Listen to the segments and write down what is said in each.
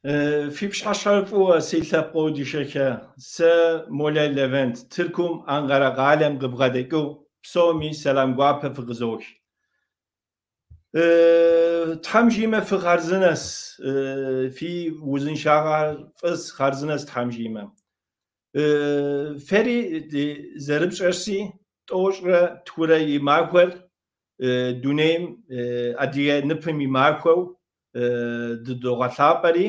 Фи пщыхьэщхьэр фӏыуэ, си лъэпкъыу дыщэхэ. Сэ Молэ Левент, Тыркум Анкъэрэ къалэм къыбгъэдэкӏыу псоми сэлам гуапэ фыкъызох. Тхьэм жиӏэмэ фыхъарзынэс, фи узыншагъэр фӏыс, хъарзынэс Тхьэм жиӏэмэ. Фэри зэрыпщӏэщи, 92 и махуэр дунейм адыгэ ныпым и махуэу дыдогъэлъапӏэри,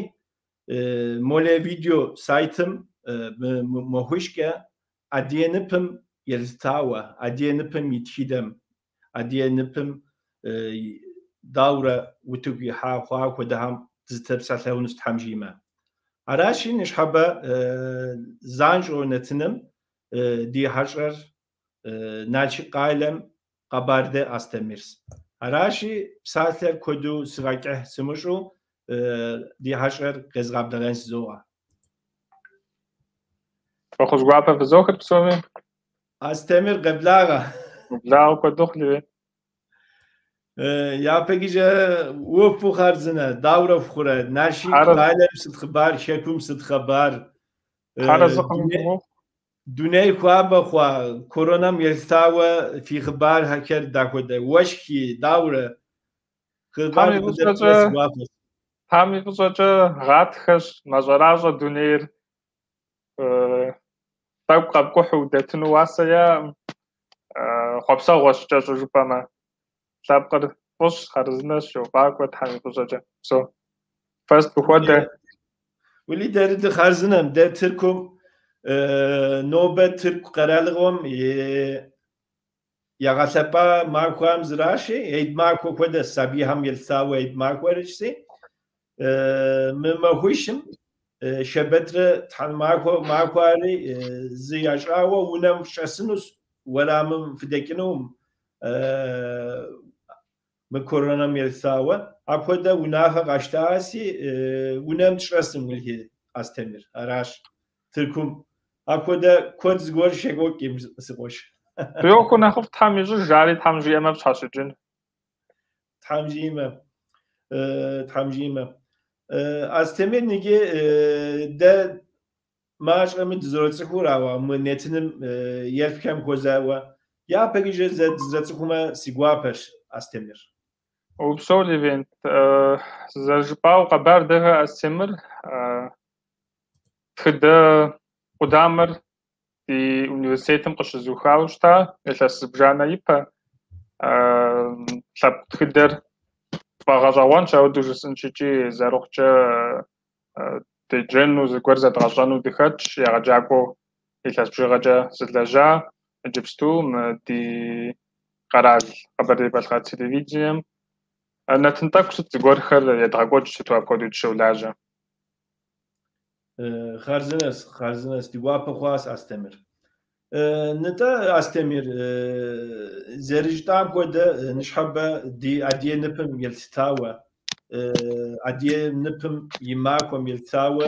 Молэ видео сайтым мы махуищкӏэ адыгэ ныпым елъытауэ, адыгэ ныпым и тхыдэм, адыгэ ныпым даурэ утыку ихьа хъуа хуэдэхэм дызытепсэлъэунущ Тхьэм жиӏэмэ. Аращи, ныщхьэбэ занщӏэу нэтыным ди хьэщӏэр Налшык къалэм Къэбардэ Астемырс. Аращи, псалъэр куэду сыгъэкӏыхь сымыщӏу ди хьэщӏэр къезгъэблэгъэн жызоӏэ. Фӏэхъус гуапэ фызохыр псоми. Астемыр, къеблагъэ. Ублагъэ куэд ухъу, Левент. Япэкӏэ уфу хъарзынэ, даурэ фхъурэ, Налшык къалэм сыт хъыбар, хэкум сыт хъыбар? Хьэрэзыкъым. Дуней хуабэ хъуа, коронэм елъытауэ фи хъыбархэр дахуэдэ, уэшхи, даурэ? Хъыбар къыдэптмэ си гуапэщ. Тхьэм и фӏыщӏэкӏэ гъатхэщ, мэщӏэращӏэ дунейр. Тӏэкӏу къэпкӏухьу удэтыну уасэ яӏэкъым. Хъуэпсэгъуэщ кӏэщӏу жыпӏэмэ. Лъэпкъыр фӏыщ, хъарзынэщ, йофӏакӏуэ Тхьэм и фӏыщӏэкӏэ. Псо. Фэ сыт фыхуэдэ? Уэли дэри дыхъарзынэм, дэ Тыркум, нобэ Тырку къэралыгъуэм ягъэлъэпӏа махуэм зыращи, Ид махуэ хуэдэ, сабийхэм елъытауэ Ид махуэрщи, мы махуищым щэбэтрэ тхьэмахуэ махуэри зы ящӏауэ унэм щӏэсынущ, уэрамым фыдэкӏынукъым, мы коронэм елъытауэ. Апхуэдэ унафэ къащтаси, унэм тщӏэсым уэлэхьи, Астемыр, аращ Тыркум. Апхуэдэ куэд зыгуэр щекӏуэкӏым, си къуэш. Фи ӏуэхур нэхъыфӏ Тхьэм ищӏыж, ари Тхьэм жиӏэмэ пщхьэщыкӏын. Тхьэм жиӏэмэ, Тхьэм жиӏэмэ. Астемыр иджы дэ мащӏэми дызэроцӏыхур, ауэ мы нэтыным еплъхэм хуэзауэ япэкӏэ зэ дызэцӏыхумэ си гуапэщ, Астемыр. Упсэу, Левент. Зэрыжыпӏауэ, Къэбардэхэ Астемыр тхыдэ къудамэр ди университетым къыщызухауэ щыта илъэс зыбжанэ ипэ. Лъэпкъ тхыдэр фӏэгъэщӏэгъуэнщ, ауэдэу жысӏэнщ икӏи зэрыхъукӏэ деджэну, зыгуэр зэдгъэщӏэну дыхэтщ, егъэджакӏуэу илъэс бжыгъэкӏэ сылэжьа. Иджыпсту мы ди къэрал Къэбэрдей-Балъкъэр телевидением нэтын тӏэкӏу сыт зыгуэрхэр едгъэкӏуэкӏ сыту апхуэдэу дыщолажьэ. Хъарзынэс, хъарзынэс, ди гуапэ хъуащ, Астемыр. Нтӏэ, Астемыр, зэрыжытӏам хуэдэ ныщхьэбэ ди адыгэ ныпым елъытауэ, адыгэ ныпым и махуэм елъытауэ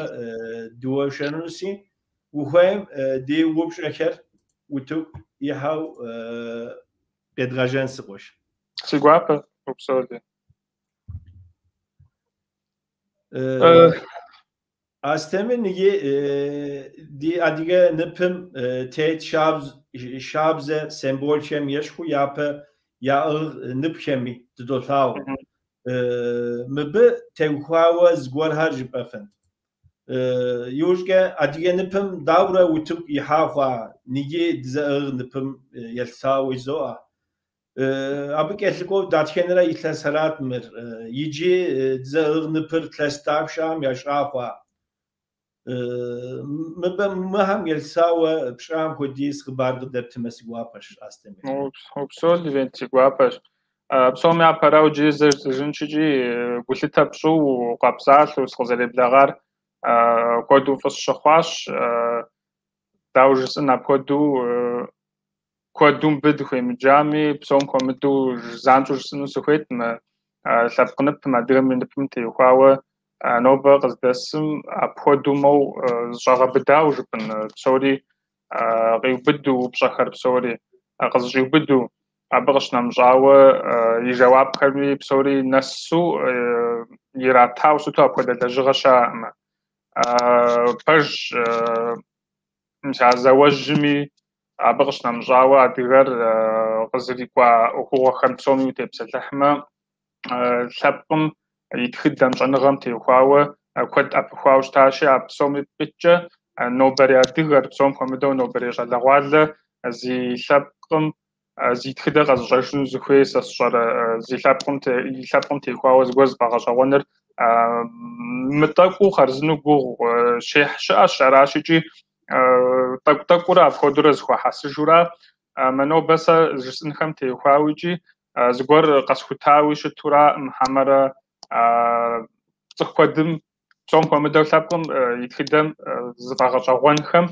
дыуэршэрынущи, ухуейм ди упщӏэхэр утыку ихьэу къедгъэжьэн, си къуэш. Си гуапэ, упсэу. Астемыр иджы ди адыгэ ныпым тет шабзэ символхэм ещхьу япэ яӏыгъ ныпхэми дыдолъагъу. Мыбы теухуауэ зыгуэрхэр жыпӏэфын. Иужькӏэ адыгэ ныпым даурэ утыку ихьа хъуа, иджы дызэӏыгъ ныпым елъытауэ жызоӏэ. Абы кӏэлъыкӏуэу датхэнэрэ илъэсэрат мыр. Иджы дызэӏыгъ ныпыр илъэс дапщэм ящӏа хъуа. Мыбы мыхэм елъытауэ пщӏам хуэдиз хъыбар къыдэптымэ си гуапэщ, Астемыр. Упсэу, Левент, си гуапэщ. Псом япэрауэ иджыри зэ жысӏэжынщ икӏи гулъытэ пщӏыу, укъэпсалъэу сыкъызэреблэгъар куэду фӏы сщыхъуащ. Дауэ жысӏэн, апхуэдэу куэду мыбы дыхуемыджами, псом хуэмыдэу занщӏэу жысӏэну сыхуейт мы лъэпкъ ныпым, адыгэм и ныпым теухуауэ нобэ къыздэсым апхуэдэу моу зыщӏэгъэбыдауэ жыпӏэн, псори къиубыду, упщӏэхэр псори къызыщӏиубыду, абы къыщынэмыщӏауэ и жэуапхэми псори нэсу иратауэ сыту апхуэдэ лэжьыгъэ щыӏэкъымэ. Пэжщ, мис а зауэжьми абы къыщынэмыщӏауэ адыгэр къызэрикӏуа ӏуэхугъуэхэм псоми утепсэлъыхьмэ, лъэпкъым и тхыдэм, щӏэныгъэм теухуауэ куэд ӏэпыхуауэ щытащи, а псоми къикӏкӏэ нобэрей адыгэр, псом хуэмыдэу нобэрей щӏалэгъуалэ зи лъэпкъым зи тхыдэ къэзыщӏэжыну зыхуей, сэ сщӏэрэ, зи лъэпкъым и лъэпкъым теухуауэ зыгуэр зыфӏэгъэщӏэгъуэныр мытӏэкӏуу хъарзыну гугъу щехь щыӏэщ, аращ икӏи тӏэкӏу-тӏэкӏуурэ апхуэдэурэ зыхуахьэсыжурэ мы нобэ сэ жысӏэнхэм теухуауэ икӏи зыгуэр къэсхутауи щытураӏым, хьэмэрэ цӏыху куэдым, псом хуэмыдэу лъэпкъым и тхыдэм зыфӏэгъэщӏэгъуэнхэм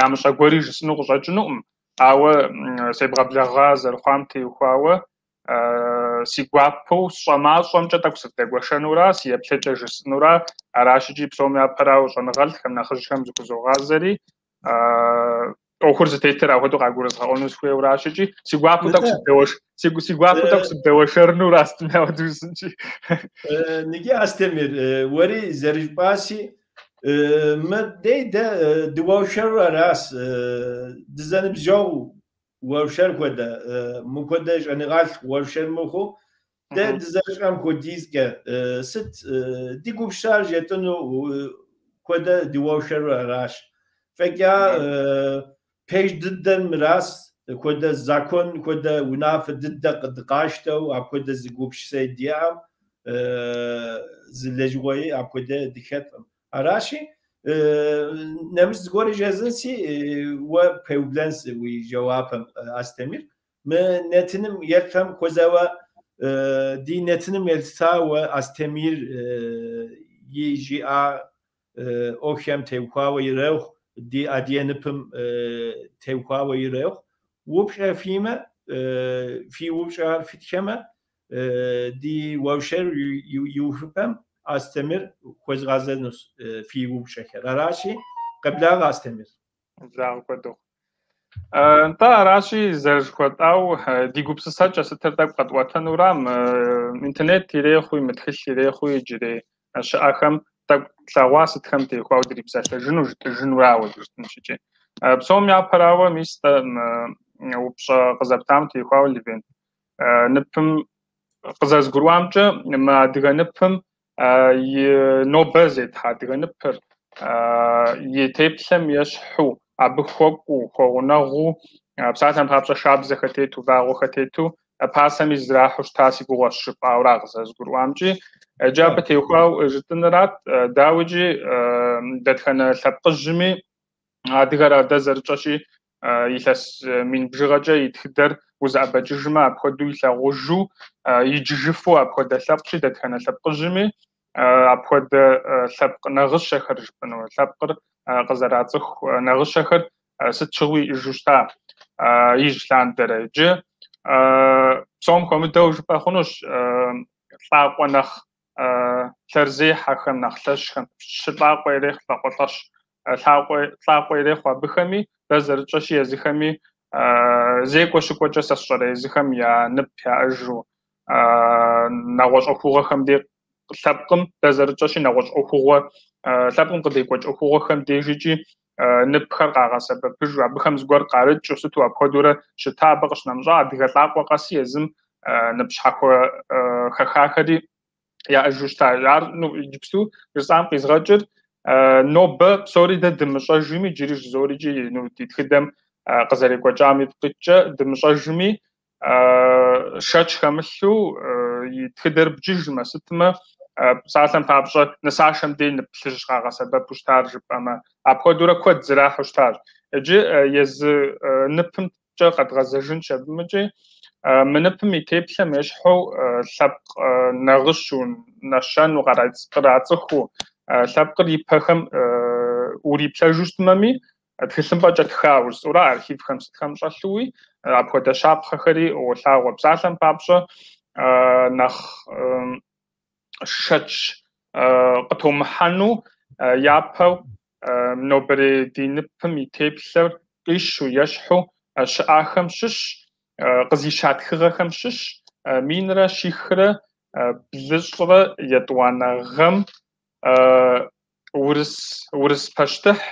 ямыщӏэ гуэри жысӏэну къыщӏэкӏынукъым, ауэ себгъэблэгъа зэрыхъуам теухуауэ си гуапэу сщӏэ мащӏэмкӏэ тӏэкӏу сывдэгуэшэнура, си еплъыкӏэ жысӏэнура, аращ икӏи псом япэрауэ щӏэныгъэлӏхэм, нэхъыжьхэм зыхузогъазэри, ӏуэхур зытетыр апхуэдэу къагурызгъэӏуэну сыхуейуэращ икӏи си гуапэу тӏэкӏу си гуапэу тӏэкӏу сыбдэуэршэрынуращ, апхуэдэу жысӏэнщи. Ныджы, Астемир, уэри зэрыжыпӏаси, мыдей дэ дыуэршэру аращ, дызэныбжьэгъу уэршэр хуэдэ, мыпхуэдэ щӏэныгъэлӏ уэршэр мыхъуу, дэ дызэрыщӏэм хуэдизкӏэ сыт ди гупсысэр жетӏыну хуэдэ дыуэршэру аращ. Фӏэкӏа пэж дыдэр мыращ, хуэдэ закон, хуэдэ унафэ дыдэ къыдыкъащтэу, апхуэдэ зы гупсысэ диӏэм, зы лэжьыгъуэи апхуэдэ дыхэткъым. Аращи, нэмыщӏ зыгуэри жезынси, уэ пеублэнс уи жэуапым, Астемир. Мы нэтыным еплъхэм хуэзэуэ, ди нэтыным елъытауэ Астемир и жиӏа ӏуэхухэм теухуауэ ирехъу, ди адыгэ ныпым теухуауэ ирехъу. Упщӏэ фимэ, фи упщӏэр фытхэмэ, ди уэршэр иухыпэм Астемир хуэзгъэзэнущ фи упщӏэхэр. Аращи, къеблагъэ, Астемир. Къеблагъэ куэду. Нтӏэ, аращи, зэрыжыхуэтӏау, ди гупсысэкӏэ сытыр тӏэкӏу къэтӏуэтэнура, мы интернет ирехъуи, мы тхылъ ирехъуи, иджырей щыӏэхэм тӏэкӏу тлъэгъуа сытхэм теухуауэ дрипсэлъэжыну, жытӏыжынурауэ жытӏынщ икӏи. Псом япэрауэ, мис тӏэ, мы упщӏэ къызэптам теухуауэ, Левент, ныпым къызэрызгурыӏуамкӏэ, мы адыгэ ныпым и нобэ зетхьэ адыгэ ныпыр и теплъэм ещхьу, абы хуэкӏуу, хуэгъунэгъуу, псалъэм папщӏэ шабзэхэр тету, вагъуэхэр тету, пасэми зрахьу щыта си гугъэщ жыпӏауэра къызэрызгурыӏуамкӏи. Иджы абы теухуауэ жытӏынырат, дауикӏи дэтхэнэ лъэпкъыжьми, адыгэр адэ зэрытщӏэщи, илъэс мин бжыгъэкӏэ и тхыдэр узэӏэбэкӏыжмэ, апхуэдэу илъагъужу, иджыжыфу апхуэдэ лъэпкъщи, дэтхэнэ лъэпкъыжьми апхуэдэ лъэпкъ нагъыщэхэр жыпӏэну, лъэпкъыр къызэрацӏыху нагъыщэхэр сыт щыгъуи иӏэжу щыта ижь лъандэрэ. Иджы псом хуэмыдэу жыпӏэ хъунущ лӏакъуэ нэхъ лъэрызехьэхэм, нэхъ лъэщхэм, пщы лӏакъуэ ирехъу, лӏакъуэлӏэщ лӏакъуэ ирехъу абыхэми, дэ зэрытщӏэщи езыхэми зекӏуэ щыкӏуэкӏэ сэ сщӏэрэ езыхэм я нып яӏэжу, нэгъуэщӏ ӏуэхугъуэхэм де лъэпкъым, дэ зэрытщӏэщи нэгъуэщӏ ӏуэхугъуэ, лъэпкъым къыдекӏуэкӏ ӏуэхугъуэхэм деж икӏи ныпхэр къагъэсэбэпыжу, абыхэм зыгуэр къарыкӏыу, сыту апхуэдэурэ щыта, абы къыщынэмыщӏа адыгэ лӏакъуэ къэси езым нып щхьэхуэ хэхахэри яӏэжу щыта. Ар иджыпсту жысӏам къизгъэкӏыр нобэ псори дэ дымыщӏэжми, иджыри жызори икӏи ди тхыдэм къызэрекӏуэкӏам ипкъ иткӏэ дымыщӏэжми, шэч хэмылъу и тхыдэр бджыжмэ, сытмэ, псалъэм папщӏэ нысашэм дей нып плъыжь къагъэсэбэпу щытар жыпӏэмэ, апхуэдэурэ куэд зэрахьу щытащ. Иджы езы ныпымкӏэ къэдгъэзэжынщ абымыкӏи, мы ныпым и теплъэм ещхьу лъэпкъ нагъыщу, нэщэну, кърацӏыхуу, лъэпкъыр и пэхэм уриплъэжу щытмэми, тхылъымпӏэкӏэ тхауэ жысӏэурэ архивхэм сытхэм щӏэлъуи, апхуэдэ щапхъэхэри уолъагъуэ. Псалъэм папщӏэ, нэхъ шэч къытомыхьэну япэу нобэрей ди ныпым и теплъэр къищу, ещхьу щыӏахэм щыщ, къызища тхыгъэхэм щыщ 1300 плӏыщӏрэ етӏуанэ гъэм урыс пащтыхь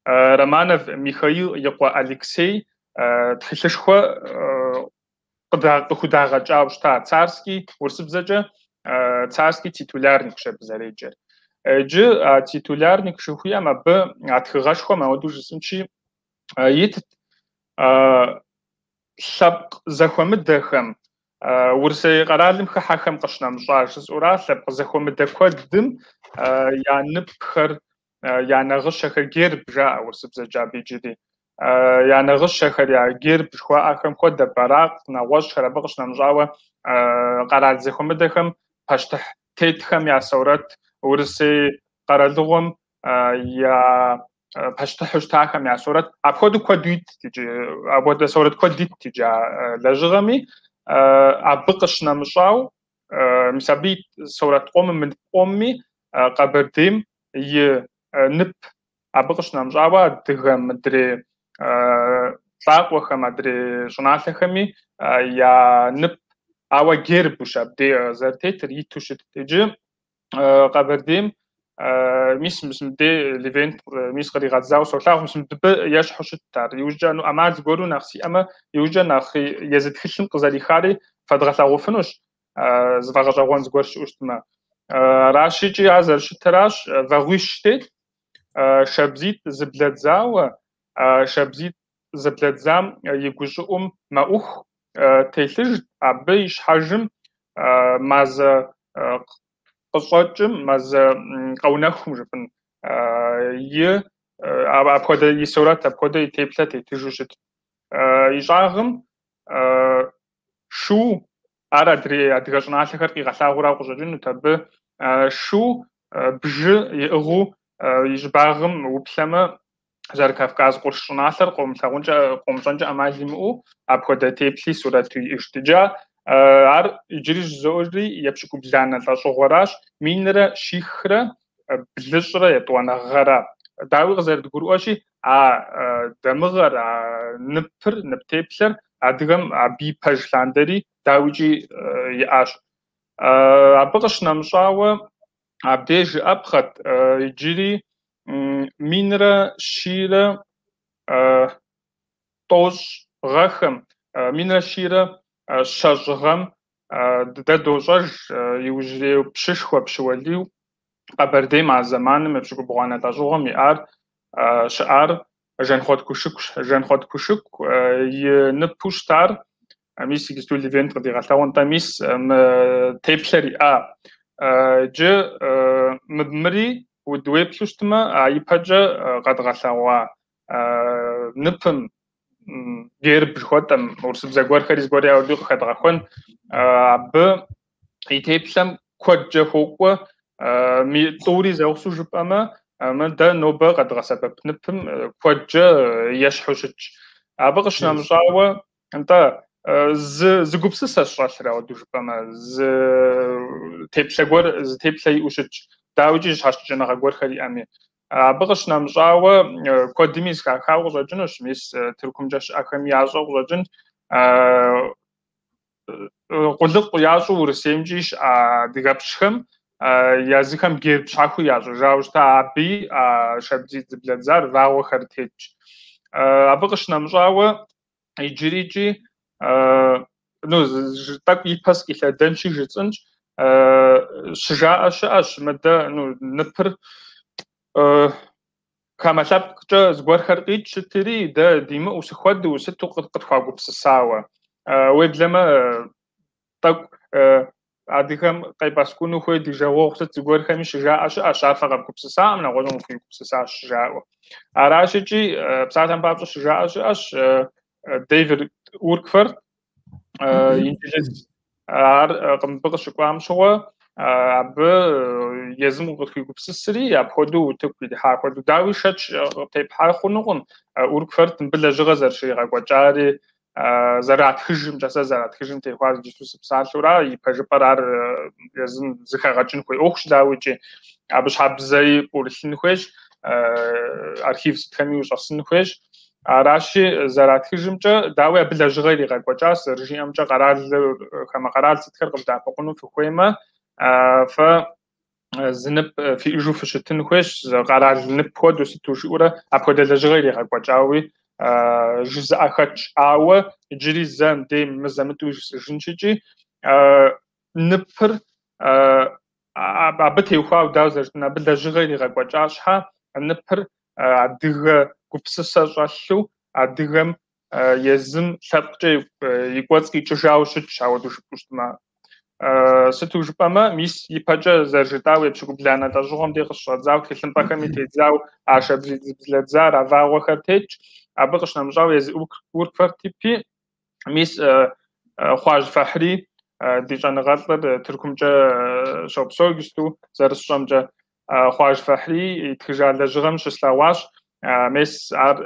Романов Михаил и къуэ Алексей тхылъышхуэ къыхудагъэкӏауэ щыта царский, урысыбзэкӏэ царский титулярникщ абы зэреджэр. Иджы а титулярник жыхуиӏэм абы а тхыгъэшхуэм ауэдэу жысӏэнщи итт лъэпкъ зэхуэмыдэхэм, Урысей къэралым хыхьэхэм къыщынэмыщӏа жысӏэура, лъэпкъ зэхуэмыдэ куэдым я ныпхэр, я нагъыщэхэр, герб жаӏэ урысыбзэкӏэ абы иджыри, я нагъыщэхэр, я герб жыхуаӏэхэм хуэдэ бэракъ, нэгъуэщӏхэр, абы къыщынэмыщӏауэ къэрал зэхуэмыдэхэм пащтыхь тетхэм я сурэт, Урысей къэралыгъуэм я пащтыхьу щытахэм я сурэт, апхуэдэу куэду итт иджы, апхуэдэ сурэт куэд итт иджы а лэжьыгъэми, абы къыщынэмыщӏау, мис абы ит сурэт къомым, мы нып къомми Къэбэрдейм и нып, абы къыщынэмыщӏауэ адыгэ мыдрей лӏакъуэхэм, адрей щӏыналъэхэми я нып, ауэ гербущ абдей зэрытетыр, иту щытт. Иджы Къэбэрдейм мис мыбдей Левент мис къригъэдзауэ солъагъу, мис мыбы ещхьу щытт ар. Иужькӏэ ӏэмал зыгуэру нэхъ сиӏэмэ, иужькӏэ нэхъ езы тхылъым къызэрихари фэдгъэлъагъуфынущ, зыфӏэгъэщӏэгъуэн зыгуэр щыӏэу щытмэ. Аращ икӏи ар зэрыщытыращ, вагъуищ тет, шабзитӏ зыблэдзауэ, шабзитӏ зыблэдзам и гущӏыӏум мэӏуху телъыжт, абы и щхьэжым мазэ къыщӏэкӏым, мазэ къэунэхум жыпӏэн, и апхуэдэ и сурэт, апхуэдэ и теплъэ тетыжу щытт. И щӏагъым шу, ар адрей адыгэ щӏыналъэхэр къигъэлъагъуэрауэ къыщӏэкӏынут, абы шу бжы иӏыгъыу и щӏыбагъым уплъэмэ, зэры-Кавказ къурш щӏыналъэр къомылъагъункӏэ, къомыщӏэнкӏэ ӏэмал имыӏэу апхуэдэ теплъи сурэту иӏыжт. Иджы ар иджыри жызоӏэри епщыкӏубланэ лӏэщӏыгъуэращ, 1373 гъэра. Дауи къызэрыдгурыӏуэщи, а дамыгъэр, а ныпыр, нып теплъэр адыгэм абы и пэж лъандэри дауикӏи иӏащ. Абы къыщынэмыщӏауэ абдеж жыӏэпхъэт иджыри 1190 гъэхэм, 1120 гъэм дэ дощӏэж иужьрей пщышхуэ пщы уэлийу Къэбэрдейм а зэманым епщыкӏубгъуанэ лӏэщӏыгъуэм иӏар щыӏар Жанхъуэт Кушыкущ. Жанхъуэт Кушыку и ныпу щытар, мис иджыпсту Левент къыдигъэлъэгъуэн-тӏэ, мис мы теплъэр иӏа. Иджы мыри уеплъу щытмэ, а ипэкӏэ къэдгъэлъэгъуа ныпым, герб жыхуэтӏэм, урысыбзэ гуэрхэри зыгуэр яуэду къыхэдгъэхуэн, абы и теплъэм куэдкӏэ хуокӏуэ. Тӏури зэгъусэу жыпӏэмэ, мы дэ нобэ къэдгъэсэбэп ныпым куэдкӏэ ещхьу щытщ. Абы къыщынэмыщӏауэ, нтӏэ, зы гупсысэщ щӏэлъыр ауэдэу жыпӏэмэ, зы теплъэ гуэр, зы теплъэ иӏэу щытщ, дауикӏи щхьэщыкӏыныгъэ гуэрхэр иӏэми. Абы къыщынэмыщӏауэ, куэдми зэхахауэ къыщӏэкӏынущ, мис Тыркумкӏэ щыӏэхэми ящӏэу къыщӏэкӏын, къулыкъу ящӏу Урысеймкӏи щыӏэ адыгэпщхэм языхэм герб щхьэхуэу ящӏыжауэ щыта, абыи шабзитӏ зыблэдзар вагъуэхэр тетщ. Абы къыщынэмыщӏауэ, иджырикӏи, ну, тӏэкӏу ипэ сыкъилъэдэнщи жысӏэнщ, щыжаӏэ щыӏэщ, мыдэ, ну, ныпыр хамэ лъэпкъкӏэ зыгуэрхэр къикӏ щытри, дэ димыӏэу сыхуэдэу, сыту къытхуагупсысауэ. Уеблэмэ, тӏэкӏу адыгэм къепӏэскӏуну хуей ди жагъуэгъу сыт зыгуэрхэми щыжаӏэ щыӏэщ, ар фэ къэвгупсысакъым, нэгъуэщӏым къыфхуигупсысащ жаӏэу. Аращ икӏи псалъэм папщӏэ щыжаӏэ щыӏэщ Дэвид Уркварт, инджылыз, ар мыбы къыщыкӏуам щыгъуэ, абы езым къытхуигупсысри, апхуэдэу утыку ирихьа хуэдэу. Дауи шэч къытепхьэ хъунукъым, Уркварт мыбы лэжьыгъэ зэрыщригъэкӏуэкӏари, зэратхыжымкӏэ, сэ зэратхыжым техуар иджыпсту сыпсалъэура, и пэжыпӏэр ар езым зыхэгъэкӏын хуей ӏуэхущ, дауикӏи. Абы щхьэ бзэри пӏурылъын хуейщ, архив сытхэми ущӏэсын хуейщ. Аращи, зэратхыжымкӏэ, дауи абы лэжьыгъэ иригъэкӏуэкӏащ, зэрыжиӏэмкӏэ, къэралыр, хамэ къэрал сытхэр къывдэӏэпыкъуну фыхуеймэ, фэ зы нып фиӏэжу фыщытын хуейщ, къэрал нып хуэдэу сыту жиӏэурэ апхуэдэ лэжьыгъэ иригъэкӏуэкӏауи жызыӏэ хэтщ. Ауэ иджыри зэ мыбдей мызэ-мытӏэуи жысӏэжынщ икӏи ныпыр абы теухуауэ дауэ зэрыжытӏэн, абы лэжьыгъэ иригъэкӏуэкӏа щхьэ ныпыр адыгэ гупсысэ щӏэлъу, адыгэм езым лъэпкъкӏэ и кӏуэцӏ къикӏыжауэ щытщ, ауэдэу жыпӏэу щытмэ. Сыту жыпӏэмэ, мис ипэкӏэ зэрыжытӏауэ епщыкӏубланэ лӏэщӏыгъуэм дей къыщыщӏэдзауэ тхылъымпӏэхэми тедзауэ а шабзитӏ зэблэдзар, а вагъуэхэр тетщ. Абы къыщынэмыщӏауэ езы Уркварт ипи, мис Хъуажь Фахьри, ди щӏэныгъэлӏыр Тыркумкӏэ щопсэу иджыпсту зэрысщӏэмкӏэ. Хъуажь Фахьри итхыжа лэжьыгъэм щыслъэгъуащ. Мес ар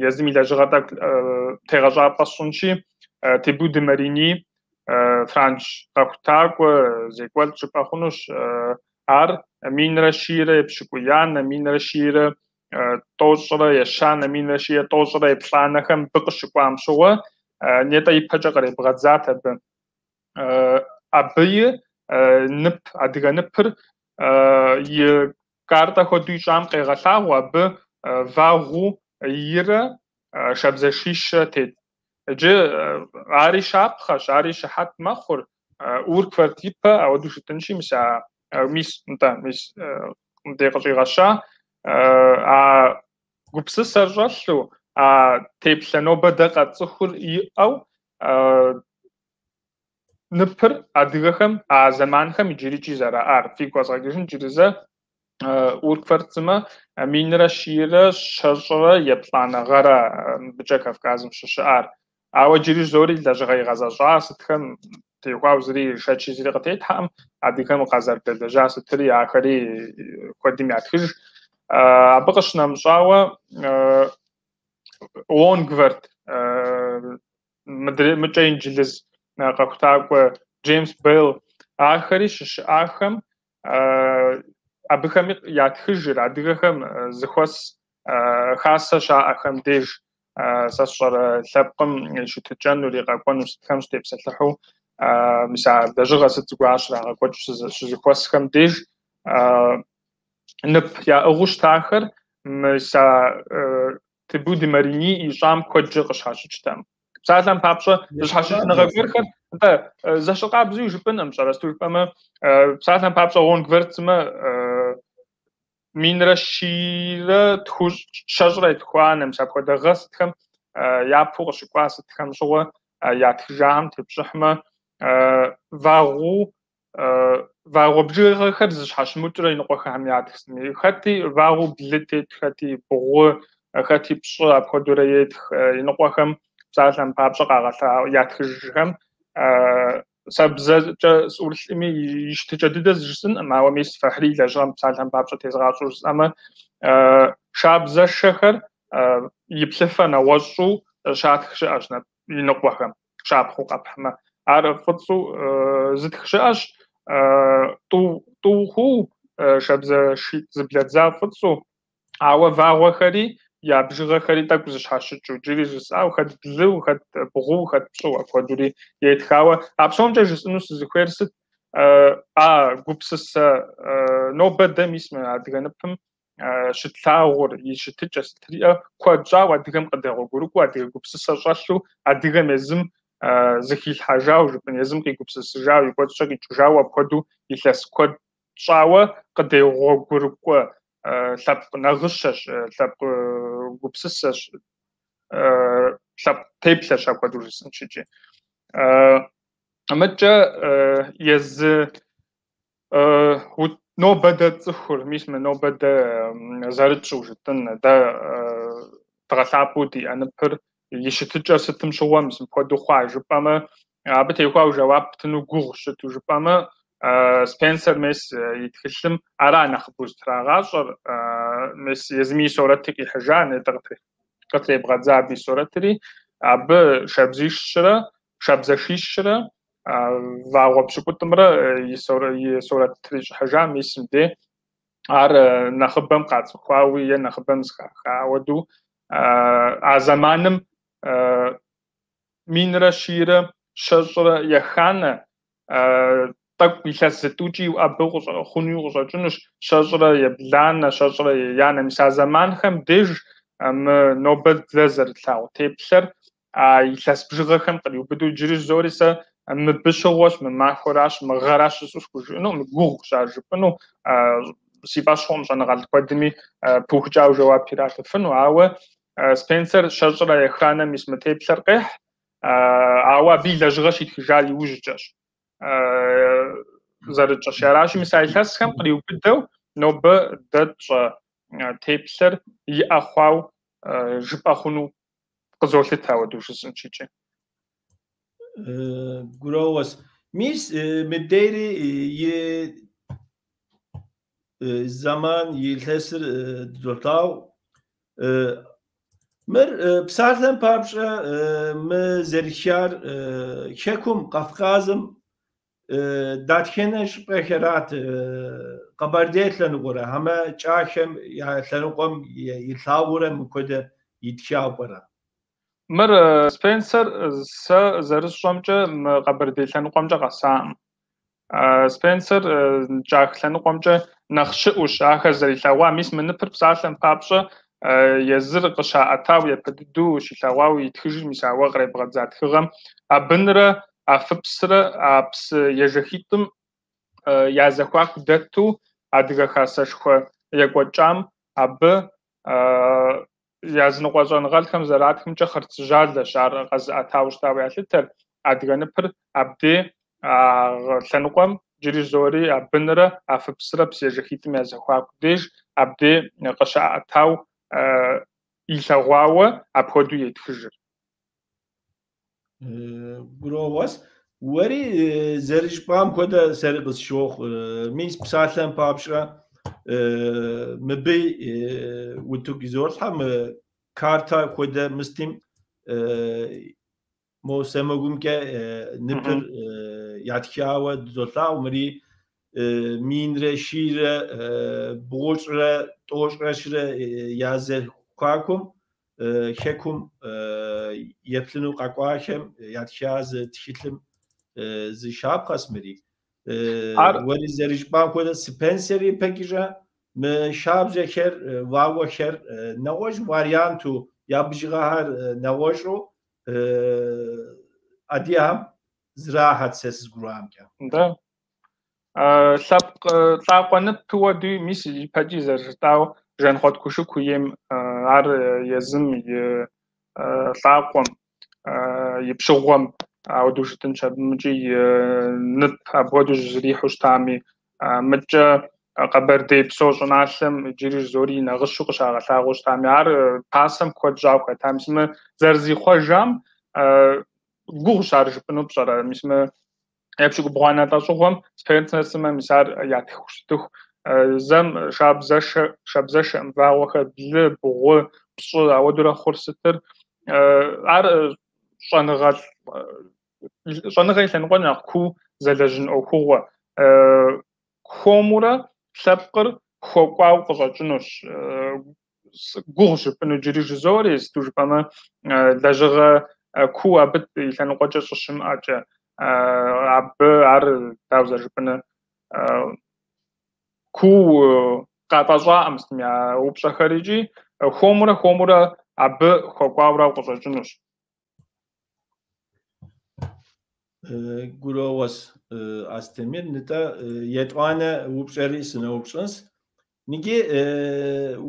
езым и лэжьыгъэ тӏэкӏу тегъэщӏапӏэ сщӏынщи, Тебу де Мариньи, франдж къэхутакӏуэ, зекӏуэлӏ жыпӏэ хъунущ. Ар 1175, 1193, 1197-хэм мыбы къыщыкӏуам щыгъуэ, нетӏэ ипэкӏэ къребгъэдзат абы. Абыи нып, адыгэ ныпыр и картэ хуэдэу ищӏам къегъэлъагъуэ, абы вагъуэу ирэ шабзэшищрэ тет. Иджы ари щапхъэщ, ари щыхьэт мэхъур. Уркварт ипэ, ауэдэу жытӏынщи, мис а мис, нтӏэ, мис мыбдей къыщӏигъэща а гупсысэр щӏэлъу, а теплъэ нобэ дэ къэтцӏыхур иӏэу ныпыр адыгэхэм а зэманхэм иджырикӏи зэраӏар. Фигу къэзгъэкӏыжын иджыри зэ Уркварт сымэ 1127 гъэрэ мыбыкӏэ Кавказым щыщыӏар. Ауэ иджыри жызори лэжьыгъэ игъэзэщӏа сытхэм теухуауэ зыри шэчи зыри къытетхьэкъым, адыгэм къазэрыдэлэжьа сытри ахэри куэдым ятхыж. Абы къыщынэмыщӏауэ Лонгворт, мыкӏэ инджылыз къэхутакӏуэ Джеймс Белл, ахэри щыщыӏахэм абыхэми ятхыжыр адыгэхэм зэхуэс хасэ щаӏэхэм деж сэ сщӏэрэ лъэпкъым и щытыкӏэнур, и къэкӏуэнур сытхэм щытепсэлъыхьу, мис а лэжьыгъэ сыт зыгуэр щрагъэкӏуэкӏ щызэхуэсхэм деж нып яӏыгъыу щытахэр мис а Тебу де Мариньи ищӏам куэдкӏэ къыщхьэщыкӏтэм. Псалъэм папщӏэ, зыщхьэщыкӏыныгъэ гуэрхэр, нтӏэ, зэщыкъабзэу жыпӏэнкъым, пщӏэрэ, сыту жыпӏэмэ, псалъэм папщӏэ, Лонгворт сымэ 1128, мис апхуэдэ гъэ сытхэм япэу къыщыкӏуа сытхэм щыгъуэ ятхыжахэм тепщӏыхьмэ, вагъуэу вагъуэ бжыгъэхэр зыщхьэщымыкӏыурэ иныкъуэхэм ятхми, хэти вагъуэу блы тет, хэти бгъу, хэти пщӏы апхуэдэурэ етх. Иныкъуэхэм псалъэм папщӏэ къагъэлъа ятхыжхэм сэ бзэкӏэ сӏурылъми и щытыкӏэ дыдэ зыжысӏэнкъым, ауэ мис Фахьри лэжьыгъэм псалъэм папщӏэ тезгъащӏэу жысӏэмэ, шабзэшэхэр и плъыфэ нэгъуэщӏу щатх щыӏэщ иныкъуэхэм, щапхъэу къэпхьмэ. Ар фӏыцӏэу зытх щыӏэщ, тӏу хъуу, шабзэшитӏ зыблэдза фӏыцӏэу, ауэ вагъуэхэри я бжыгъэхэри тӏэкӏу зыщхьэщыкӏыу, иджыри жысӏау, хэт блыу, хэт бгъуу, хэт пщӏыу апхуэдэури етхауэ. А псомкӏэ жысӏэну сызыхуейр сыт? А гупсысэ нобэ дэ мис мы адыгэ ныпым щытлъагъур, и щытыкӏэ сытриӏэ куэд щӏауэ адыгэм къыдэгъуэгурыкӏуэу, адыгэ гупсысэ щӏэлъу, адыгэм езым зыхилъхьэжауэ жыпӏэн, езым къигупсысыжауэ, и кӏуэцӏкӏэ къикӏыжауэ апхуэдэу илъэс куэд щӏауэ къыдэгъуэгурыкӏуэ лъэпкъ нагъыщэщ, лъэпкъ гупсысэщ, лъэпкъ теплъэщ апхуэдэу жысӏэнщ икӏи. Мыткӏэ езы нобэ дэ тцӏыхур, мис мы нобэ дэ зэрытщӏыу жытӏын, дэ дгъэлъапӏэу диӏэ ныпыр и щытыкӏэр сытым щыгъуэ мис мыпхуэдэу хъуа жыпӏэмэ, абы теухуауэ жэуап птыну гугъу щыту жыпӏэмэ, Спенсер мес и тхылъым ара нэхъыбэу зытрагъащӏэр, мес езыми и сурэтыр къихьыжа, нетӏэ къытребгъэдза абы и сурэтри, абы шабзищрэ, шабзэшищрэ вагъуэ пщыкӏутӏымрэ и сурэт трищӏыхьыжа мис мыбдей. Ар нэхъыбэм къацӏыхуауи е нэхъыбэм зыхаха ауэдэу А зэманым 1192 тӏэкӏу илъэс зытӏукӏи абы хъуну къыщӏэкӏынущ, 92, 91. Мис а зэманхэм деж мы нобэ дэ зэрытлъагъу теплъэр а илъэс бжыгъэхэм къриубыдэу иджыри жызори сэ мыбы щыгъуэщ, мы махуэращ, мы гъэращ жысӏэу схужыӏэну, мы гугъущ ар жыпӏэну, си фӏэщ хъуӏым щӏэныгъэлӏ куэдми пыухыкӏауэ жэуап иратыфыну, ауэ Спенсер 92 мис мы теплъэр къехь, ауэ абы и лэжьыгъэ щитхыжар иужькӏэщ зэрытщӏэщ. Аращи, мис а илъэсхэм къриубыдэу нобэ дэ тщӏэ теплъэр иӏэ хъуау жыпӏэ хъуну къызолъытэ ауэдэу жысӏэнщ икӏи. Гуроуэс. Мис мыбдейри и зэман илъэсыр дызолъагъу. Мыр псалъэм папщӏэ мы зэрытхар Хэкум, Кавказым дэтхэнэ щӏыпӏэхэрат Къэбэрдей лъэныкъуэрэ, хьэмэ Кӏахэм я лъэныкъуэм илъагъурэ мыпхуэдэ итхауэ пӏэрэ? Мыр Спенсер сэ зэрысщӏэмкӏэ мы Къэбэрдей лъэныкъуэмкӏэ къэсакъым. Спенсер Кӏах лъэныкъуэмкӏэ нэхъ щыӏэущ ахэр зэрилъэгъуа. Мис мы ныпыр псалъэм папщӏэ езыр къыщаӏэтауэ япэ дыдэу щилъэгъуауэ итхыжыр мис ауэ къребгъэдза тхыгъэм. Абынрэ Афыпсрэ а псы ежэхитӏым я зэхуаку дэту Адыгэ Хасэшхуэ екӏуэкӏам абы языныкъуэ щӏэныгъэлӏхэм зэратхымкӏэ Хъырцыжьалэщ ар къэзыӏэтауэ щытауэ ялъытэр. Адыгэ ныпыр абдей лъэныкъуэм иджыри жызори Абынрэ Афыпсрэ псы ежэхитӏым я зэхуаку деж абдей къыщаӏэтау илъэгъуауэ апхуэдэу етхыжыр. Гуроуэс. Уэри зэрыжыпӏам хуэдэ сэри къысщохъу. Мис псалъэм папщӏэ мыбы утыку изолъхьэ, мы карта хуэдэ мыстым мо сэмэгумкӏэ ныпыр ятхауэ дызолъагъу. Мыри 1193 я зэхуакум Хэкум еплъыну къэкӏуахэм ятха зы тхылъым зы щапхъэщ мыри. Уэри зэрыжыпӏам хуэдэ Спенсер ипэкӏыжэ мы шабзэхэр, вагъуэхэр нэгъуэщӏ варианту, я бжыгъэхэр нэгъуэщӏу адыгэхэм зэрахьэт сэ сызыгурыӏуамкӏэ. Да. Лъэпкъ лӏакъуэ нып хуэдэу мис ипэкӏи зэрыжытӏауэ Жанхъуэт Кушыку ейм ар езым и лӏакъуэм, и пщыгъуэм ауэдэу жытӏынщ, абымыкӏи и нып апхуэдэу зэрихьэу щытами, мыкӏэ Къэбэрдей псо щӏыналъэм иджыри жызори и нагъыщэу къыщагъэлъагъуэу щытами, ар пасэм куэд щӏауэ хэта. Мис мы зэрызихъуэжам гугъущ ар жыпӏэну пщӏэрэ. Мис мы епщыкӏубгъуанэ лӏэщӏыгъуэм Спенсер сымэ мис ар ятхыу щытыху. Зэм шабзэшэӏым вагъуэхэр блы, бгъу, пщӏы, ауэдурэ хъур сытыр. Ар щӏэныгъэ и лъэныкъуэ нэхъ куу зэлэжьын ӏуэхугъуэ. Хуэмурэ лъэпкъыр хуэкӏуауэ къыщӏэкӏынущ. Гугъу жыпӏэну иджыри жызори, сыту жыпӏэмэ лэжьыгъэ куу абы и лъэныкъуэкӏэ щӏыщымыӏэкӏэ. Абы ар дауэ зэрыжыпӏэнур куу къатӏэщӏакъым сытми а упщӏэхэр икӏи хуэмурэ хуэмурэ абы хуэкӏуауэрэ къыщӏэкӏынущ. Гуроуэс Астемир, нытӏэ етӏуанэ упщӏэри сыноупщӏынщ. Ныджы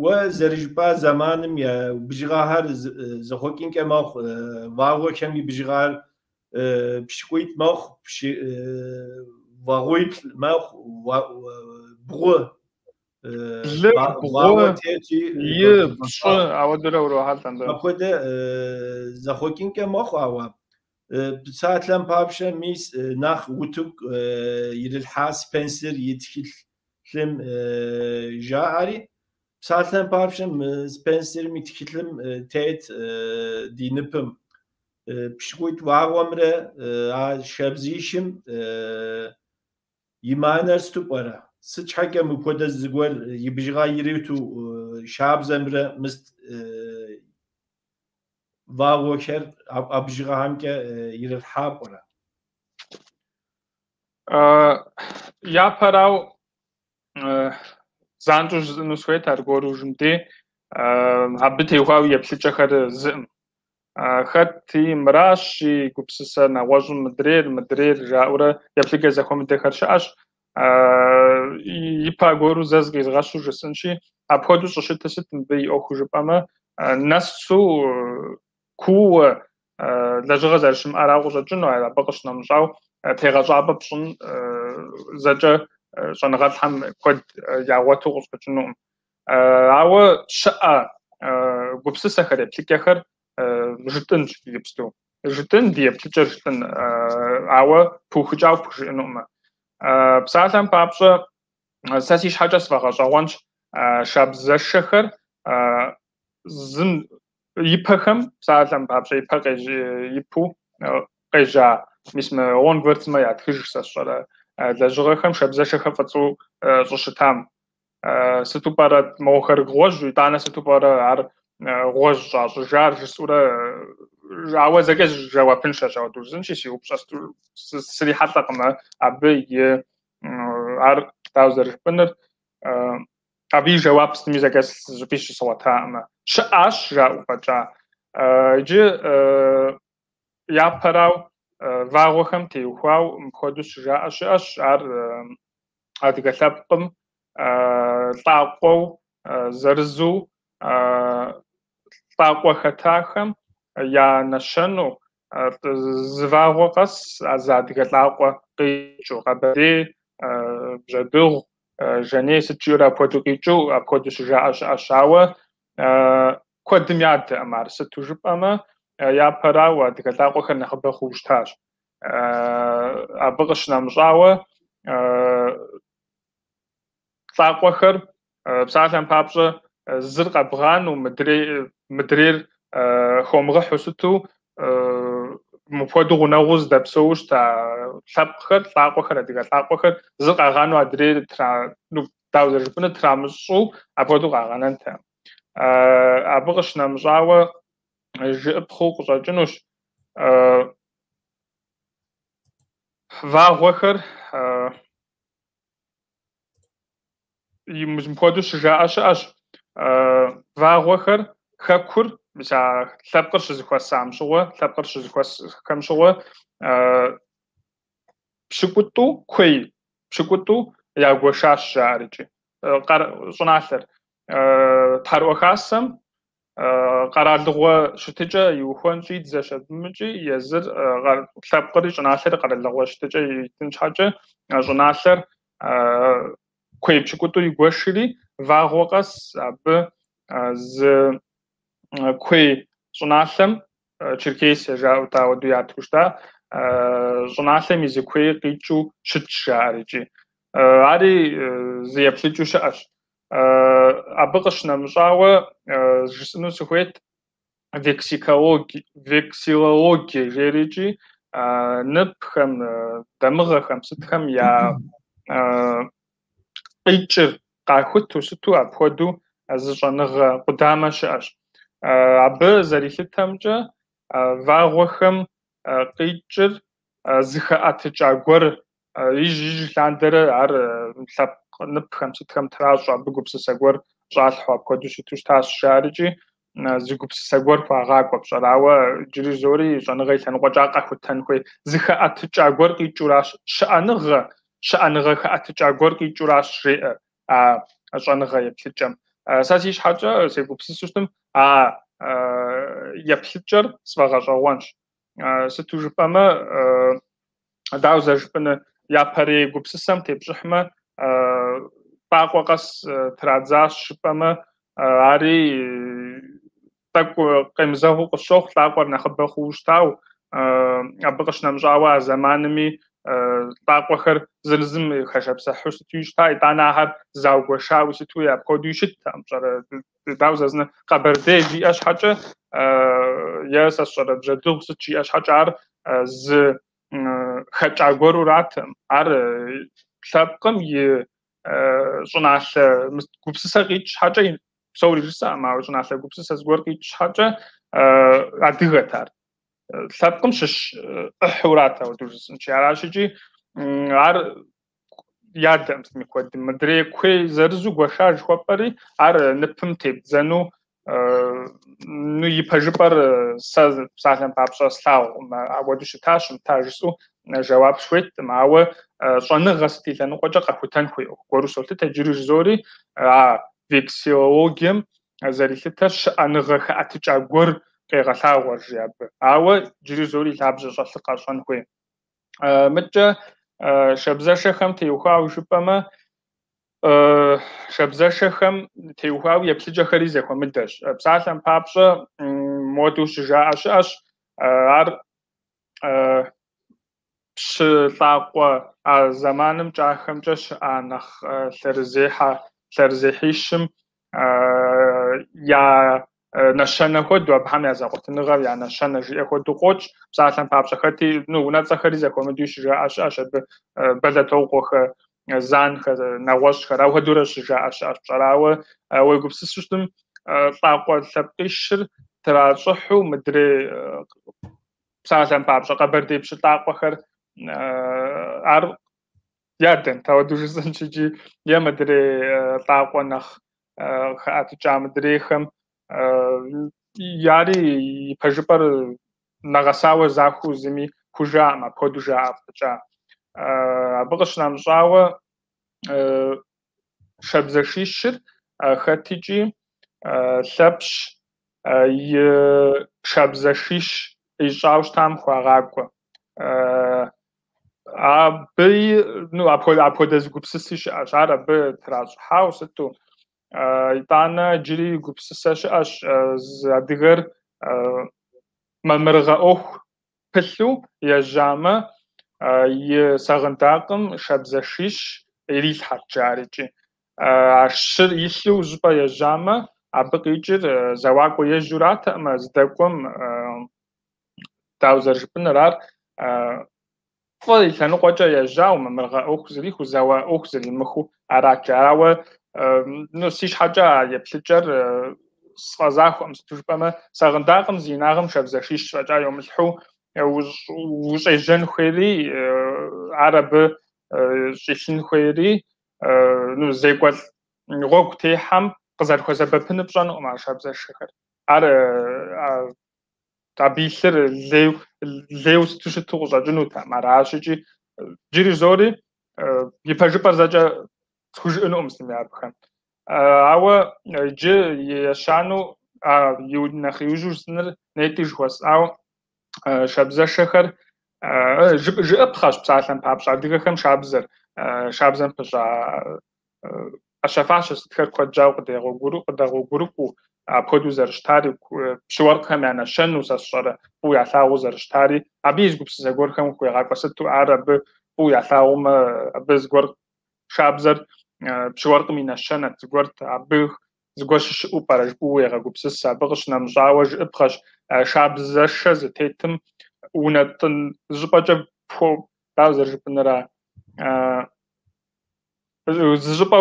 уэ зэрыжыпӏа зэманым я бжыгъэхэр зэхъуэкӏынкӏэ мэхъу, вагъуэхэм и бжыгъэр пщыкӏуитӏ мэхъу, вагъуиплӏ мэхъу, бгъу Блы, вагъуэ бгъу, тети и, пщӏы, ауэдурэ урохьэлӏэ абы. Апхуэдэ зэхъуэкӏынкӏэ мэхъу, ауэ псалъэм папщӏэ мис нэхъ утыку ирилъхьа Спенсер и тхылъым жаӏэри, псалъэм папщӏэ мы Спенсерым и тхылъым тет ди ныпым пщыкӏуитӏ вагъуэмрэ а шабзищым и мыхьэнэр сыту пӏэрэ? Сыт щхьэкӏэ мыпхуэдэ зыгуэр и бжыгъэ ириту шабзэмрэ мыст вагъуэхэр а бжыгъэхэмкӏэ иралъхьа пӏэрэ? Япэрау занщӏэу жысӏэну сыхуейт аргуэру жымдей, абы теухуауэ еплъыкӏэхэр зыӏым. Хэти мыращи, гупсысэ нэгъуэщӏым мыдрейр жаӏэурэ еплъыкӏэ зэхуэмыдэхэр щыӏэщ. Ипэ аргуэру зэ зыкъизгъэщу жысӏэнщи, апхуэдэу щӏыщытыр сыт мыбы и ӏуэхуу жыпӏэмэ, нэсу кууэ лэжьыгъэ зэрыщымыӏэрауэ къыщӏэкӏыну, абы къыщынэмыщӏауэ тегъэщӏапӏэ пщӏын зэкӏэ щӏэныгъэлӏхэм куэд ягъуэту къыщӏэкӏынукъым. Ауэ щыӏэ гупсысэхэр, еплъыкӏэхэр жытӏынщ иджыпсту. Жытӏын, ди еплъыкӏэр жытӏын, ауэ пыухыкӏауэ пхужыӏэнукъым. Псалъэм папщӏэ, сэ си щхьэкӏэ сфӏэгъэщӏэгъуэнщ шабзэшэхэр зым ипэхэм, псалъэм папщӏэ, ипэ ипэу къежьа, мис мы Лонгворт сымэ ятхыж сэ сщӏэрэ лэжьыгъэхэм шабзэшэхэр фӏыцӏэу щӏыщытам. Сыту пӏэрэ мохэр гъуэжьу, итӏанэ сыту пӏэрэ ар гъуэжь щӏащӏыжар жысӏэурэ, ауэ зэкӏэ жэуапыншэщ ауэдэу жысӏэнщи, си упщӏэ срихьэлӏэкъым абы и ар дауэ зэрыжыпӏэнур, абы и жэуап сытми зэкӏэ зыщӏыпӏи щысгъуэтакъым. Щыӏащ жаӏэу фӏэкӏа. Иджы япэрау вагъуэхэм теухуауэ мыпхуэдэу щыжаӏэ щыӏэщ, ар адыгэ лъэпкъым лӏакъуэу зэрызу лӏакъуэ хэтахэм я нэщэну зы вагъуэ къэс зы адыгэ лӏакъуэ къикӏыу, Къэбэрдей, Бжьэдыгъу, Жаней сыт жиӏэурэ апхуэдэу къикӏыу, апхуэдэу щыжаӏэ щыӏэщ. Ауэ куэдым ядэкъым ар, сыту жыпӏэмэ, япэрауэ адыгэ лӏакъуэхэр нэхъыбэ хъууэ щытащ. Абы къыщынэмыщӏауэ лӏакъуэхэр, псалъэм папщӏэ, зыр къэбгъанэу, мыдрейр хомыгъэхьу сыту, мыпхуэдэу гъунэгъуу зыдэпсэууэ щыта лъэпкъхэр, лӏакъуэхэр, адыгэ лӏакъуэхэр зыр къагъанэу адрейр дауэ зэрыжыпӏэнур трамыщӏу апхуэдэу къагъэнэнтэкъым. Абы къыщынэмыщӏауэ жыӏыпхъэу къыщӏэкӏынущ вагъуэхэр мыпхуэдэу щыжаӏэ щыӏэщ, вагъуэхэр хэкур, мис а лъэпкъыр щызэхуэсам щыгъуэ, лъэпкъыр щызэхуэсхэм щыгъуэ пщыкӏутӏу куей, пщыкӏутӏу ягуэшащ жаӏэр икӏи. Щӏыналъэр Тхьэрыӏуэ Хасэм къэралыгъуэ щытыкӏэ иухуэн щӏидзэщ абымыкӏи, езыр лъэпкъри щӏыналъэри къэралыгъуэ щытыкӏэ итын щхьэкӏэ щӏыналъэр куей пщыкӏутӏу игуэшри, вагъуэ къэс абы зы куей щӏыналъэм, Черкесия жаӏэу ауэдэу ятхыу щыта, щӏыналъэм и зы куей къикӏыу щытщ жаӏэр икӏи. Ари зы еплъыкӏэу щыӏэщ. Абы къыщынэмыщӏауэ жысӏэну сыхуейт вексилологие жери икӏи ныпхэм, дамыгъэхэм, сытхэм я къикӏыр къахуту сыту апхуэдэу зы щӏэныгъэ къудамэ щыӏэщ. Абы зэрилъытэмкӏэ вагъуэхэм къикӏыр зыхэӏэтыкӏа гуэр ижь-ижь лъандэрэ ар лъэпкъ ныпхэм сытхэм тращӏу абы гупсысэ гуэр щӏалъхьэу апхуэдэу щыту щытащ жаӏэр икӏи зы гупсысэ гуэр хуагъакӏуэ пщӏэр, ауэ иджыри зори щӏэныгъэ и лъэныкъуэкӏэ къэхутэн хуей. Зыхэӏэтыкӏа гуэр къикӏыуращ, щыӏэныгъэ хэӏэтыкӏа гуэр къикӏыуращ жеӏэ а щӏэныгъэ еплъыкӏэм. Сэ си щхьэкӏэ сегупсысу щытым а еплъыкӏэр сфӏэгъэщӏэгъуэнщ. Сыту жыпӏэмэ, дауэ зэрыжыпӏэнур, япэрей гупсысэм тепщӏыхьмэ, лӏакъуэ къэс традзащ жыпӏэмэ, ари тӏэкӏу къемызэгъыу къысщохъу, лӏакъуэр нэхъыбэ хъууэ щытауэ. Абы къыщынэмыщӏауэ а зэманми лӏакъуэхэр зыр зым хэшэпсыхьу сытуи щыта, итӏанэ ахэр заугуэшауэ сытуи апхуэдэуи щыттэкъым, пщӏэрэ, дауэ зэрызны Къэбэрдей жиӏэ щхьэкӏэ, е сэ сщӏэрэ Бжьэдыгъу сыт жиӏэ щхьэкӏэ, ар зы хэкӏа гуэруратэкъым. Ар лъэпкъым и щӏыналъэ гупсысэ къикӏ щхьэкӏэ, псори жысӏэкъым, ауэ щӏыналъэ гупсысэ зыгуэр къикӏ щхьэкӏэ, Адыгэт ар. Лъэпкъым щыщ ӏыхьурат ауэдэу жысӏэнщи. Аращ икӏи ар ядэкъым сытми куэдым. Мыдрей куей зырызу гуэша жыхуэпӏэри ар ныпым тебдзэну ну и пэжыпӏэр сэ псалъэм папщӏэ слъагъукъым. Апхуэдэу щыта, щымыта жысӏэу жэуап схуеткъым. Ауэ щӏэныгъэ сыт и лъэныкъуэкӏэ къэхутэн хуей ӏуэху гуэру солъытэ. Иджыри жызори а вексилологием зэрилъытэр щыӏэныгъэ хэӏэтыкӏа гуэр къегъэлъагъуэр жи абы. Ауэ иджыри жызори лъабжьэ щӏэлъыр къэщӏэн хуей. Мыткӏэ шабзэшэхэм теухуауэ жыпӏэмэ, шабзэшэхэм теухуауэ еплъыкӏэхэри зэхуэмыдэщ. Псалъэм папщӏэ, модэу щыжаӏэ щыӏэщ, ар пщы лӏакъуэ а зэманым кӏахэмкӏэ щыӏа нэхъ лъэрызехьищым я нэщэнэ хуэдэу, абыхэм я зэкъуэтыныгъэр я нэщэнэ жиӏэ хуэдэу къокӏ. Псалъэм папщӏэ, хэти, ну, унэцӏэхэри зэхуэмыдэу щыжаӏэ щыӏэщ абы, Бэлэтокъуэхэ, Занхэ, нэгъуэщӏхэр, апхуэдэурэ щыжаӏэ щыӏэщ пщӏэрэ. Ауэ уегупсысу щытым, лӏакъуэ лъэпкъищыр тращӏыхьу мыдрей псалъэм папщӏэ къэбэрдей пщы лӏакъуэхэр ар ядэнт, ауэдэу жысӏэнщ икӏи, е мыдрей лӏакъуэ нэхъ хэӏэтыкӏа мыдрейхэм яри и пэжыпӏэр нэгъэсауэ захуэу зыми хужаӏэм, апхуэдэу жаӏэ фӏэкӏа. Абы къыщынэмыщӏауэ шабзэшищыр хэтикӏи Лъэпщ и шабзэшищ ищӏауэ щытам хуагъакӏуэ. Абыи, ну, апхуэдэ зы гупсыси щыӏэщ, ар абы тращӏыхьауэ сыту. Итӏанэ иджыри гупсысэ щыӏэщ, зы адыгэр мамырыгъэ ӏуэху пылъу ежьамэ, и сагъындакъым шабзэшищ ирилъхьэрт жарикӏи. А щыр илъу щӏыпӏэ ежьамэ, абы къикӏыр зэуакӏуэ ежьуратэкъымэ, здэкӏуэм дауэ зэрыжыпӏэнур, ар фӏы и лъэныкъуэкӏэ ежьауэ, мамырыгъэ ӏуэху зэрихуу, зауэ ӏуэху зэримыхыу арат. Ауэ ну, си щхьэкӏэ а еплъыкӏэр сфӏэзахуэкъым, сыту жыпӏэмэ, сагъындакъым зи инагъым шабзэшищ фӏэкӏа йомылъхьу ущӏежьэн хуейри, ар абы щӏилъын хуейри, ну, зекӏуэлӏ гъуэгу техьэм къызэрыхуэсэбэпыныр пщӏэнукъым а шабзэшэхэр. Ар абы илъыр лейуэ сыту щыту къыщӏэкӏынутэкъым. Аращ икӏи иджыри жызори и пэжыпӏэр зэкӏэ схужыӏэнукъым сытми абыхэм. Ауэ иджы ещанэу, нэхъ иужьу жысӏэныр нетӏи жыхуэсӏауэ, шабзэшэхэр жыӏэпхъэщ псалъэм папщӏэ. Адыгэхэм шабзэр, шабзэм пыщӏа ӏэщэ-фащэ сытхэр куэд щӏауэ къыдэгъуэгурыкӏуэу, апхуэдэу зэрыщытари, пщы уэркъхэм я нэщэнэу, сэ сщӏэрэ, фӏыуэ ялъагъуу зэрыщытари, абы и зы гупсысэ гуэрхэм хуегъакӏуэ сыту, ар абы фӏыуэ ялъагъумэ, абы зыгуэр шабзэр пщы уэркъым и нэщэнэт, зыгуэрт, абы зыгуэр щыщыӏэу пӏэрэ жыпӏэу уегъэгупсыс. Абы къыщынэмыщӏауэ жыӏэпхъэщ, шабзэшэ зытетым унэтӏын зыщӏыпӏэкӏэ дауэ зэрыжыпӏэнура, зыщӏыпӏэ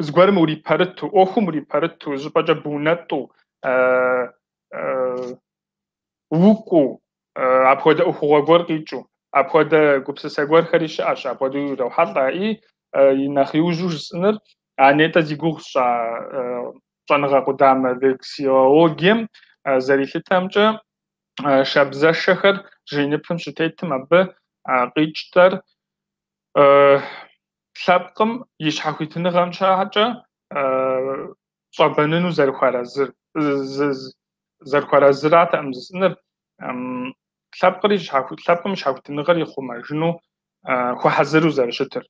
зыгуэрым урипэрыту, ӏуэхум урипэрыту, зыщӏыпӏэкӏэ быунэтӏу, укӏуу, апхуэдэ ӏуэхугъуэ гуэр къикӏыу, апхуэдэ гупсысэ гуэрхэри щыӏэщ, апхуэдэу ирохьэлӏэ. И нэхъ иужьу жысӏэныр, а нетӏэ зи гугъу сщӏа щӏэныгъэ къудамэ вексилологием зэрилъытэмкӏэ, шабзэшэхэр жейныпым щытетым абы къикӏтэр лъэпкъым и щхьэхуитыныгъэм щхьэкӏэ щӏэбэныну зэрыхуарэзыр, зэрыхуарэзыратэкъым жысӏэныр, лъэпкъым и щхьэхуитыныгъэр ихъумэжыну хуэхьэзыру зэрыщытыр.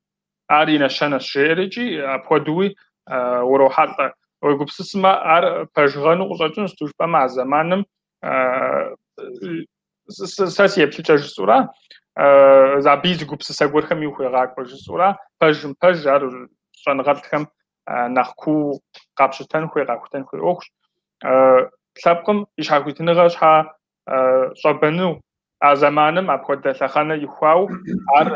Ар и нэщэнэщ жеӏэр икӏи апхуэдэуи урохьэлӏэ. Уегупсысмэ, ар пэжыгъэну къыщӏэкӏынущ, сыту жыпӏэмэ а зэманым сэ си еплъыкӏэ жысӏэура, абы и зы гупсысэ гуэрхэми ухуегъакӏуэ жысӏэура, пэжым пэж, ар щӏэныгъэлӏхэм нэхъ куу къапщытэн хуей, къахутэн хуей ӏуэхущ. Лъэпкъым и щхьэхуитыныгъэ щхьэ щӏэбэну а зэманым апхуэдэ лъэхъэнэ ихуау ар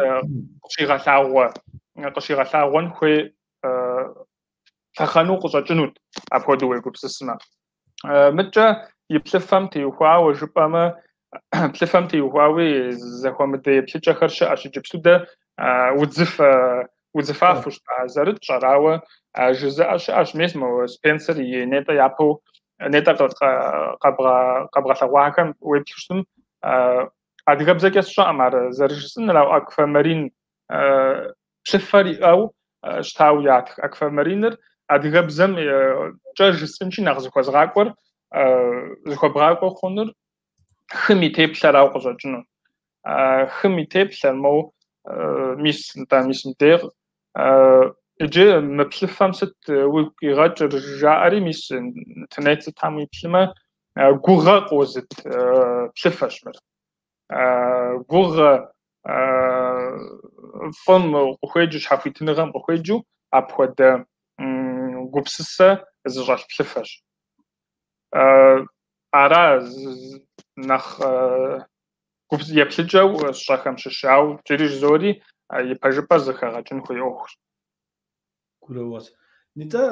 къыщигъэлъагъуэн хуей лъэхъэнэу къыщӏэкӏынут, апхуэдэу уегупсысмэ. Мыткӏэ И плъыфэм теухуауэ жыпӏэмэ, плъыфэм теухуауи зэхуэмыдэ еплъыкӏэхэр щыӏэщ. Иджыпсту дэ удзыфафэу щыта зэрытщӏэр, ауэ жызыӏэ щыӏэщ. Мес мо Спенсер и нетӏэ япэу нетӏэ къэбгъэлъэгъуахэм уеплъу щытым, адыгэбзэкӏэ сщӏэкъым ар зэрыжысӏэнур, ауэ аквамарин плъыфэр иӏэу щытауэ ятх. Аквамариныр адыгэбзэм кӏэ жысӏэнщи нэхъ зыхуэзгъакӏуэр, зыхуэбгъакӏуэ хъунур хым и теплъэрауэ къыщӏэкӏыну. Хым и теплъэр моу мис нтӏэ, мис мыбдеж иджы мы плъыфэм сыт уигу къигъэкӏыр жаӏэри, мис интернет сытхэм уиплъымэ, гугъэ къозыт плъыфэщ мыр. Гугъэ фӏым къыхуеджэу, щхьэхуитыныгъэм къыхуеджэу апхуэдэ гупсысэ зыщӏэлъ плъыфэщ. Ара нэхъ еплъыкӏэу сщӏэхэм щыщ, ауэ иджыри жызори и пэжыпӏэр зэхэгъэкӏын хуей ӏуэхущ. Гурыӏуэгъуэщ. Нтӏэ,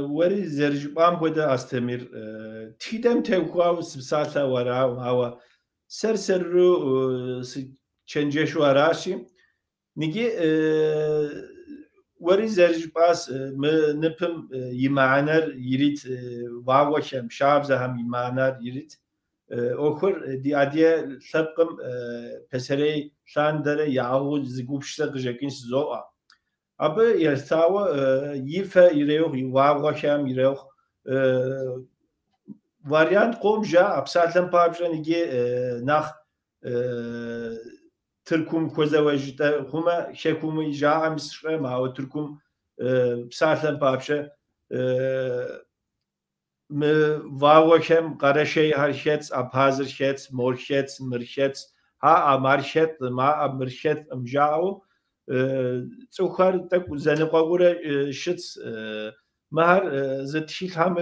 уэри зэрыжыпӏам хуэдэ, Астемир, тхыдэм теухуауэ сыпсалъэу аракъым, ауэ сэр-сэру сычэнджэщу аращи, ныджы уэри зэрыжыпӏас, мы ныпым и мыхьэнэр ирит вагъуэхэм, шабзэхэм и мыхьэнэр ирит. ӏуэхур ди адыгэ лъэпкъым пасэрей лъандэрэ яӏыгъыу зы гупсысэ къыщӏэкӏын жызоӏэ. Абы елъытауэ и фэ ирехъу, и вагъуэхэм ирехъу вариант къом жаӏэ, псалъэм папщӏэ ныджы нэхъ Тыркум хуэзэуэ жытӏэ хъумэ, хэкуми жаӏэми сщӏэм, ауэ Тыркум псалъэм папщӏэ мы вагъуэхэм къэрэшейхэр хэтс, абхъазыр хэтс, мор хэтс, мыр хэтс, аӏэ, ар хэткъым, аӏэ, мыр хэткъым жаӏэу цӏыхухэр тӏэкӏу зэныкъуэкъуурэ щытс. Мыхэр зы тхылъхэм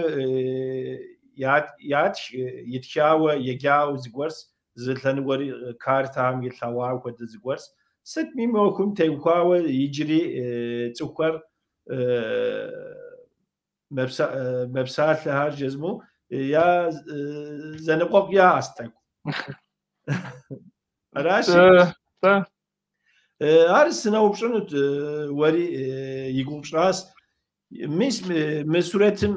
ятх, итхауэ, еджауэ зыгуэрс, зы лъэныкъуэри картэхэм илъэгъуа хуэдэ зыгуэрс. Сытми мы ӏуэхум теухуауэ иджыри цӏыхухэр мэпсалъэхэр жызмэу я зэныкъуэкъу яӏэс тӏэкӏу. Аращи, ар сыноупщӏынут, уэри и гугъу пщӏас. Мис мы сурэтым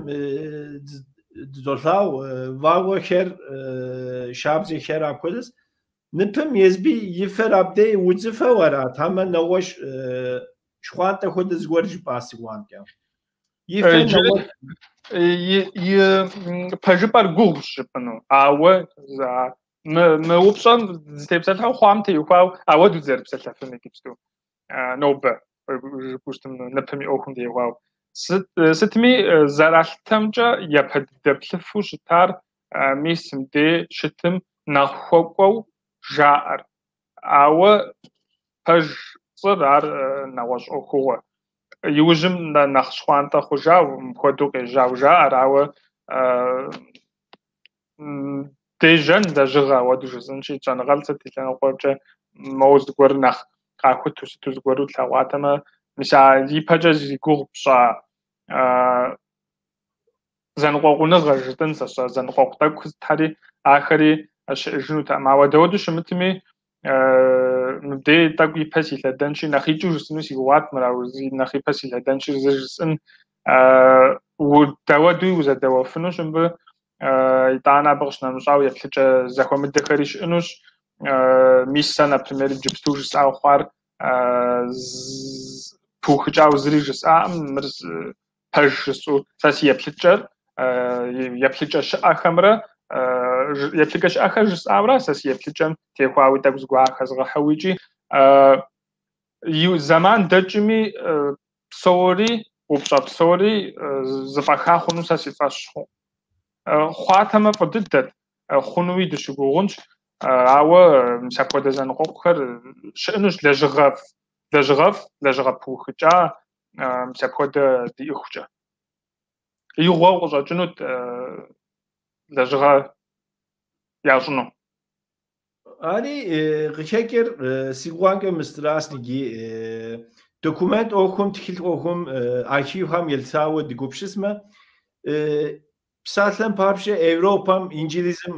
дыдолъагъу вагъуэхэр, шабзэхэр апхуэдэс. Ныпым езыби и фэр абдей удзыфэу арат, хьэмэ нэгъуэщӏ щхъуантӏэ хуэдэ зыгуэр жыпӏа си гугъэмкӏэ. И фэр нэгъуэщӏ. И пэжыпӏэр гугъущ жыпӏэну, ауэ мы упщӏэм зытепсэлъыхьу хъуам теухуауэ ауэду дызэрыпсэлъэфын иджыпсту нобэ жыпӏэу щытым ныпым и ӏуэхум теухуауэ. Сытми зэралъытэмкӏэ япэ дыдэ плъыфэу щытар мис мыбдей щытым нэхъ хуэкӏуэу жаӏэр. Ауэ пэж пцӏыр ар нэгъуэщӏ ӏуэхугъуэ. Иужьым нэхъ щхъуантӏэ хъужау, мыпхуэдэу къежьау жаӏэр, ауэ дежьэн лэжьыгъэ ауэдэу жысӏэнщи, щӏэныгъэлӏ сыт и лъэныкъуэкӏэ моуэ зыгуэр нэхъ къахуту сыту зыгуэру тлъэгъуатэмэ, мис а ипэкӏэ зи гугъу пщӏа зэныкъуэкъуныгъэ жытӏэн сэ сщӏэ, зэныкъуэкъу тӏэкӏу сытхэри, ахэри щыӏэжынутэкъым. Ауэ дауэду щымытми, мыбдей тӏэкӏу ипэ силъэдэнщи, нэхъ икӏыу жысӏэну си гугъуат мыр, ауэ нэхъ ипэ силъэдэнщи зы жысӏэн. Дауэдуи узэдэуэфынущ мыбы, итӏанэ абы къыщынэмыщӏауэ еплъыкӏэ зэхуэмыдэхэри щыӏэнущ. Мис сэ, например, иджыпсту жысӏауэ хъуар пыухыкӏауэ зыри жысӏакъым, мыр пэж жысӏэу сэ си еплъыкӏэр, еплъыкӏэ щыӏэхэмрэ, еплъыкӏэ щыӏэхэр жысӏауэра сэ си еплъыкӏэм техуауи тӏэкӏу зыгуэр хэзгъэхьэу икӏи зэман дэкӏми псори, упщӏэ псори зэфӏэха хъуну сэ си фӏэщ хъу. Хъуатэмэ фӏы дыдэт, хъунуи дыщыгугъунщ, ауэ мис апхуэдэ зэныкъуэкъухэр щыӏэнущ лэжьыгъэфӏ, лэжьыгъэфӏ, лэжьыгъэ пыухыкӏа, мис апхуэдэ диӏыхукӏэ. Игъуэу къыщӏэкӏынут лэжьыгъэ ящӏыну. Ари къыхэкӏыр си гугъэмкӏэ мыстырас ныджи документ ӏуэхум, тхылъ ӏуэхум, архивхэм елъытауэ дыгупсысмэ, Псалъэм папщӏэ, Европэм, Инджылызым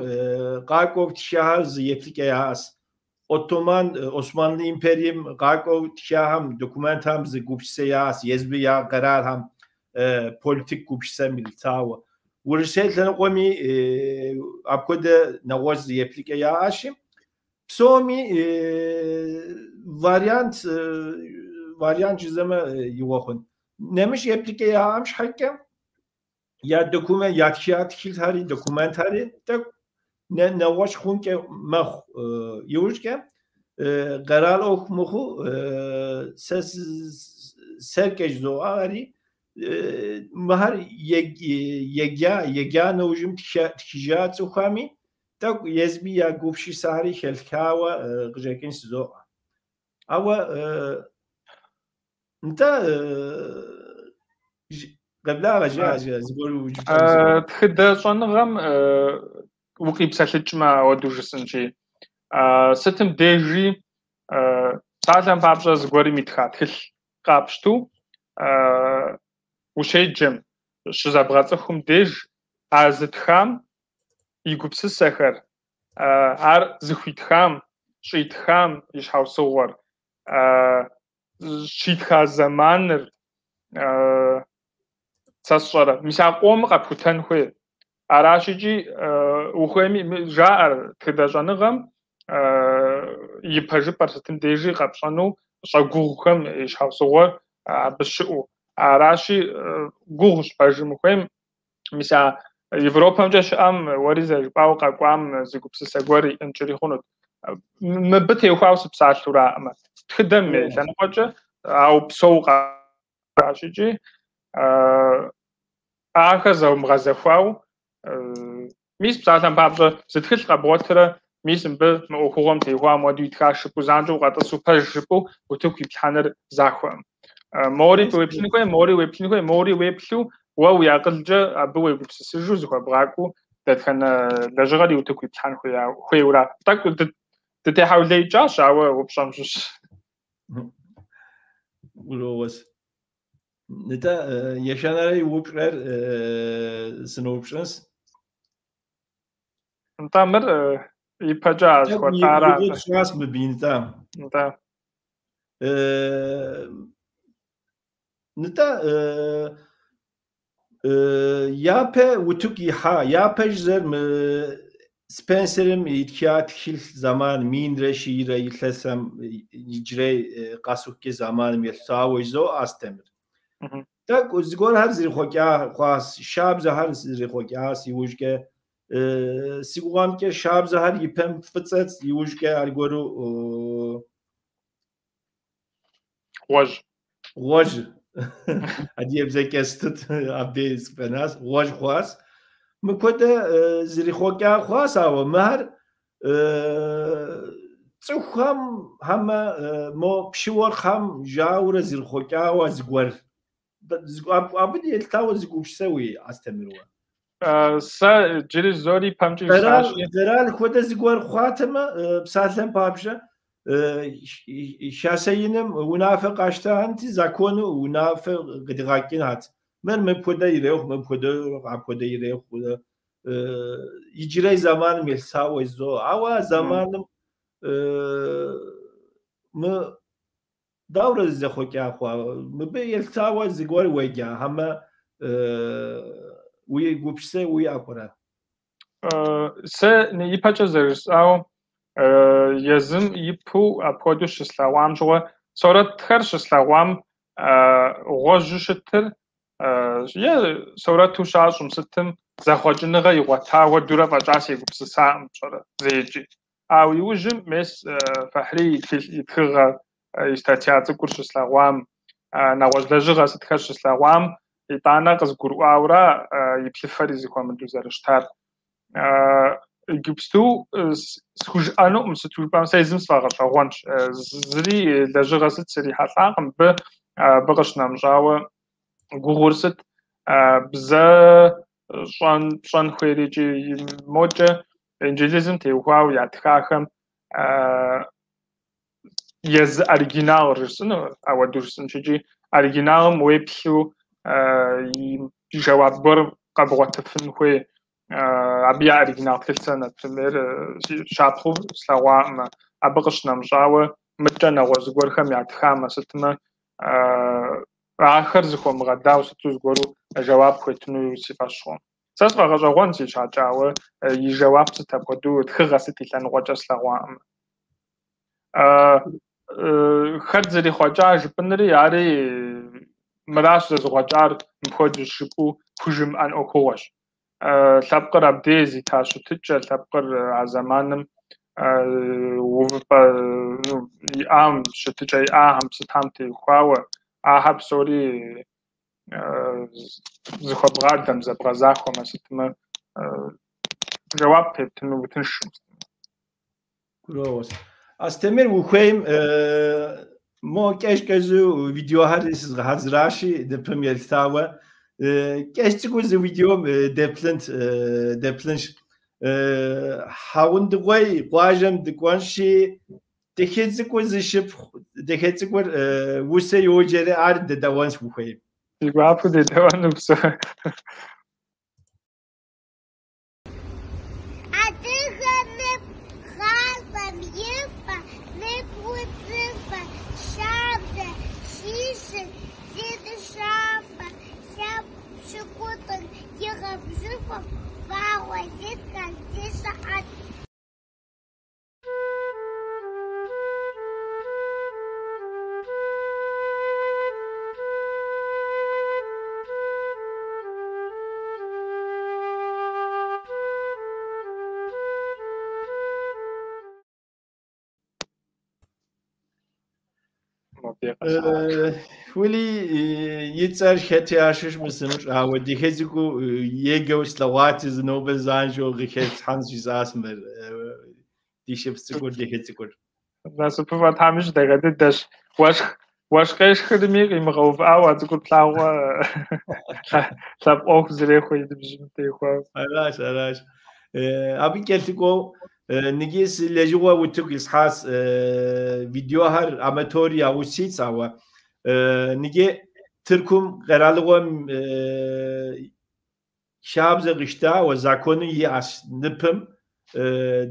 къакӏуэу тхахэр зы еплъыкӏэ яӏэс. Оттоман, Османлы империем къакӏуэу тхахэм, документхэм зы гупсысэ яӏэс, езбы я къэралхэм политик гупсысэм елъытауэ. Урысей лъэныкъуэми апхуэдэ нэгъуэщӏ зы еплъыкӏэ яӏэщи, псоми вариант вариант жызэмэ игъуэ хъун. Нэмыщӏ еплъыкӏэ яӏэм щхьэкӏэ я документ, ятха тхылъхэри, документхэри тӏэкӏу нэгъуэщӏ хъункӏэ мэхъу. Иужькӏэ къэрал ӏуэху мыхъуу сэ сэркӏэ жызоӏэри, мыхэр еджа нэужьым тхыжа цӏыхухэми тӏэкӏу езыми я гупсысэхэри хэлъхауэ къыщӏэкӏын сызоӏэ. Ауэ нтӏэ къеблагъэ жыӏэ зыгуэр жыпӏэну. Тхыдэ щӏэныгъэм укъипсэлъыкӏмэ, ауэдэу жысӏэнщи, сытым дежи псалъэм папщӏэ зыгуэрым итха тхылъ къапщту ущеджэм, щызэбгъэцӏыхум деж а зытхам и гупсысэхэр, ар зыхуитхам, щӏитхам и щхьэусыгъуэр, щитха зэманыр, сэ сщӏэрэ, мис а къомыр къэпхутэн хуей. Аращ икӏи ухуейми жаӏэр тхыдэ щӏэныгъэм и пэжыпӏэр сытым дежи къэпщӏэну щӏэгугъухэм и щхьэусыгъуэр абы щыӏэу. Аращи, гугъущ пэжым ухуейм. Мис а Европэмкӏэ щыӏэм уэри зэрыжыпӏауэ къэкӏуам зы гупсысэ гуэр иӏэнкӏэри хъунут. Мыбы теухуауэ сыпсалъэураӏымэ. Тхыдэм и лъэныкъуэкӏэ, ауэ псоу къащ икӏи ахэр зэумыгъэзэхуау, мис псалъэм папщӏэ зы тхылъ къэбгъуэтрэ, мис мыбы мы ӏуэхугъуэм теухуам уэду итхащ жыпӏэу занщӏэу укъэтӏысу пэж жыпӏэу утыку иплъхьэныр захуэкъым. Мори уеплъын хуей, мори уеплъын хуей, мори уеплъу, уэ уи акъылкӏэ абы уегупсысыжу зыхуэбгъакӏуэу дэтхэнэ лэжьыгъэри утыку иплъхьэн хуейуэра. Тӏэкӏу дытехьэулеикӏащ, ауэ упщӏэм щыщ. Гурыӏуэгъуэщ. Нтӏэ, ещанэрэ упщӏэр сыноупщӏынщ. Нтӏэ, мыр ипэкӏэ а жыхуэтӏара. Тщӏащ мыбы, нтӏэ. Нтӏэ. Нтӏэ, япэ утыку ихьа, япэ жызэр мы Спенсерым итха тхылъ зэман 1100 илъэсым иджырей къэсыхукӏэ зэманым елъытауэ жызоӏэ Астемыр. Тӏэкӏу зыгуэрхэр зэрихъуэкӏа хъуащ, шабзэхэр зэрихъуэкӏащ иужькӏэ. Си гугъэмкӏэ шабзэхэр ипэм фӏыцӏэт, иужькӏэ аргуэру гъуэжь. Гъуэжь. Адыгэбзэкӏэ сытыт абдей сыфӏэнащ, гъуэжь хъуащ. Мыпхуэдэ зэрихъуэкӏа хъуащ, ауэ мыхэр цӏыхухэм хьэмэ мо пщы-уэркъхэм жаурэ зэрихъуэкӏауэ зыгуэр. Абы елъытауэ зы гупсысэ уиӏэ, Астемыр уэ? Сэ иджыри зори пэмкӏи жысӏащи. Къэрал хуэдэ зыгуэр хъуатэмэ, псалъэм папщӏэ, Хасэ иным унафэ къащтаӏэнти, закону унафэ къыдигъэкӏынат. Мыр мыпхуэдэ ирехъу, мыпхуэдэ апхуэдэ ирехъу. Иджырей зэманым елъытауэ жызоӏэ. Ауэ а зэманым мы дауэрэ зэхъуэкӏа хъуа? Мыбы елъытауэ зыгуэр уеджа, хьэмэ уи гупсысэ уиӏэ хъурэ? Сэ ипэкӏэ зэрыжысӏауэ, езым ипэу апхуэдэу щыслъэгъуам щыгъуэ, сурэтхэр щыслъэгъуам гъуэжьу щытыр е сурэту щащӏым сытым зэхъуэкӏыныгъэ игъуэтауэ дурэ фӏэкӏа сегупсысакъым пщӏэрэ зэикӏи. Ауэ иужьым мес Фахьри и тхыгъэ, и статья цӏыкӏур щыслъэгъуам, нэгъуэщӏ лэжьыгъэ сытхэр щыслъэгъуам, итӏанэ къызгурыӏуауэра и плъыфэри зыхуэмыдэу зэрыщытар. Иджыпсту схужыӏэнукъым, сыту жыпӏэмэ, сэ езым сфӏэгъэщӏэгъуэнщ. Зыри лэжьыгъэ сыт срихьэлӏакъым, абы къыщынэмыщӏауэ гугъур сыт, бзэ пщӏэн хуейр икӏи мокӏэ инджылызым теухуауэ ятхахэм езы оригиналыр жысӏэну, ауэдэу жысӏэнщ икӏи оригиналым уеплъу жэуап гуэр къэбгъуэтыфын хуей. Абы я оригинал тхылъ сэ, например, щапхъэу слъэгъуаӏымэ. Абы къыщынэмыщӏауэ, мыткӏэ нэгъуэщӏ зыгуэрхэм ятхамэ сытмэ, ахэр зыхуэмыгъэдауэ сыту зыгуэру жэуап хуетыну си фӏэщ хъуӏым. Сэ сфӏэгъэщӏэгъуэн си щхьэкӏэ, ауэ и жэуап сыт апхуэдэу тхыгъэ сыт и лъэныкъуэкӏэ слъэгъуаӏым. Хэт зэрихъуэкӏа жыпӏэнри, ари мыращ зэзыхъуэкӏар мыпхуэдэущ жыпӏэу пхужымыӏэн ӏуэхугъуэщ. Лъэпкъыр абдей зита щытыкӏэ, лъэпкъыр а зэманым увыпӏэ иӏам, щытыкӏэ иӏахэм, сытхэм теухуауэ, ахэр псори зыхуэбгъадэм, зэбгъэзахуэмэ сытмэ, жэуап тептыну утыншкъым. Гурыӏуэгъуэщ. Астемыр, ухуейм мо кӏэщӏ-кӏэщӏу видеохэр сызгъэхьэзыращи, ныпым елъытауэ, кӏэщӏ цӏыкӏуу зы видеом деплъынт, деплъынщ. Хьэгъундыкъуей къуажэм дыкӏуэнщи, дахэ цӏыкӏуу зы шыпхъу, дахэ цӏыкӏур усэ йоджэри, ар дедэӏуэнщ ухуейм. Си гуапэу дедэӏуэну псо. Адыгэ нып гъащӏэм и фэ, нып удзыфэ, шабзэ щищыр зи дыщафэ, лъэпкъ пщыкӏутӏыр игъэбжьыфӏэу, вагъуэ зитхэр зи щыхьэт. Уэли и цӏэр хэти ящыщми сымыщӏэ, ауэ дахэ цӏыкӏуу еджэу слъэгъуати, зы нобэ занщӏэу къыхэслъхьэн жысӏащ мыр ди шыпхъу цӏыкӏур, дахэ цӏыкӏур. Насыпыфӏэ Тхьэм ищӏ, дахэ дыдэщ. Уэшх, уэшх къешхырми къимыгъэувыӏауэ а цӏыкӏур плъагъуэ лъэпкъ ӏуэху зэрехуэ и ныбжьым техуауэ. Аращ, аращ. Абы кӏэлъыкӏуэу ныджы си лэжьыгъэ утыку исхьащ видеохэр аматор яужь ситщ, ауэ ныджы Тыркум къэралыгъуэм хабзэ къищтауэ закону иӏэщ ныпым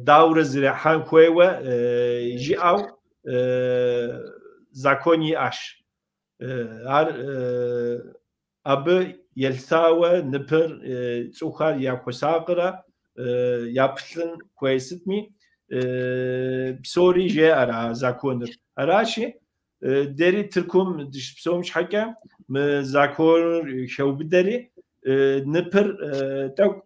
даурэ зэрахьэн хуейуэ жиӏэу закон иӏэщ. Ар абы елъытауэ ныпыр цӏыхухэр яхуэсакърэ япылъын хуей сытми, псори жеӏэр а законыр. Аращи, дэри Тыркум дыщыпсэум щхьэкӏэ мы законыр хеубыдэри, ныпыр тӏэкӏу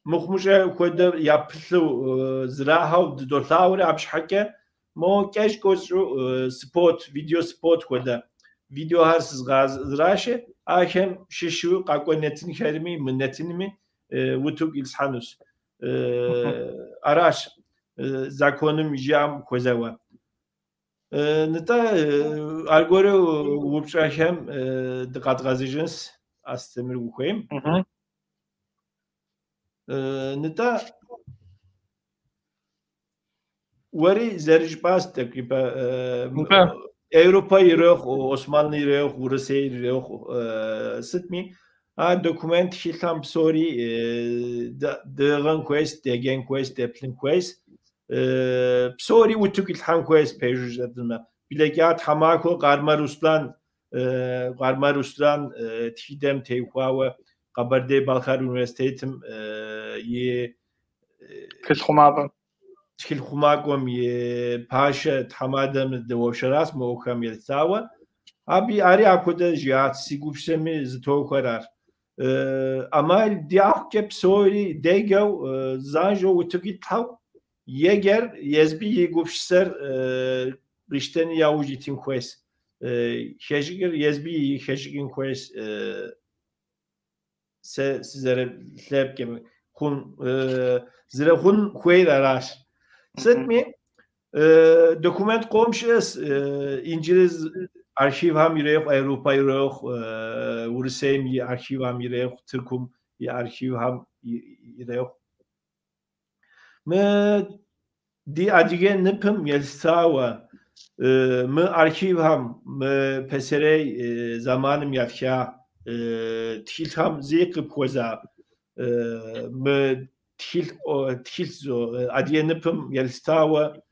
мыхъумыщӏэ хуэдэ япылъу зэрахьэу дыдолъагъури, абы щхьэкӏэ мо кӏэщӏ-кӏэщӏу спот, видео спот хуэдэ видеохэр сызгъэхьэзыращи, ахэм щыщу къакӏуэ нэтынхэрми мы нэтынми утыку ислъхьэнущ. Аращ законым жиӏэм хуэзэуэ. Нтӏэ, аргуэру упщӏэхэм дыкъэдгъэзэжынщ, Астемыр, ухуейм. Нтӏэ, уэри зэрыжыпӏащ тӏэкӏу ипэ, Европэ ирехъу, Османлы ирехъу, Урысей ирехъу, сытми, а документ тхылъхэм псори дыӏыгъын хуейщ, деджэн хуейщ, деплъын хуейщ. Псори утыку илъхьэн хуейщ, пэжу жытӏэмэ. Блэкӏа тхьэмахуэ Къармэ Руслан, Къармэ Руслан тхыдэм теухуауэ Къэбэрдей-Балъкъэр университетым и Тхылъ хъумапӏэм. Тхылъ хъумакӏуэм и пашэ тхьэмадэм дэуэршэращ мы ӏуэхухэм елъытауэ. Абы ари апхуэдэ жиӏат, си гупсысэми зытохуэр ар. ӏэмал диӏэхукӏэ псори деджэу, занщӏэу утыку итлъхьэу, еджэр езыми и гупсысэр къищтэни яужь итын хуейщ. Хэщӏыкӏыр езыми и хэщӏыкӏын хуейщ. Сэ сызэрылъэпкӏэ хъун, зэрыхъун хуейр аращ. Сытми, документ къом щыӏэщ, инджылыз архивхэм ирехъу, Европэ ирехъу, Урысейм и архивхэм ирехъу, Тыркум и архивхэм ирехъу. Мы ди адыгэ ныпым елъытауэ, мы архивхэм, мы пасэрей зэманым ятха тхылъхэм зи къыпхуэза. Мы тхылъ адыгэ ныпым елъытауэ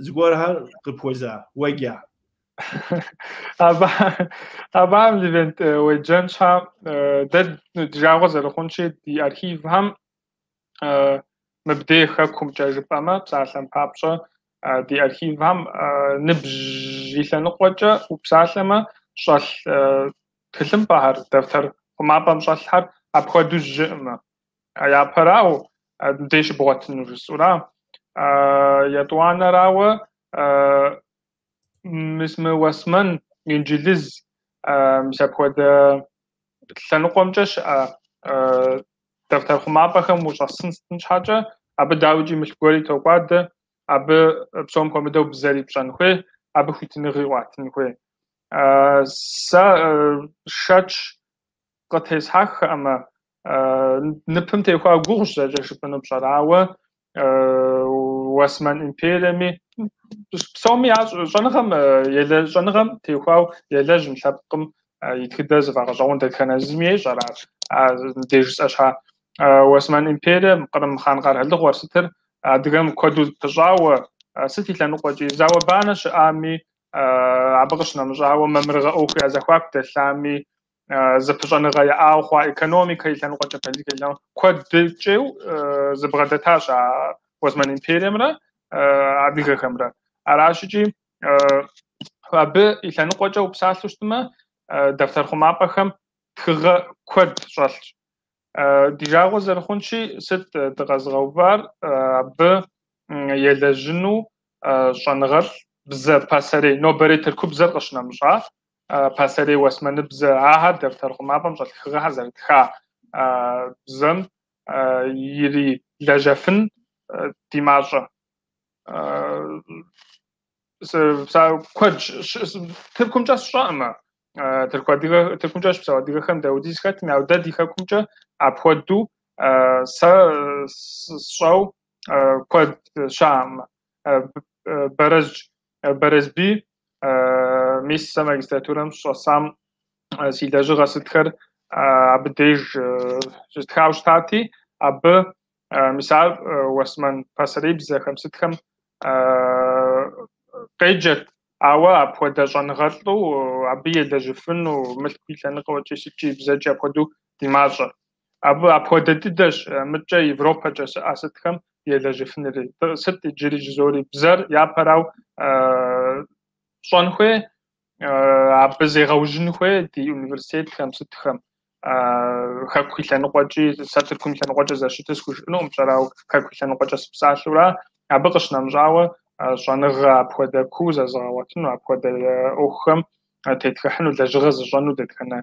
зыгуэрхэр къыпхуэза, уеджа? Абыхэм, Левент, уеджэн щхьа, дэ ди жагъуэ зэрыхъунщи, ди архивхэм мыбдей хэкумкӏэ жыпӏэмэ, псалъэм папщӏэ, ди архивхэм ныбжь и лъэныкъуэкӏэ упсалъэмэ, щӏэлъ тхылъымпӏэхэр, дэфтэр хъумапӏэм щӏэлъхэр апхуэдэу жьыӏымэ. Япэрауэ, мыбдей щыбгъуэтыну жысӏэура. Етӏуанэрауэ, мис мы Уэсмэн, Инджылыз, мис апхуэдэ лъэныкъуэмкӏэ щыӏэ дэфтэр хъумапӏэхэм ущӏэсын сытын щхьэкӏэ, абы дауикӏи мылъку гуэри токӏуадэ, абы псом хуэмыдэу бзэри пщӏэн хуей, абы хуитыныгъи къуатын хуей. Сэ шэч къытесхьэххэӏымэ, ныпым теухуа гугъущ зэкӏэ жыпӏэну пщӏэрэ, ауэ Уэсмэн империеми псоми ящӏ щӏэныгъэм щӏэныгъэм теухуауэ елэжьым лъэпкъым и тхыдэр зыфӏэгъэщӏэгъуэн дэтхэнэ зыми ещӏэр ар. Мыбдеж жысӏэ щхьа. Уэсмэн империем, Кърым хъан къэралыгъуэр сытыр адыгэм куэду пыщӏауэ, сыт и лъэныкъуэкӏи зауэ-банэ щыӏами, абы къыщынэмыщӏауэ мамырыгъэ ӏуэху я зэхуаку дэлъами, зэпыщӏэныгъэ яӏауэ хъуа экономикэ и лъэныкъуэкӏэ, политикэ и лъэныкъуэкӏэ куэдыкӏейу зыбгъэдэтащ а Уэсмэн империемрэ адыгэхэмрэ. Аращ икӏи абы и лъэныкъуэкӏэ упсалъэу щытмэ, дэфтэр хъумапӏэхэм тхыгъэ куэд щӏэлъщ. Ди жагъуэ зэрыхъунщи, сыт дыкъэзыгъэувар абы елэжьыну щӏэныгъэлӏ бзэ пасэрей, нобэрей тыркубзэр къыщынэмыщӏа, пасэрей уэсмэныбзэ, ахэр дэфтэр хъумапӏэм щӏэлъ тхыгъэхэр зэрытха бзэм ирилэжьэфын ди мащӏэ. Куэд Тыркумкӏэ сщӏэӏымэ, тырку адыгэ, Тыркумкӏэ щыпсэу адыгэхэм дауэдиз хэтми, ауэ дэ ди хэкумкӏэ апхуэдэу сэ сщӏэу куэд щыӏэӏымэ. Бэрэздж Бэрэзбий, мис сэ магистратурэм щыщӏэсам си лэжьыгъэ сытхэр абы деж щыстхауэ щытати, абы мис ар уэсмэн пасэрейбзэхэм сытхэм къеджэт, ауэ апхуэдэ щӏэныгъэлӏу абы елэжьыфыну, мылъку и лъэныкъуэкӏи сыткӏи бзэкӏи апхуэдэу ди мащӏэ. Абы апхуэдэ дыдэщ мыткӏэ Европэкӏэ щыӏэ сытхэм елэжьыфынри. Сыт иджыри жызори бзэр япэрау щӏэн хуей, абы зегъэужьын хуей ди университетхэм сытхэм. Хэку и лъэныкъуэкӏи, сэ Тыркум и лъэныкъуэкӏэ зэрыщытыр схужыӏэнукъым, пщӏэрэ, ауэ хэку и лъэныкъуэкӏэ сыпсалъэура. Абы къыщынэмыщӏауэ щӏэныгъэ апхуэдэ куу зэзыгъэгъуэтыну, апхуэдэ ӏуэхухэм тетхыхьыну, лэжьыгъэ зыщӏэну дэтхэнэ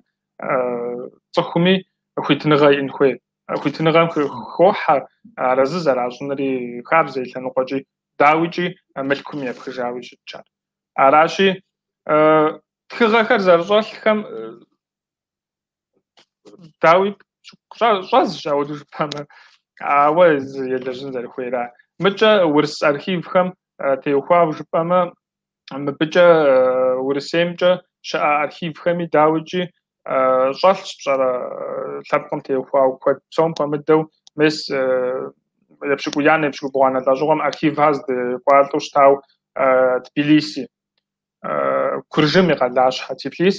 цӏыхуми хуитыныгъэ иӏэн хуей. Хуитыныгъэм хохьэ арэзы зэращӏынри хабзэ и лъэныкъуэкӏи, дауикӏи мылъкум епхыжауи щытщ ар. Аращи, тхыгъэхэр зэрыщӏэлъхэм дауи щӏэзщ ауэдэу жыпӏэмэ, ауэ елэжьын зэрыхуейра. Мыкӏэ урыс архивхэм теухуауэ жыпӏэмэ, мыбыкӏэ Урысеймкӏэ щыӏэ архивхэми дауикӏи щӏэлъщ пщӏэрэ лъэпкъым теухуауэ куэд. Псом хуэмыдэу мес епщыкӏуиянэ, епщыкӏубгъуанэ лӏэщӏыгъуэм архивхэр здекӏуалӏэу щытауэ Тбилиси, Куржым и къалащхьэ Тифлис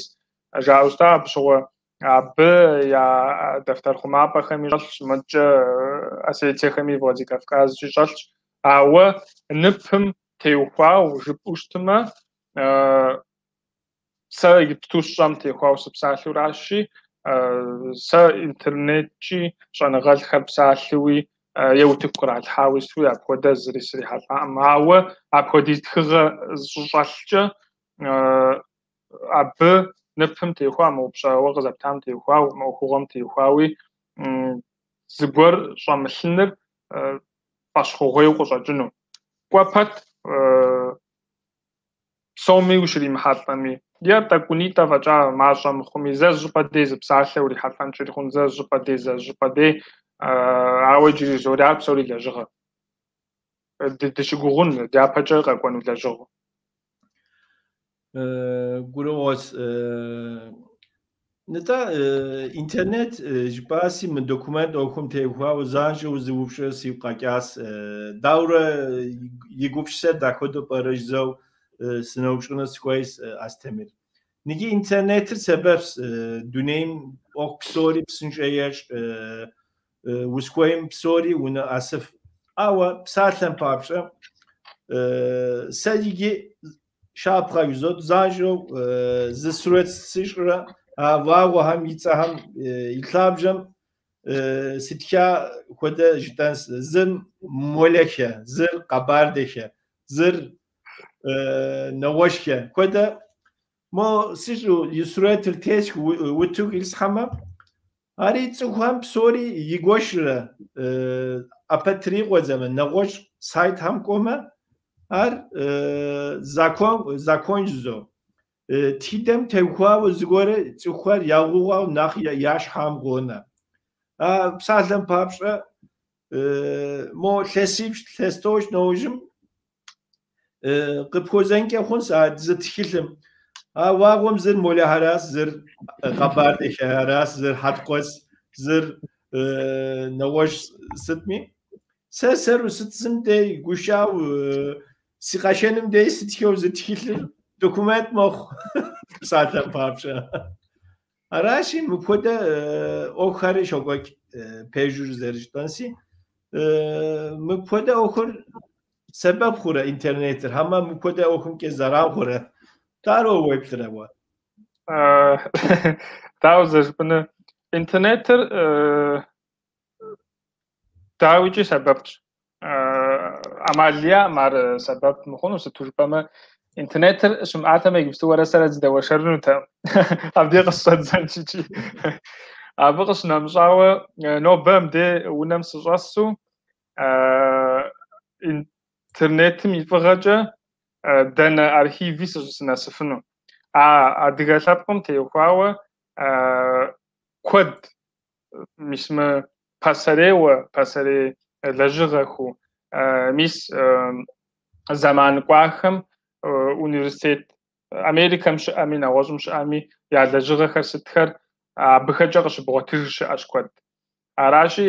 жаӏэу щыта абы щыгъуэ. Абы я дэфтэр хъумапӏэхэми щӏэлъщ, мыткӏэ Осетиехэми Владикавказкӏи щӏэлъщ. Ауэ ныпым теухуауэ жыпӏэу щытмэ, сэ иджыпсту сщӏэм теухуауэ сыпсалъэуращи, сэ интернеткӏи щӏэныгъэлӏхэр псалъэуи е утыку къралъхьауи сытуи апхуэдэ зыри срихьэлӏакъым. Ауэ апхуэдиз тхыгъэ щыщӏэлъкӏэ абы ныпым теухуа, мы упщӏэ уэ къызэптам теухуауэ, мы ӏуэхугъуэм теухуауи зыгуэр щӏэмылъыныр фӏэщхъугъуейуэ къыщӏэкӏыну. Кӏуэ пэт псоми ущримыхьэлӏэми, е тӏэкӏунитӏэ фӏэкӏа мащӏэ мыхъуми, зэ зыщӏыпӏэ дей зы псалъэ урихьэлӏэнкӏэри хъун, зэ зыщӏыпӏэ дей, зэ зыщӏыпӏэ дей, ауэ иджыри жызори ар псори лэжьыгъэ. Дыщыгугъун дяпэкӏэ къэкӏуэну лэжьыгъэу. Гурыӏуэгъуэщ. Нтӏэ, интернет жыпӏаси, мы документ ӏуэхум теухуауэ занщӏэу зы упщӏэ сигу къэкӏащ. Дауэрэ и гупсысэр дахуэдэу пӏэрэ жызэу сыноупщӏыну сыхуейщ, Астемыр. Ныджы интернетыр сэбэпщ, дунейм ӏуэху псори псынщӏэ ещӏ, узыхуейм псори унэӏэсыф. Ауэ псалъэм папщӏэ, сэ иджы щапхъэ жызот, занщӏэу зы сурэт сыщӏрэ а вагъуэхэм и цӏэхэм и лъабжьэм сытха хуэдэ жытӏэнщ. Зыр Молэхэ, зыр Къэбардэхэ, зыр нэгъуэщӏхэ хуэдэ. Мо сыщӏу и сурэтыр тесх утыку ислъхьэмэ, ари цӏыхухэм псори игуэшрэ ӏэпэ трикъуэдзэмэ, нэгъуэщӏ сайтхэм кӏуэмэ, ар закон жызо. Тхыдэм теухуауэ зыгуэрэ цӏыхухэр ягъугъэу нэхъ я щхьэм къонэ. А псалъэм папщӏэ, мо илъэсипщӏ, илъэс тӏощӏ нэужьым къыпхуэзэнкӏэ хъунщ а зы тхылъым. А вагъуэм зыр Молэхэращ, зыр Къэбардэхэращ, зыр Хьэткъуэс, зыр нэгъуэщӏ сытми. Сэ сэру сытсым дей гушыӏэу си къэшэным дей сытхэу зы тхылъыр документ мэхъу, псалъэм папщӏэ. Аращи, мыпхуэдэ ӏуэхухэри щокӏуэкӏ, пэжу зэрыжытӏэнси. Мыпхуэдэ ӏуэхур сэбэп хъурэ интернетыр, хьэмэ мыпхуэдэ ӏуэхумкӏэ зэран хъурэ? Дауэ уеплърэ уэ? Дауэ зэрыжыпӏэнур? Интернетыр дауикӏи сэбэпщ. ӏэмал иӏэкъым ар сэбэп мыхъуну, сыту жыпӏэмэ, интернетыр щымыӏатэмэ иджыпсту уэрэ сэрэ дыздэуэршэрынутэкъым. Абдей къыщыщӏэддзэнщ икӏи. Абы къыщынэмыщӏауэ, нобэ мыбдей унэм сыщӏэсу, интернетым и фӏыгъэкӏэ дэнэ архиви сынэсыфыну. А адыгэ лъэпкъым теухуауэ куэд, мис мы пасэрейуэ, пасэрей лэжьыгъэхэу, мис зэман кӏуахэм университет Америкэм щыӏэми, нэгъуэщӏым щыӏэми я лэжьыгъэхэр сытхэр абыхэкӏэ къыщыбгъуэтыж щыӏэщ куэд. Аращи,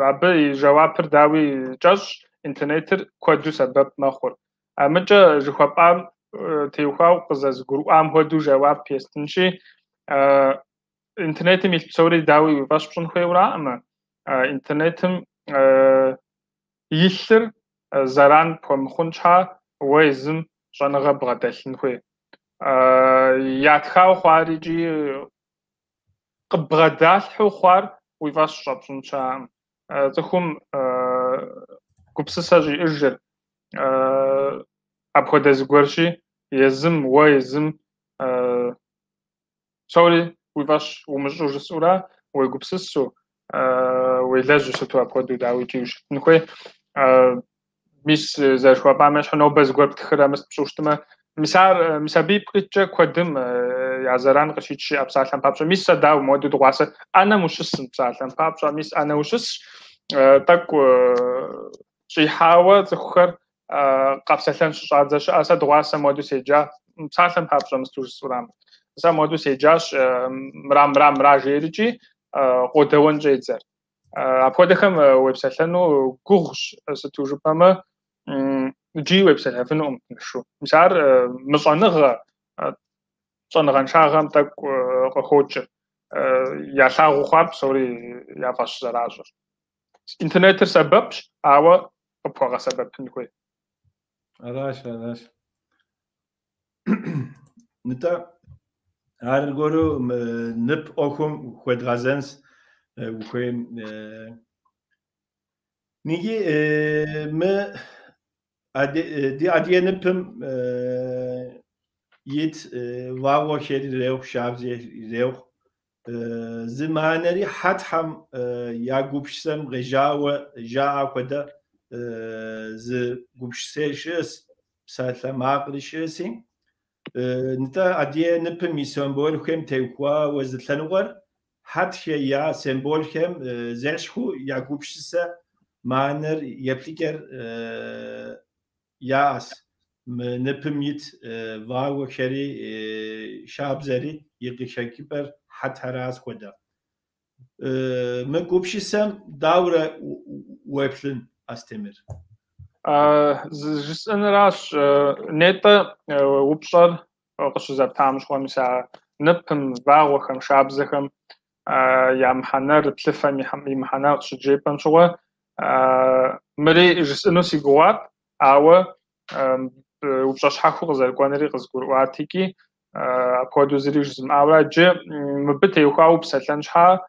абы и жэуапыр дауи кӏэщӏщ, интернетыр куэду сэбэп мэхъур. Мыкӏэ жыхуэпӏам теухуауэ къызэзгурыӏуам хуэдэу жэуап естынщи, интернетым илъ псори дауи уи фӏэщ пщӏын хуейуэраӏымэ, интернетым илъыр зэран пхуэмыхъун щхьа уэ езым щӏэныгъэ бгъэдэлъын хуей. Ятхауэ хъуар икӏи къыббгъэдалъхьэу хъуар уи фӏэщ щӏэпщӏын щыӏэкъым. Цӏыхум гупсысэ щӏиӏыжыр апхуэдэ зыгуэрщи, езым, уэ езым псори уи фӏэщ умыщӏу жысӏэурэ, уегупсысу, уелэжьу сыту апхуэдэу дауи икӏи ущытын хуей. Мис зэрыжыхуэпӏам ещхьу нобэ зыгуэр птхырэ мыс пщӏыу щытмэ, мис ар, мис абы ипкъ иткӏэ куэдым я зэран къыщикӏ щыӏэ псалъэм папщӏэ. Мис сэ дауэ мыуэду дыгъуасэ ӏэнэм ущысым псалъэм папщӏэ, мис ӏэнэ ущысщ, тӏэкӏу щӏихьауэ цӏыхухэр къэпсэлъэн щыщӏадзэ щыӏэ. Сэ дыгъуасэ мыуэду седжа, псалъэм папщӏэ мысту жысӏурам. Сэ мыуэду седжащ, мыра, мыра, мыра жерикӏи къодэуэн щӏедзэр. Апхуэдэхэм уепсэлъэну гугъущ, сыту жыпӏэмэ, иджыри уепсэлъэфынукъым тыншу. Мис ар мыщӏэныгъэ, щӏэныгъэншагъэм тӏэкӏу къыхокӏыр. Ялъагъуу хъуар псори я фӏэщ зэращӏыр. Интернетыр сэбэпщ, ауэ къыпхуэгъэсэбэпын хуей. Аращ, аращ. Нтӏэ, аргуэру мы нып ӏуэхум хуэдгъэзэнщ ухуейм. Ныджы мы ди адыгэ ныпым ит вагъуэхэр ирехъу, шабзэ ирехъу. Зы мыхьэнэри хьэтхэм я гупсысэм къежьауэ жаӏэ хуэдэ зы гупсысэ щыӏэщ, псалъэмакъри щыӏэщи. Нтӏэ, адыгэ ныпым и символхэм теухуауэ зы лъэныкъуэр хьэтхэ я символхэм зэщхьу я гупсысэ мыхьэнэр еплъыкӏэр яӏэщ. Мы ныпым ит вагъуэхэри шабзэри и къыхэкӏыпӏэр хьэтхэращ хуэдэ. Мы гупсысэм дауэрэ уеплъын, Астемыр? Жысӏэныращ, нетӏэ упщӏэр къыщызэптам щыгъуэ, мис а ныпым, вагъуэхэм, шабзэхэм я мыхьэнэр, плъыфэм и мыхьэнэр къыщыджепӏэм щыгъуэ, мыри жысӏэну си гугъуат, ауэ упщӏэ щхьэхуэу къызэрыкӏуэнури къызгурыӏуат икӏи апхуэдэу зыри жызмыӏауэ. Иджы мыбы теухуауэ упсэлъэн щхьа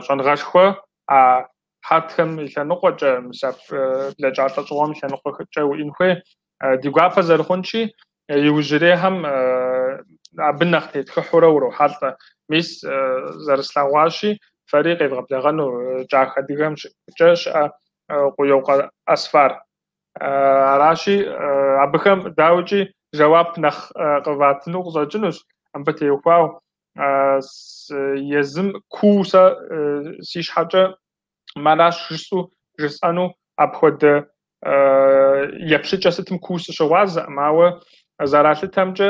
щӏэныгъэшхуэ а хьэтхэм и лъэныкъуэкӏэ, мис а блэкӏа лӏэщӏыгъуэм и лъэныкъуэкӏэ уиӏэн хуей. Ди гуапэ зэрыхъунщи, иужьрейхэм абы нэхъ тетхыхьурэ урохьэлӏэ. Мис зэрыслъэгъуащи, фэри къевгъэблэгъэну кӏахэ адыгэмкӏэ щыӏэ Къуйокъуэ Асфар. Аращи, абыхэм дауикӏи жэуап нэхъ къыватыну къыщӏэкӏынущ абы теухуауэ. Езым куу сэ си щхьэкӏэ мэращ жысӏэу жысӏэну апхуэдэ еплъыкӏэ сытым куу сыщыгъуазэкъым, ауэ зэралъытэмкӏэ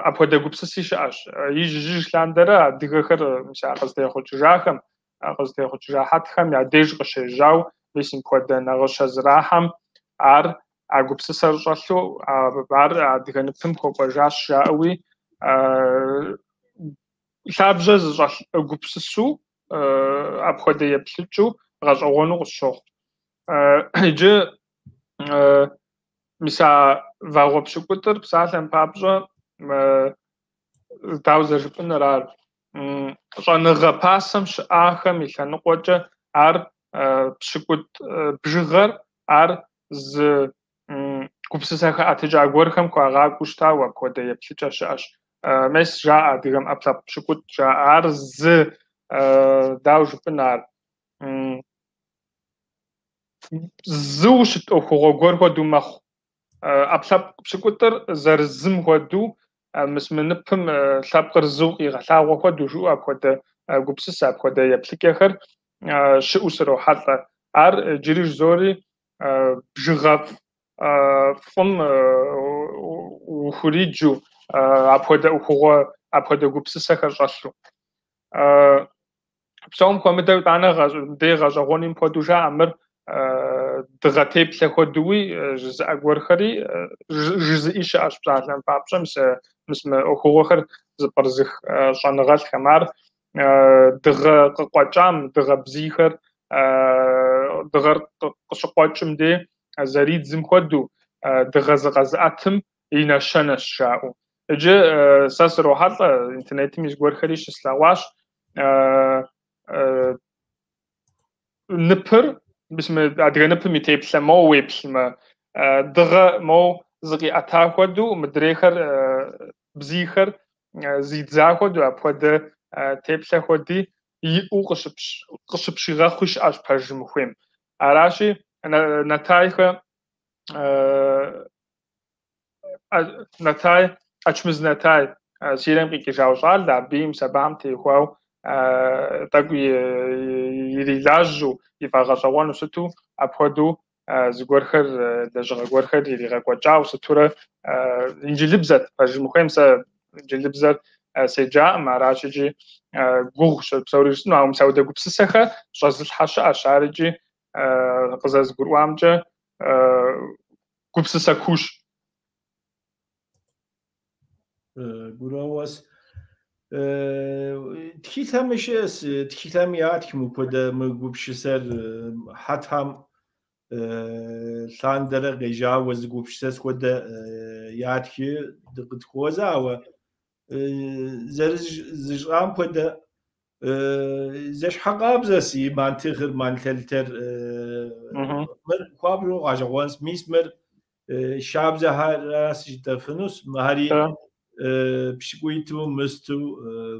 апхуэдэ гупсыси щыӏэщ. Ижь-ижьыж лъандэрэ адыгэхэр мис а къызытехъукӏыжахэм, къызытехъукӏыжа хьэтхэм я деж къыщежьау мис мыпхуэдэ нагъыщэ зэрахьэм ар а гупсысэр щӏэлъу ар адыгэ ныпым хуэкӏуэжащ жаӏэуи лъабжьэ зыщӏэлъ гупсысэу апхуэдэ еплъыкӏыу гъэщӏэгъуэну къысщохъу. Иджы мис а вагъуэ пщыкӏутӏыр псалъэм папщӏэ дауэ зэрыжыпӏэнур ар? Щӏэныгъэ пасэм щыӏахэм и лъэныкъуэкӏэ ар пщыкӏутӏ бжыгъэр ар зы гупсысэ хэӏэтыкӏа гуэрхэм хуагъакӏуэу щытауэ апхуэдэ еплъыкӏэ щыӏэщ. Мес жаӏэ адыгэм ӏэпкълъэпкъ пщыкӏутӏ жаӏэ. Ар зы дауэ жыпӏэн ар? Зыу щыт ӏуэхугъуэ гуэр хуэдэу мэхъу. ӏэпкълъэпкъ пщыкӏутӏыр зэрызым хуэдэу, мис мы ныпым лъэпкъыр зыу къигъэлъагъуэ хуэдэу жыӏэу апхуэдэ гупсысэ, апхуэдэ еплъыкӏэхэр щыӏэу срохьэлӏэ. Ар иджыри жызори бжыгъэфӏ фӏым ухуриджэу, апхуэдэ ӏуэхугъуэ, апхуэдэ гупсысэхэр щӏэлъу. Псом хуэмыдэу итӏанэ мыбдеж гъэщӏэгъуэни мыпхуэдэу жаӏэ, мыр дыгъэ теплъэ хуэдэуи жызыӏэ гуэрхэри жызыӏи щыӏэщ псалъэм папщӏэ, мис мы ӏуэхугъуэхэр зэпкърызых щӏэныгъэлӏхэм. Ар дыгъэ къыкъуэкӏам, дыгъэ бзийхэр дыгъэр къыщыкъуэкӏым дей зэридзым хуэдэу, дыгъэ зыкъэзыӏэтым и нэщэнэщ жаӏэу. Иджы сэ срохьэлӏэ, интернетым зыгуэрхэри щыслъэгъуащ. Ныпыр, мис мы адыгэ ныпым и теплъэ моуэ уеплъмэ, дыгъэ моуэ зыкъиӏэта хуэдэу, мыдрейхэр бзийхэр зидза хуэдэу, апхуэдэ теплъэ хуэди иӏэу къыщыпщигъэхъуи щыӏэщ пэжым ухуейм. Аращи, Натайхэ Натай, Ачмыз Натай, Сирием къикӏыжауэ щӏалэ, абыи мис абыхэм теухуауэ тӏэкӏу ирилажьэу, ифӏэгъэщӏэгъуэну сыту, апхуэдэу зыгуэрхэр, лэжьыгъэ гуэрхэр иригъэкӏуэкӏауэ сытурэ инджылыбзэт, пэжым ухуейм, сэ инджылыбзэр седжаӏым, аращ икӏи гугъущ псори жысӏэну, ауэ мис апхуэдэ гупсысэхэр щӏэзылъхьэ щыӏэщ, ар икӏи къызэрызгурыӏуамкӏэ гупсысэ куущ. Гурыӏуэгъуэщ. Тхылъхэм щыӏэщ, тхылъхэм ятх мыпхуэдэ мы гупсысэр хьэтхэм лъандэрэ къежьауэ зы гупсысэ хуэдэ ятхи дыкъытхуозэ, ауэ зэрызыщӏам хуэдэ зэщхьэкъабзэщ и мантыхыр, мантэлтэр. Мыр хуабжьу гъэщӏэгъуэнщ. Мис мыр шабзэхэращ жытӏэфынущ, мыхэри пщыкӏуитӏу, мысту,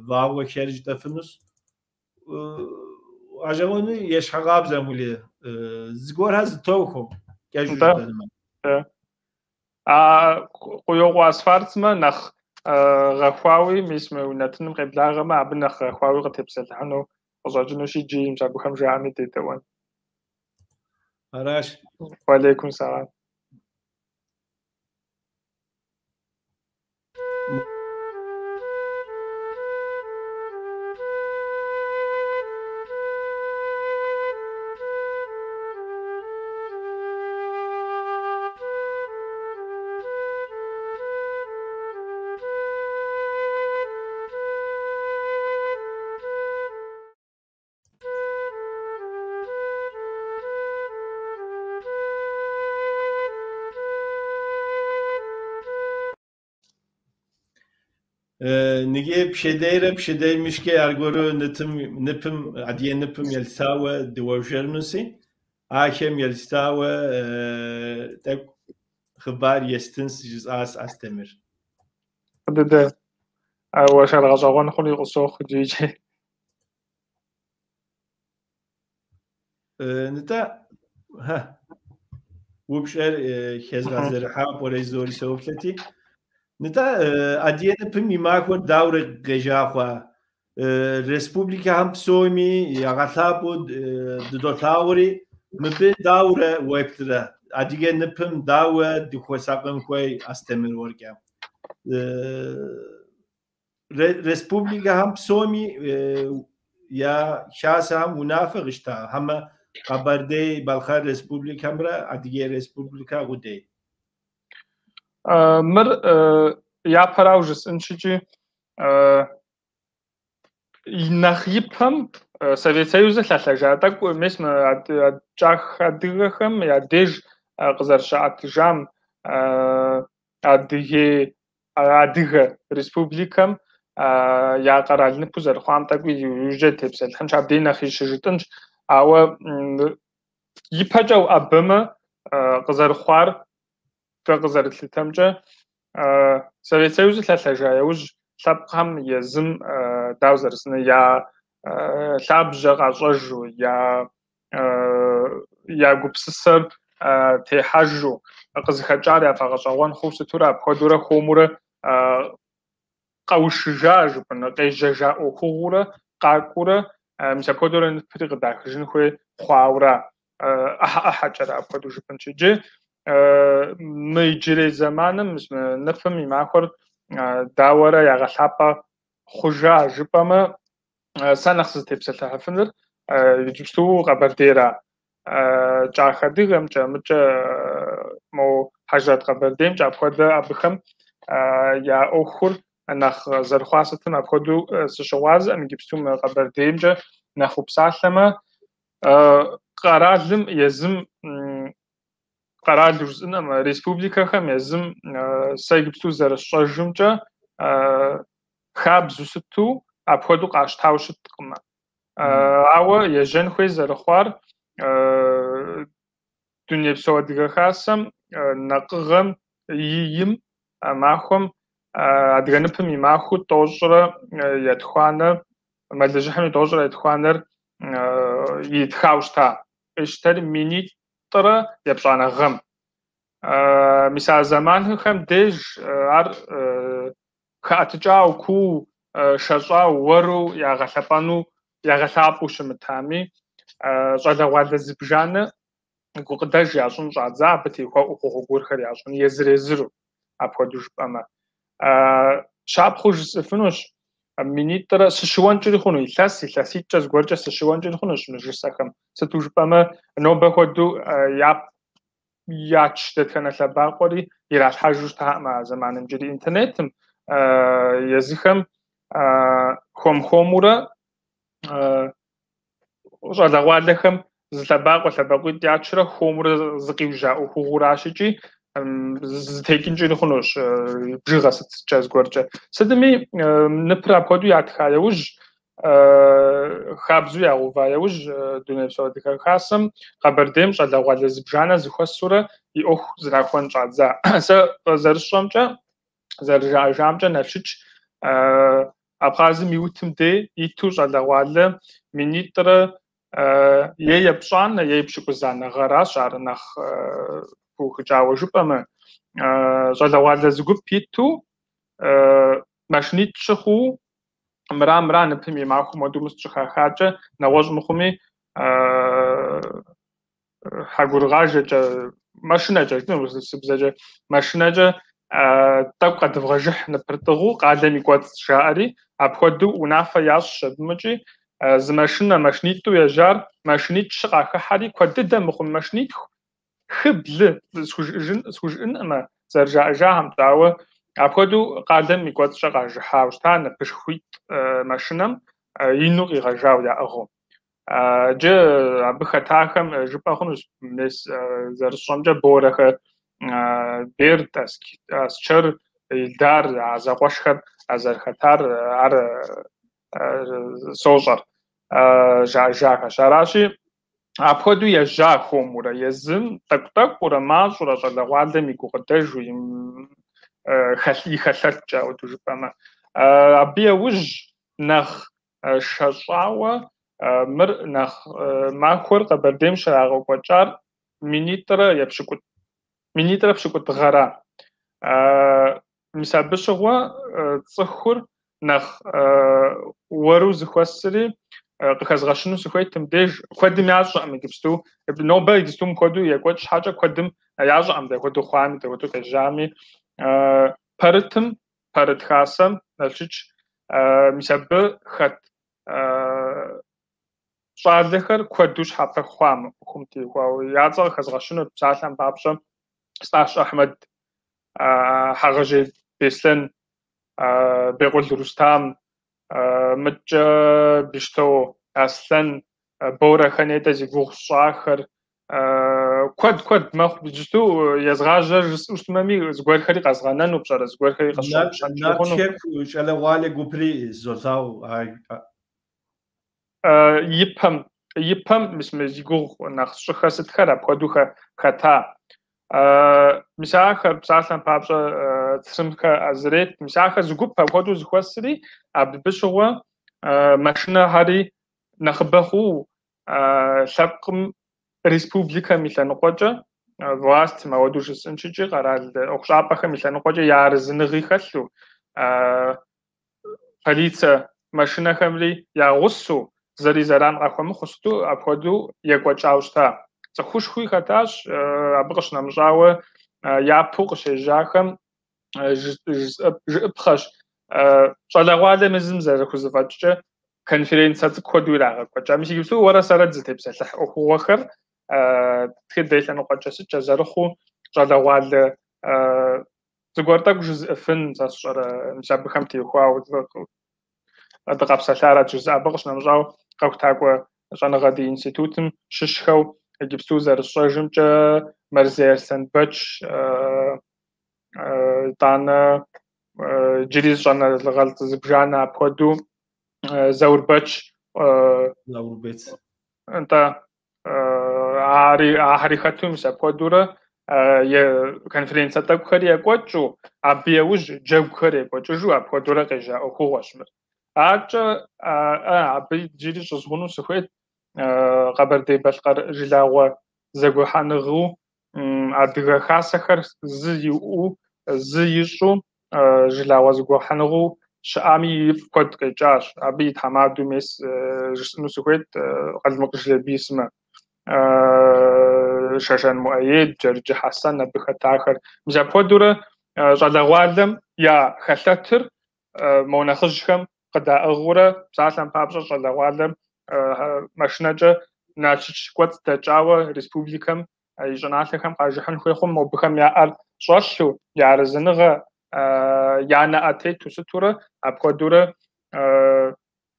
вагъуэхэр жытӏэфынущ. Гъэщӏэгъуэну ещхьэкъабзэм ули зыгуэрхэр зэтохуэ, кӏэщӏу жытӏэнумэ. А Къуйокъуэ Асфар сымэ нэхъ гъэхуауи, мис мы нэтыным къеблагъэмэ, абы нэхъ гъэхуауи къытепсэлъыхьыну къыщӏэкӏынущ иджы, мис абыхэм жаӏэми дедэӏуэн. Аращ. Уалейкум сэлам. Ныги пщэдейрэ пщэдеймыщкӏэ аргуэру ныпым, адыгэ ныпым елъытауэ дыуэршэрынуси, ахэм елъытауэ тӏэкӏу хъыбар естынс жысӏащ Астемыр. Фӏы дыдэ. Уэршэр гъэщӏэгъуэн хъуну къысщохъу иджы. Нтӏэ, упщӏэр хэзгъэзэрыхьа пӏэрэ жызори соплъэти. Нтӏэ, адыгэ ныпым и махуэр дауэрэ къежьа хъуа? Республикэхэм псоми ягъэлъапӏэу дыдолъагъури, мыбы дауэрэ уеплърэ? Адыгэ ныпым дауэ дыхуэсакъын хуей Астемыр уэркӏэ? Республикэхэм псоми я хасэхэм унафэ къищта, хьэмэ Къэбэрдей-Балъкъэр Республикэмрэ Адыгей Республикэ къудей? Мыр япэрауэ жысӏэнщ икӏи нэхъ ипэм Совет Союзыр лъэлъэжа тӏэкӏу, мес мы кӏах адыгэхэм я деж къызэрыщаӏэтыжам Адыгей Адыгэ Республикэм я къэрал ныпу зэрыхъуам тӏэкӏуи иужькӏэ тепсэлъыхьынщ, абдей нэхъ щыжытӏынщ. Ауэ ипэкӏэ уӏэбэмэ къызэрыхъуар дэ къызэрытлъытэмкӏэ, Совет Союзыр лъэлъэжа иужь лъэпкъхэм езым дауэ зэрысыныр я лъабжьэ къащӏэжу, я гупсысэр техьэжу, къызыхэкӏар яфӏэгъэщӏэгъуэн хъуу сытурэ апхуэдэурэ хуэмурэ къэушыжа жыпӏэныр, къежьэжа ӏуэхугъуурэ къакӏуэурэ мис апхуэдэурэ ныпри къыдахыжын хуей хъуауэрэ ӏыхьэ-ӏыхьэкӏэрэ апхуэдэу жыпӏэнщ. Иджы мы иджырей зэманым мис мы ныпым и махуэр дауэрэ ягъэлъапӏэ хъужа жыпӏэмэ, сэ нэхъ сызытепсэлъыхьыфыныр иджыпсту Къэбэрдейра. Кӏах адыгэмкӏэ, мыкӏэ мо Хьэжрэт Къэбэрдеймкӏэ апхуэдэ абыхэм я ӏуэхур нэхъ зэрыхъуа сытым апхуэдэу сыщыгъуазэкъым. Иджыпсту мы Къэбэрдеймкӏэ нэхъ упсалъэмэ, къэралым езым, къэралу жысӏынкъым, республикэхэм езым сэ иджыпсту зэрысщӏэжымкӏэ хабзэу сыту апхуэдэу къащтауэ щыткъым. Ауэ ежьэн хуей зэрыхъуар Дунейпсо Адыгэ Хасэм накъыгъэм и им махуэм Адыгэ ныпым и махуэу 92, мэлыжьыхьым и 92-р итхауэ щыта. Къищтэри 2007 гъэм. Мис а зэманхэм деж ар хэӏэтыкӏауэ, куу, шэщӏауэ, уэру ягъэлъэпӏэну, ягъэлъапӏэу щымытами, щӏалэгъуалэ зыбжанэ гукъыдэж ящӏын щӏадза, абы теухуа ӏуэхугъуэ гуэрхэр ящӏын езыр-езыру, апхуэдэу жыпӏэмэ. Щапхъэу жысӏэфынущ, 2000 сыщыуэнкӏэри хъуну, илъэс, илъэситӏкӏэ зыгуэркӏэ сыщыуэнкӏэри хъунущ мы жысӏэхэм. Сыту жыпӏэмэ, нобэ хуэдэу яч дэтхэнэ лъэбакъуэри иралъхьэжу щытакъым а зэманым иджыри интернетым. Езыхэм хуэм-хуэмурэ щӏалэгъуалэхэм зы лъэбакъуэ, лъэбакъуитӏ ячрэ хуэмурэ зыкъиужьа ӏуэхугъуэращ икӏи зытекӏынкӏэри хъунущ бжыгъэ сыткӏэ зыгуэркӏэ. Сытми, ныпыр апхуэдэу ятха иужь, хабзэу ягъэува иужь Дунейпсо Адыгэ Хасэм Къэбэрдейм щӏалэгъуалэ зыбжанэ зэхуэсурэ и ӏуэху зэрахуэн щӏадза. Сэ зэрысщӏэмкӏэ, зэрыжаӏэжамкӏэ, Налшыч Абхъазым и утым дей иту щӏалэгъуалэ 2007 е 70 гъэращ ар нэхъ пыухыкӏауэ жыпӏэмэ. Щӏалэгъуалэ зы гуп иту машинитӏ щыхъуу мыра-мыра ныпым и махуэм хуэдэу мыс щӏыхахакӏэ, нэгъуэщӏ мыхъуми хьэгурыгъажэкӏэ, машинэкӏэ, жытӏэну урысыбзэкӏэ, машинэкӏэ тӏэкӏу къэдывгъэжыхь ныпыр тӏыгъыу къалэм и кӏуэцӏ жаӏэри, апхуэдэу унафэ ящӏщ абымыкӏи, зы машинэ, машинитӏу ежьар, машинитӏ щы къахыхьэри, куэд дыдэ мыхъум машинитху, хы, блы схужыӏэнкъымэ, зэрыжаӏэжахэмкӏэ, ауэ апхуэдэу къалэм и кӏуэцӏкӏэ къажыхьауэ щыта ныпышхуитӏ машинэм ину къигъэжауэ яӏыгъыу. Иджы абы хэтахэм жыпӏэ хъунущ, мес зэрысщӏэмкӏэ, Борэхэ Берд, Асчэр, Илдар, а зэкъуэшхэр зэрыхэтар ар сощӏэр, жаӏэжахэщ. Аращи, апхуэдэу ежьа хуэмурэ, езым тӏэкӏу-тӏэкӏуурэ, мащӏэурэ щӏалэгъуалэм и гукъыдэжу, и хэлъэткӏэ, ауэдэу жыпӏэмэ. Абы яужь нэхъ шэщӏауэ мыр нэхъ махуэр Къэбэрдейм щрагъэкӏуэкӏар 2070 гъэра. Мис абы щыгъуэ цӏыхур нэхъ уэру зыхуэсри къыхэзгъэщыну сыхуейт мыбдеж. Куэдым ящӏэкъым иджыпсту. Нобэ иджыпсту мыпхуэдэу екӏуэкӏ щхьэкӏэ куэдым ящӏэкъым дапхуэдэу хъуами, дапхуэдэу къежьами. Пэрытым, Пэрыт хасэм, Налшыч, мис абы хэт щӏалэхэр куэду щхьэпэ хъуа мы ӏуэхум теухуауэ. Я цӏэ къыхэзгъэщынут, псалъэм папщӏэ, Стӏащ Ахьмэд, Хьэгъэжей Беслъэн, Бекъул Рустам, мыткӏэ Бищто Аслъэн, Борэхэ нетӏэ зи гугъу сщӏахэр. Куэд-куэд мэхъу. Иджыпсту езгъажьэр жысӏэу щытмэми, зыгуэрхэри къэзгъэнэну пщӏэрэ, зыгуэрхэри къэсщӏэнщӏэнкӏи хъуну. Нарт Хэку щӏалэгъуалэ гупри золъагъу. Ипэм, мис мы зи гугъу нэхъ сщӏыхэр сытхэр апхуэдэу хэта. Мис ахэр, псалъэм папщӏэ, Црымхэ Азрет, мис ахэр зы гуп апхуэдэу зыхуэсри, абы щыгъуэ машинэхэри нэхъыбэ хъуу, лъэпкъым, республикэм и лъэныкъуэкӏэ, властым, ауэдэу жысӏэнщикӏи, къэрал ӏуэхущӏапӏэхэм и лъэныкъуэкӏэ я арэзыныгъи хэлъу, полицэ машинэхэмри я гъусэу, зыри зэран къахуэмыхъуу сыту апхуэдэу екӏуэкӏауэ щыта. Цӏыхушхуи хэтащ, абы къыщынэмыщӏауэ япэу къыщежьахэм жыӏыпхъэщ, щӏалэгъуалэм езым зэрыхузэфӏэкӏкӏэ конференцэ цӏыкӏу хуэдэу ирагъэкӏуэкӏа. Мис иджыпсту уэрэ сэрэ дызытепсэлъыхь ӏуэхугъуэхэр тхыдэ и лъэныкъуэкӏэ сыткӏэ зэрыхъуу щӏалэгъуалэ зыгуэр тӏэкӏу жызыӏыфын, сэ сщӏэрэ, мис абыхэм теухуауэ дыкъэпсэлъарэт жызыӏэ. Абы къыщынэмыщӏауэ къэхутакӏуэ щӏэныгъэ ди институтым щыщхэу иджыпсту зэрысщӏэжымкӏэ Мэрзей Аслъэнбэч, итӏанэ иджыри щӏэныгъэлӏ зыбжанэ апхуэдэу Заурбэч. Заурбэч. Нтӏэ, ахэри хэту мис апхуэдэурэ конференцэ тӏэкӏухэри екӏуэкӏыу, абы яужь джэгухэр екӏуэкӏыжу апхуэдэурэ къежьа ӏуэхугъуэщ мыр. Аркӏэ абы иджыри щӏызгъуну сыхуейт Къэбэрдей-Балъкъэр жылагъуэ зэгухьэныгъэу адыгэ хасэхэр зы иӏэу, зы ищӏу жылагъуэ зэгухьэныгъэу щыӏами ифӏ куэд къекӏащ. Абы и тхьэмадэу мес жысӏэну сыхуейт Къалмыкъ Жылэбий сымэ. Шэшэн Муӏэед, Джэрыджэ Хьэсэн абы хэтахэр. Мис апхуэдэурэ щӏалэгъуалэм я хэлъэтыр мо нэхъыжьхэм къыдаӏыгъыурэ, псалъэм папщӏэ, щӏалэгъуалэм машинэкӏэ Налшыч кӏуэцӏ дэкӏауэ республикэм и щӏыналъэхэм къажыхьын хуей хъум, мобыхэм я ӏэр щӏэлъу, я арэзыныгъэ, я нэӏэ тету сытурэ, апхуэдэурэ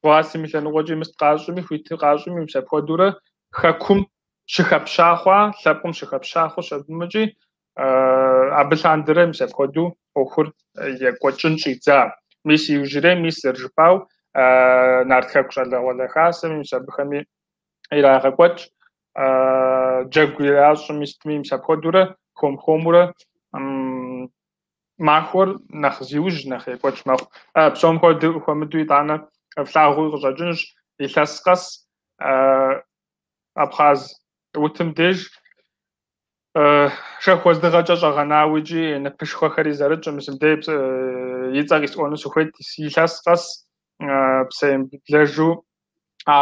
властым и лъэныкъуэкӏи мыст къащӏми, хуит къащӏми, мис апхуэдэурэ хэкум щыхэпща хъуа, лъэпкъым щыхэпща хъущ абымыкӏи, абы лъандэрэ мис апхуэдэу ӏуэхур екӏуэкӏын щӏидза. Мис иужьрейм, мис зэрыжыпӏау, Нарт Хэку щӏалэгъуалэ хасэми, мис абыхэми ирагъэкӏуэкӏ, джэгу иращӏми, сытми, мис апхуэдэурэ хуэм-хуэмурэ махуэр нэхъ зиужь, нэхъ екӏуэкӏ мэхъу. Псом хуэмыдэу итӏанэ флъагъууи къыщӏэкӏынщ, илъэс къэс Абхъаз утым деж шэху уэздыгъэкӏэ щӏэгъэнауэ икӏи ныпышхуэхэри зэрытщӏым, мис мыбдеж и цӏэ къисӏуэну сыхуейт, илъэс къэс псэемыблэжу а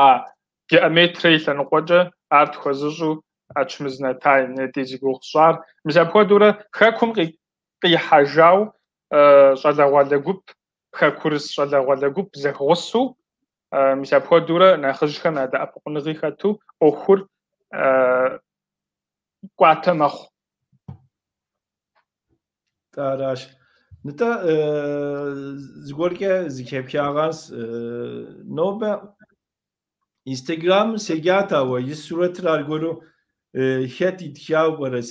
геометрие и лъэныкъуэкӏэ ар тхуэзыщӏу Ачмыз Натай нетӏи зи гугъу сщӏар. Мис апхуэдэурэ хэкум къихьэжау щӏалэгъуалэ гуп, хэкурыс щӏалэгъуалэ гуп зэхгъусэу, мис апхуэдэурэ нэхъыжьхэм я дэӏэпыкъуныгъи хэту ӏуэхур кӏуатэ мэхъу. Аращ. Нтӏэ, зыгуэркӏэ зыхэпхагъэнщ. Нобэ Инстаграмым седжат, ауэ и сурэтыр аргуэру хэт итхауэ пӏэрэ,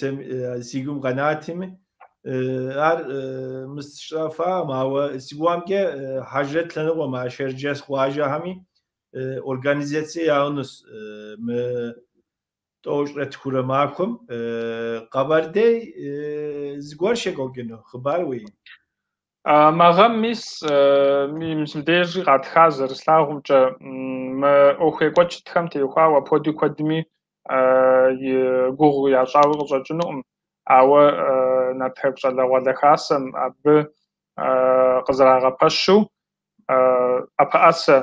си гум къэнатими. Ар мысщӏэфакъым, ауэ си гугъэмкӏэ Хьэжрэт лъэныкъуэм, а Шэрджэс къуажэхэми организацие яӏэнущ мы 13 махуэм. Къэбэрдей зыгуэр щекӏуэкӏыну хъыбар уиӏэ? Мы гъэм мис мыбдежи къатха зэрыслъагъумкӏэ, мы ӏуэху екӏуэкӏтхэм теухуауэ апхуэдэу куэдми и гугъу ящӏауэ къыщӏэкӏынукъым, ауэ Нарт Хэку щӏалэгъуалэ хасэм абы къызэрагъэпэщу ӏэпэӏэсэ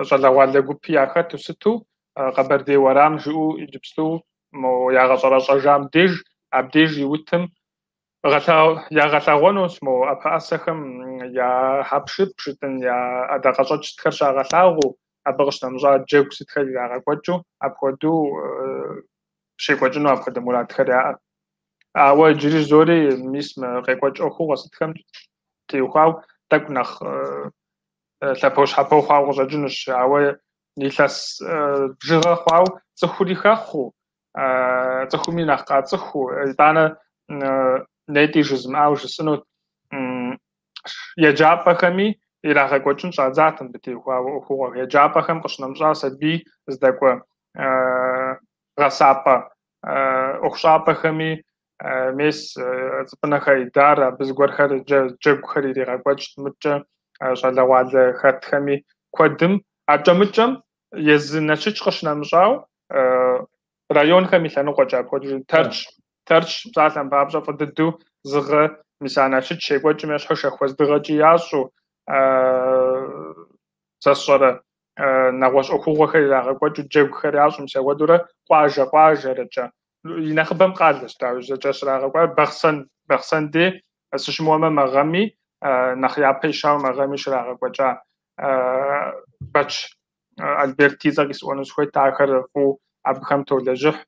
щӏалэгъуалэ гупи яхэту сыту Къэбэрдей уэрам жыӏэу иджыпсту мо ягъэщӏэрэщӏэжам деж, абдеж и утым ягъэлъэгъуэнущ мо ӏэпэӏэсэхэм я хьэпшып жытӏэн, я ӏэдакъэщӏэкӏ сытхэр щагъэлъагъуэу, абы къыщынэмыщӏа джэгу сытхэр ирагъэкӏуэкӏыу, апхуэдэу щекӏуэкӏыну апхуэдэ мурадхэр яӏэ. Ауэ иджыри жызори мис мы къекӏуэкӏ ӏуэхугъуэ сытхэм теухуауэ тӏэкӏу нэхъ лъэпощхьэпо хъуауэ къыщӏэкӏынущ, ауэ илъэс бжыгъэ хъуауэ цӏыхури хэхъуу, цӏыхуми нэхъ къацӏыхуу, итӏанэ нетӏи жызмыӏауэ жысӏэнут, еджапӏэхэми ирагъэкӏуэкӏын щӏадзат мыбы теухуауэ ӏуэхугъуэ. Еджапӏэхэм къыщынэмыщӏа сабий здэкӏуэ гъэсапӏэ ӏуэхущӏапӏэхэми мес Цӏыпӏынэхэ Идар абы зыгуэрхэр джэгухэр иригъэкӏуэкӏт, мыткӏэ щӏалэгъуалэ хэтхэми куэдым. Акӏэмыкӏэм езы Налшыч къыщынэмыщӏауэ районхэм и лъэныкъуэкӏэ апхуэдэу Тэрч псалъэм папщӏэ фӏы дыдэу зыгъэ мис а Налшыч щекӏуэкӏым ещхьу шэхуэздыгъэкӏи ящӏу, сэ сщӏэрэ нэгъуэщӏ ӏуэхугъуэхэр ирагъэкӏуэкӏыу джэгухэр ящӏу, мис апхуэдэурэ къуажэ-къуажэрэкӏэ. И нэхъыбэм къалэщ, дауи, зэкӏэ щрагъэкӏуар Бахъсэн дей сыщымыуэмэ мэгъэми, нэхъ япэ ищауэ мэгъэми щрагъэкӏуэкӏа Бэч Альберт и цӏэ къисӏуэну сыхуейт, ахэр фӏыуэ абыхэм толэжьыхь.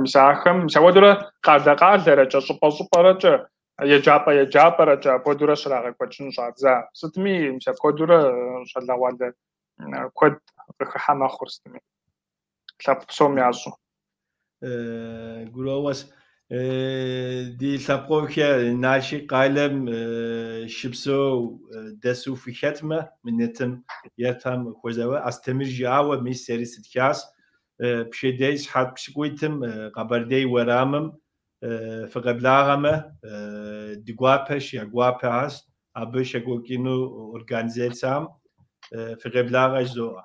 Мис ахэм, мис апхуэдэурэ къалэ-къалэрэкӏэ, щӏыпӏэ-щӏыпӏэрэкӏэ, еджапӏэ-еджапӏэрэкӏэ апхуэдэурэ щрагъэкӏуэкӏын щӏадза. Сытми, мис апхуэдэурэ щӏалэгъуалэ куэд къыхыхьэ мэхъур сытми, лъэпкъ псом ящӏу. Гурыӏуэгъуэщ. Ди лъэпкъыгъухэ Налшык къалэм щыпсэу дэсу фыхэтмэ, мы нэтым еттам хуэзауэ Астемыр жиӏауэ, мис сэри сытхащ. Пщэдей сыхьэт пщыкӏуитӏым Къэбэрдей уэрамым фыкъеблагъэмэ, ди гуапэщ, я гуапэщ абы щекӏуэкӏыну организацэм фыкъеблагъэ жызоӏэ.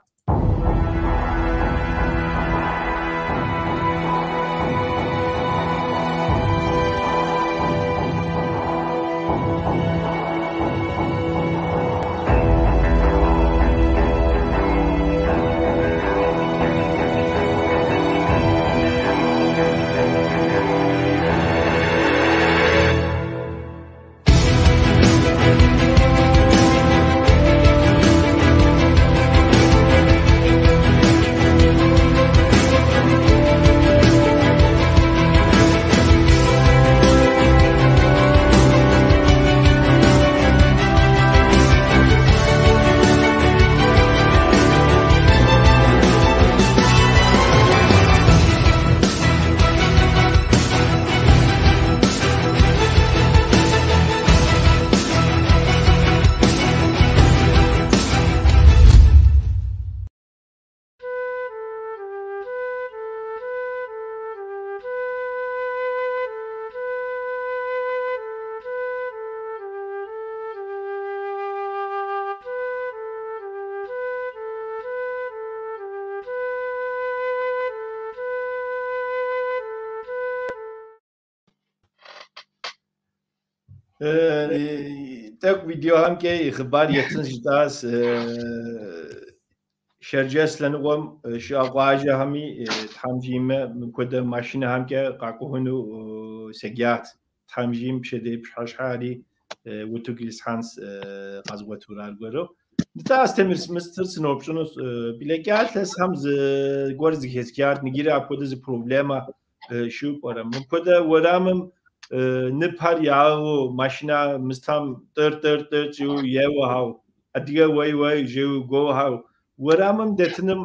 Тӏэкӏу видеохэмкӏэ и хъыбар еттын жытӏащ. Шэрджэс лъэныкъуэм щыӏэ къуажэхэми Тхьэм жиӏэмэ мыпхуэдэ машинэхэмкӏэ къакӏухьыну сегиат. Тхьэм жиӏэм пщэдей пщыхьэщхьэри утыку исхьэнщ къэзгъуэтурэ аргуэру. Нтӏэ, Астемыр, мыстыр сыноупщӏынущ. Блэкӏа илъэсхэм зыгуэр зыхэсхат, иджыри апхуэдэ зы проблемэ щыӏэу пӏэрэ? Мыпхуэдэ уэрамым ныпхэр яӏыгъыу, машинэ мыстам тӏыр-тӏыр-тӏыр жиӏэу еуэхэу, адыгэ уей-уей жиӏэу гуоухэу, уэрамым дэтыным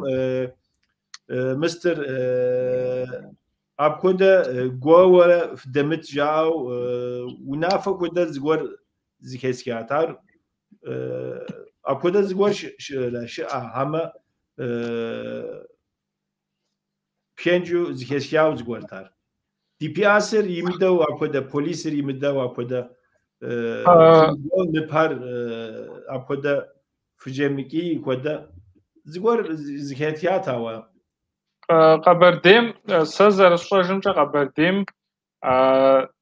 мыстыр Апхуэдэ гуэуэрэ фыдэмыт жаӏэу унафэ хуэдэ зыгуэр зыхесхат. Ар апхуэдэ зыгуэр щыӏэ, хьэмэ пхэнжу зыхесхауэ зыгуэрт ар. ДПС-р имыдэу апхуэдэ, полисыр имыдэу апхуэдэ ныпэр апхуэдэ фыжемыкӏий хуэдэ зыгуэр зыхетхат ауэ. Къэбэрдейм, сэ зэрысщӏэжымкӏэ, Къэбэрдейм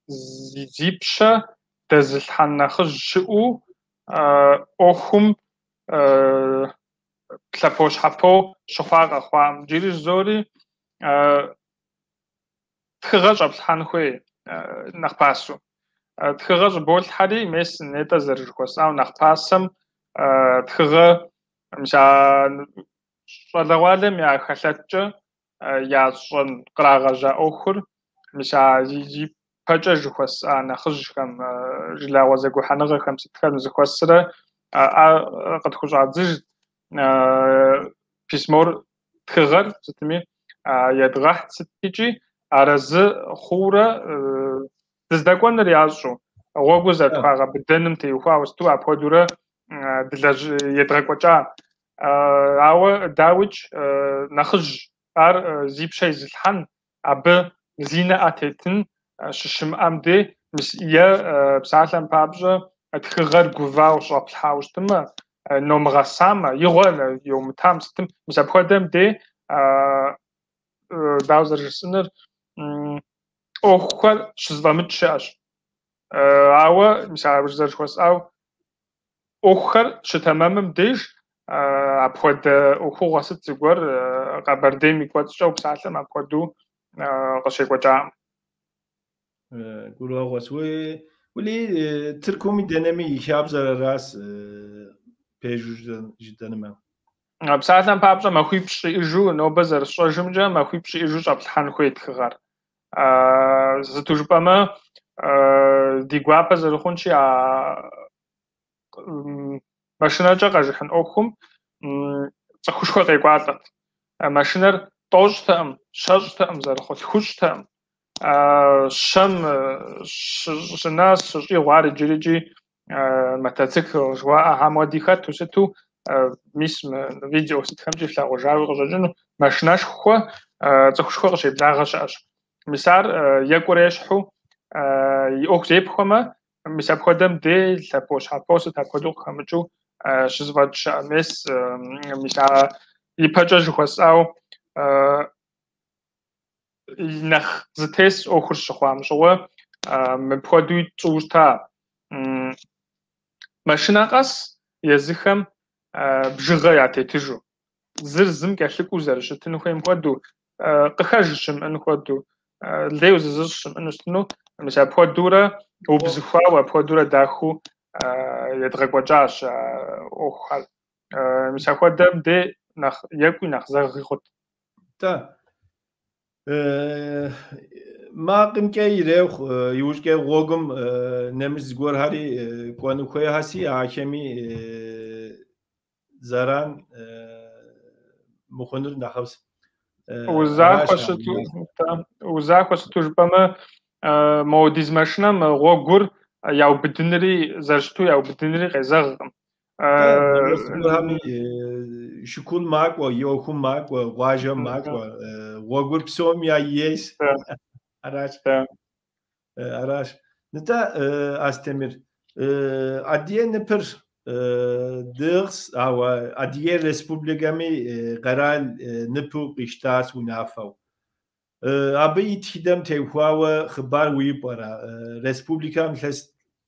зи пщэ дэзылъхьэн нэхъыжь щыӏэу ӏуэхум лъэпощхьэпо щыхъуа къэхъуам. Иджыри жызори тхыгъэ щӏэплъхьэн хуей нэхъ пасэу. Тхыгъэ щӏыболъхьэри, мес нетӏэ зэрыжыхуэсӏау нэхъ пасэм тхыгъэ, мис а щӏалэгъуалэм я хэлъэткӏэ ящӏэн кърагъэжьа ӏуэхур, мис а ипэкӏэ жыхуэсӏа нэхъыжьхэм, жылагъуэ зэгухьэныгъэхэм сытхэм зэхуэсрэ ӏэ къытхущӏадзыжт, письмор тхыгъэр сытми едгъэхьт сыт икӏи арэзы хъуурэ дыздэкӏуэныр ящӏу, гъуэгур зэрытхуагъэбыдэным теухуауэ сыту апхуэдэурэ едгъэкӏуэкӏа. Ауэ дауикӏ нэхъыжь ар зи пщэ изылъхьэн, абы зи нэӏэ тетын щыщымыӏэм дей, мис е псалъэм папщӏэ тхыгъэр гувауэ щӏэплъхьауэ щытымэ, номыгъэсамэ, игъуэ йомытам сытым, мис апхуэдэм дей дауэ зэрыжысӏэнур, ӏуэхухэр щызэфӏэмыкӏ щыӏэщ. Ауэ мис а зэрыжыхуэсӏау ӏуэхухэр щытэмэмым деж апхуэдэ ӏуэхугъуэ сыт зыгуэр Къэбэрдейм и кӏуэцӏкӏэ псалъэм апхуэдэу къыщекӏуэкӏакъым. Гурыӏуэгъуэщ. Ули Тыркуми дэнэми и хабзэр аращ пэжу жытӏэнымэ. Псалъэм папщӏэ махуипщӏ иӏэжу, нобэ зэрысщӏэжымкӏэ махуипщӏ иӏэжу щӏэплъхьэн хуей тхыгъэр. Сыту жыпӏэмэ, ди гуапэ зэрыхъунщи, а машинэкӏэ къэжыхьын ӏуэхум цӏыхушхуэ къекӏуалӏэт. Машинэр тӏощӏтэкъым, щэщӏтэкъым зэрыхъу, тхущӏтэкъым. Щэм щынэс щыщӏигъу ар иджырикӏи мотоцикл жыхуаӏэхэм хуэди хэту сыту, мис мы видео сытхэмкӏи флъагъужауи къыщӏэкӏыну, машинэшхуэ, цӏыхушхуэ къыщеблагъэ щыӏэщ. Мис ар екӏурэ ещхьу и ӏуэху зепхуэмэ, мис апхуэдэм дей лъэпощхьэпо сыт апхуэдэу къыхэмыкӏыу щызэфӏэкӏ щыӏэ. Мес мис а ипэкӏэ жыхуэсӏау нэхъ зытес ӏуэхур щыхъуам щыгъуэ мыпхуэдэуи тщӏыуэ щыта. Машинэ къэс езыхэм бжыгъэ ятетыжу, зыр зым кӏэлъыкӏуэу зэрыщытын хуейм хуэдэу, къыхэж щымыӏэн хуэдэу, лейуэ зызыщӏ щымыӏэну щытыну, мис апхуэдэурэ убзыхуауэ, апхуэдэурэ дахэу едгъэкӏуэкӏащ ӏуэхухэр. Мис апхуэдэм дей нэхъ екӏуи нэхъ зэгъи хъут. Нтӏэ, макъымкӏэ ирехъу, иужькӏэ гъуэгум нэмыщӏ зыгуэрхэри кӏуэну хуейхэси, ахэми зэран мыхъунур нэхъыфӏщ. Узахуэ сыту жыпӏэмэ, моуэдиз машинэм гъуэгур яубыдынри, зэрыщыту яубыдынри къезэгъкъым. Зыгуэрхэми шыкул макӏуэ, ӏуэхум макӏуэ, къуажэм макӏуэ, гъуэгур псом я ейщ. Аращ. Аращ. Нтӏэ, Астемыр, Адыгэ ныпыр дыгъс, ауэ Адыгей Республикэми къэрал ныпу къищтащ унафэу. Абы и тхыдэм теухуауэ хъыбар уиӏэу пӏэрэ? Республикэм илъэс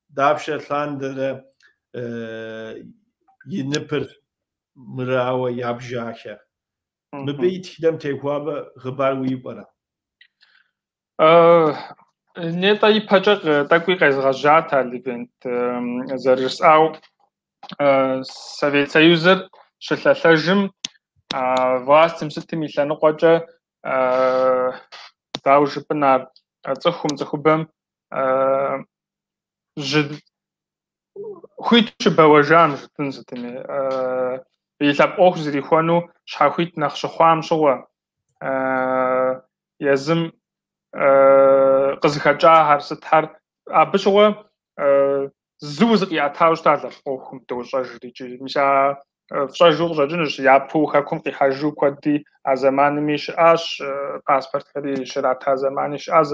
дапщэ лъандэрэ и ныпыр мырауэ ябжахэ? Мыбы и тхыдэм теухуауэ хъыбар уиӏэу пӏэрэ? Нетӏэ ипэкӏэ тӏэкӏуи къезгъэжьат а Левент, зэрыжысӏау, Совет Союзыр щылъэлъэжым властым сытым и лъэныкъуэкӏэ дауэ жыпӏэн ар цӏыхум, цӏыхубэм жьы хуиту щыбэуэжам жытӏын сытми, и лъэпкъ ӏуэху зэрихуэну щхьэхуит нэхъ щыхъуам щыгъуэ, езым къызыхэкӏахэр, сытхэр. Абы щыгъуэ зыуэ зыкъиӏэтауэ щыта лъэпкъ ӏуэхум дощӏэжыр икӏи. Мис а фщӏэжу къыщӏэкӏынущ, япэу хэкум къихьэжу куэди а зэманми щыӏащ, паспортхэри щрата зэмани щыӏащ,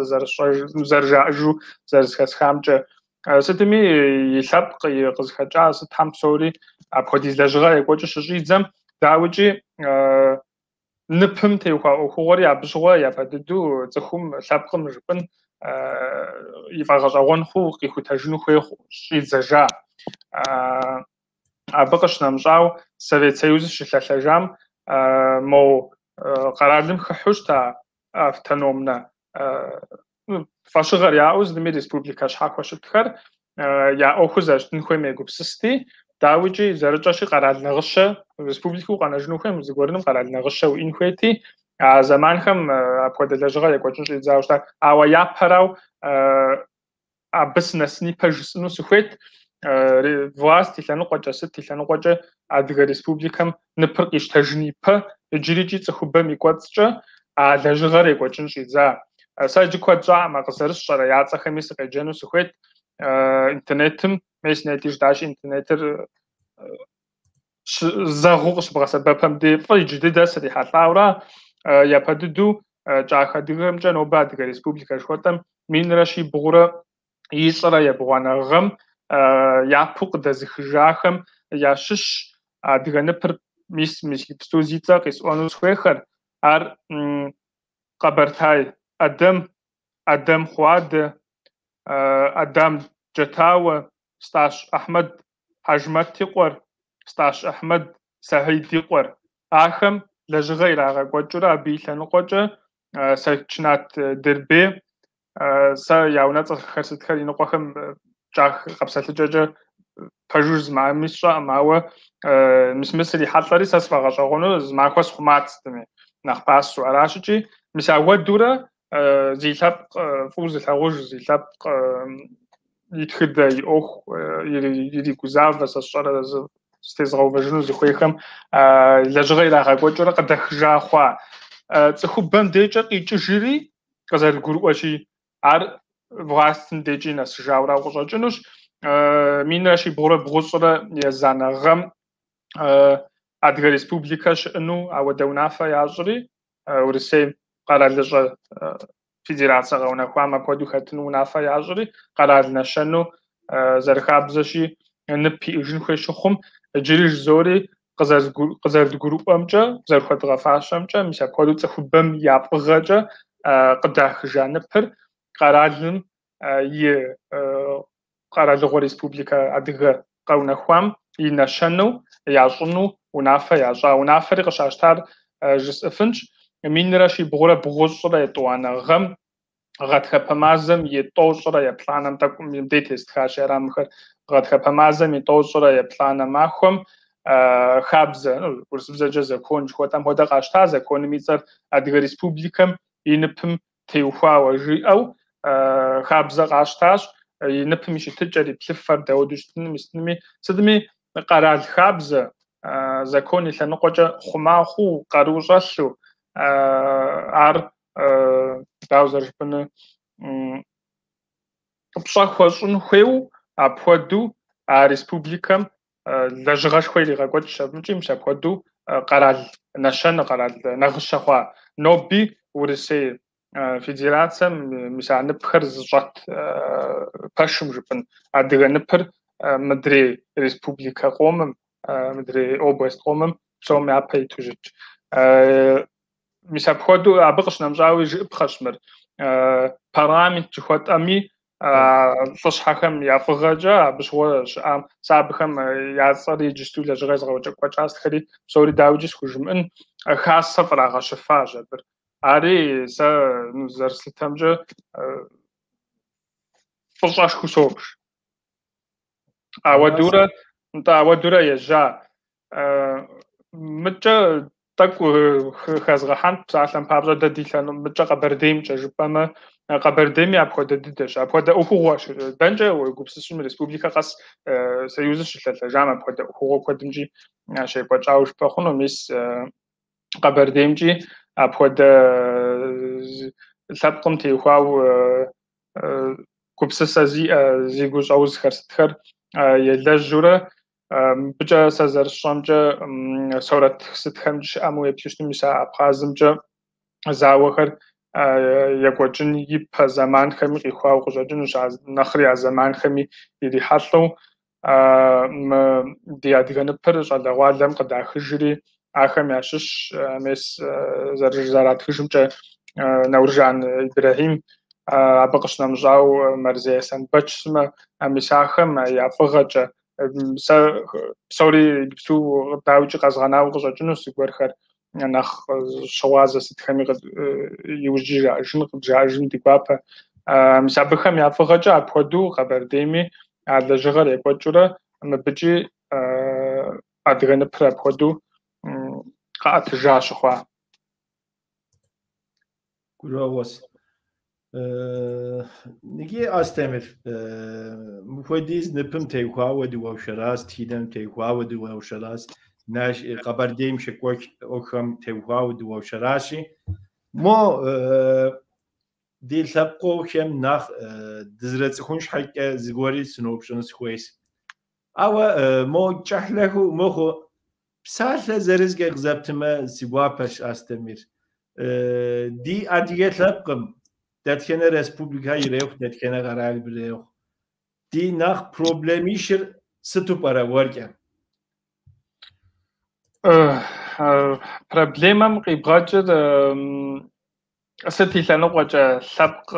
зэрыжаӏэжу зэрызэхэсхамкӏэ. Сытми и лъэпкъ и къызыхэкӏа сытхэм псори апхуэдиз лэжьыгъэ екӏуэкӏыу щыщӏидзэм, дауикӏи ныпым теухуа ӏуэхугъуэри абы щыгъуэ япэ дыдэу цӏыхум, лъэпкъым жыпӏэн и фӏэгъэщӏэгъуэн хъуу къихутэжыну хуей щӏидзэжа. Абы къыщынэмыщӏауэ, Совет Союзыр щылъэлъэжам мо къэралым хыхьэу щыта автономнэ фӏэщыгъэр яӏэу зыми республикэ щхьэхуэ щытхэр я ӏуэхур зэрыщытын хуейм егупсысти, дауикӏи зэрытщӏэщи къэрал нагъыщэ республикэу къэнэжыну хуейм, зыгуэрыным къэрал нагъыщэ уиӏэн хуейти, а зэманхэм апхуэдэ лэжьыгъэ екӏуэкӏын щӏидзауэ щыта. Ауэ япэрау абы сынэсын ипэ жысӏэну сыхуейт, власть и лъэныкъуэкӏэ, сыт и лъэныкъуэкӏэ Адыгэ Республикэм ныпыр къищтэжын ипэ, иджырикӏи цӏыхубэм и кӏуэцӏкӏэ а лэжьыгъэр екӏуэкӏын щӏидза. Сэ иджы куэд щӏаӏым, а къызэрысщӏэрэ я цӏэхэми сыкъеджэну сыхуейт. Интернетым, мес нети жытӏащи, интернетыр зэгъыу къыщыбгъэсэбэпэм дей фӏы иджы дыдэ срихьэлӏаура, япэ дыдэу кӏахэ адыгэмкӏэ нобэ Адыгэ Республикэ жыхуэтӏэм 1372 гъэм япэу къыдэзыхыжахэм ящыщ адыгэ ныпыр мис иджыпсту зи цӏэ къисӏуэну сыхуейхэр. Ар Къэбэртай Ӏэдэм, Ӏэдэм Хъуадэ, Ӏэдам Джэтауэ, Стӏащ Ахьмэд Хьэжмэт и къуэр, Стӏащ Ахьмэд Сэгьид и къуэр. Ахэм лэжьыгъэ ирагъэкӏуэкӏыурэ абы и лъэныкъуэкӏэ Сэрчнат Дербей, сэ я унэцӏэхэр сытхэр иныкъуэхэм кӏах къэпсэлъыкӏэкӏэ пэжу жызмыӏами сщӏэкъым, ауэ мис мы срихьэлӏэри сэ сфӏэгъэщӏэгъуэну зы махуэ схъумат сытми, нэхъ пасэу. Аращ икӏи мис ауэдурэ зи лъэпкъ фӏыуэ зылъагъуж, зи лъэпкъ и тхыдэ, и ӏуэху иригузавэ, сэ сщӏэрэ зытезыгъэувэжыну зыхуейхэм лэжьыгъэ ирагъэкӏуэкӏыурэ къыдэхыжа хъуа. Цӏыхубэм декӏэ къикӏыжри, къызэрыгурыӏуэщи, ар властым декӏи нэсыжауэ къыщӏэкӏынущ. 1392 гъэм Адыгэ Республикэ щыӏэну ауэдэ унафэ ящӏри, Урысейм къэралыщӏэ федерацэ къэунэхуам апхуэдэу хэтыну унафэ ящӏри, къэрал нэщэну зэрыхабзэщи, нып иӏэжын хуей щыхъум, иджыри жызори къызэрыдгурыӏуэмкӏэ, зэрыхуэдгъэфащэмкӏэ, мис апхуэдэу цӏыхубэм я фӏыгъэкӏэ къыдахыжа ныпыр къэралым и къэралыгъуэ республикэ адыгэ къэунэхуам и нэщэнэу ящӏыну унафэ ящӏа. Унафэри къыщащтар жысӏэфынщ 1392 гъэм гъатхэпэ мазэм и 97-м, тӏэкӏум мыбдей тестхащ арамыхэр, гъатхэпэ мазэм и 97 махуэм хабзэ, урысыбзэкӏэ закон жыхуэтӏэм хуэдэ къащта, законым и цӏэр Адыгэ Республикэм и ныпым теухуауэ жиӏэу хабзэ къащтащ, и ныпым и щытыкӏэр, и плъыфэр дауэду щытынми, сытынми, сытми къэрал хабзэ, закон и лъэныкъуэкӏэ хъума хъуу, къару щӏэлъу, ар дауэ зэрыжыпӏэнур, пщӏэ хуэщӏын хуейуэ апхуэдэу а республикэм лэжьыгъэшхуэ иригъэкӏуэкӏщ абымкӏи, мис апхуэдэу къэрал нэщэнэ, къэрал нагъыщэ хъуа. Ноби Урысей Федерацэм мис а ныпхэр зыщӏэт пэшым жыпӏэн, адыгэ ныпыр мыдрей республикэ къомым, мыдрей область къомым псом япэ иту щытщ. Мис апхуэдэу абы къыщынэмыщӏауи жыӏыпхъэщ мыр. Парламент жыхуэтӏэми лӏыщхьэхэм я фӏыгъэкӏэ абы щыгъуэ щыӏам, сэ абыхэм я цӏэри иджысту лэжьыгъэ езгъэкӏуэкӏа сытхэри псори дауикӏи схужымыӏэн, хасэ фӏрагъэщыфащ абыр. Ари сэ зэрыслъытэмкӏэ фӏыщӏэшхуэу собж. Ауэдурэ, нтӏэ, ауэдурэ ежьа. Мыткӏэ тӏэкӏу хэзгъэхьэнт, псалъэм папщӏэ, дэ ди лъэныкъуэ, мыткӏэ Къэбэрдеймкӏэ жыпӏэмэ, Къэбэрдейми апхуэдэ дыдэщ. Апхуэдэ ӏуэхугъуэщ. Дэнкӏэ уегупсысу республикэ къэс Союзыр щылъэлъэжам апхуэдэ ӏуэхугъуэ куэдымкӏи щекӏуэкӏауэ жыпӏэ хъуну. Мис Къэбэрдеймкӏи апхуэдэ лъэпкъым теухуауэ гупсысэ зиӏэ, зи гущӏэузхэр сытхэр елэжьурэ, мыбыкӏэ сэ зэрысщӏэмкӏэ сурэт сытхэмкӏэ щыӏэм уеплъыщтым, мис а Абхъазымкӏэ зауэхэр екӏуэкӏын ипэ зэманхэми къихуауэ къыщӏэкӏынущ, нэхъри а зэманхэми ирихьэлӏэу мы ди адыгэ ныпыр щӏалэгъуалэм къыдахыжри, ахэм ящыщ мес зэратхыжымкӏэ Науржан Ибрэхьим, абы къыщынэмыщӏауэ Мэрзей Аслъэнбэч сымэ, мис ахэм я фӏыгъэкӏэ сэ псори иджыпсту дауикӏи къэзгъэнауэ къыщӏэкӏынущ зыгуэрхэр нэхъ щыгъуазэ сытхэми иужькӏи жаӏэжын, къыджаӏэжын ди гуапэ. Мис абыхэм я фӏыгъэкӏэ апхуэдэу Къэбэрдейми а лэжьыгъэр екӏуэкӏыурэ мыбыкӏи адыгэ ныпыр апхуэдэу къэӏэтыжа щыхъуа. Гурыӏуэгъуэс. Ныги Астемыр, мыхуэдиз ныпым теухуауэ дыуэршэращ, тхыдэм теухуауэ дыуэршэращ, Къэбэрдейм щекӏуэкӏ ӏуэхухэм теухуауэ дыуэршэращи, мо ди лъэпкъыхэм нэхъ дызэрыцӏыхун щхьэкӏэ зыгуэри сыноупщӏыну сыхуейщ. Ауэ мо кӏыхьлӏыхьу мыхъу псалъэ зырызкӏэ къызэптымэ си гуапэщ, Астемыр. Ди адыгэ лъэпкъым дэтхэнэ республикэ ирехъу, дэтхэнэ къэрал ирехъу, ди нэхъ проблемищыр сыту пӏэрэ уэркӏэ? Проблемэм къибгъэкӏыр сыт и лъэныкъуэкӏэ лъэпкъ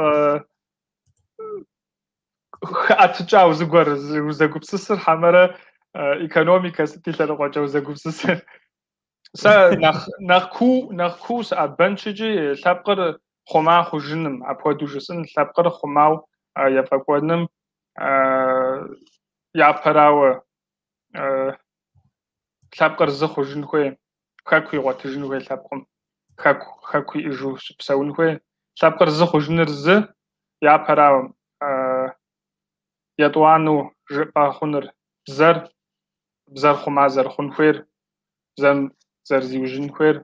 хэӏэтыкӏауэ зыгуэр узэгупсысыр хьэмэрэ экономикэ сыт и лъэныкъуэкӏэ узэгупсысыр? Сэ нэхъ куу сыӏэбэнщ икӏи лъэпкъыр хъума хъужыным, апхуэдэу жысӏэн, лъэпкъыр хъумау ефӏэкӏуэным япэрауэ лъэпкъыр зы хъужын хуей, хэку игъуэтыжын хуей лъэпкъым, хэку иӏэжу щыпсэун хуей. Лъэпкъыр зы хъужыныр зы, япэрауэ етӏуанэу жыпӏэ хъуныр бзэр, бзэр хъума зэрыхъун хуейр, бзэм зэрызиужьын хуейр,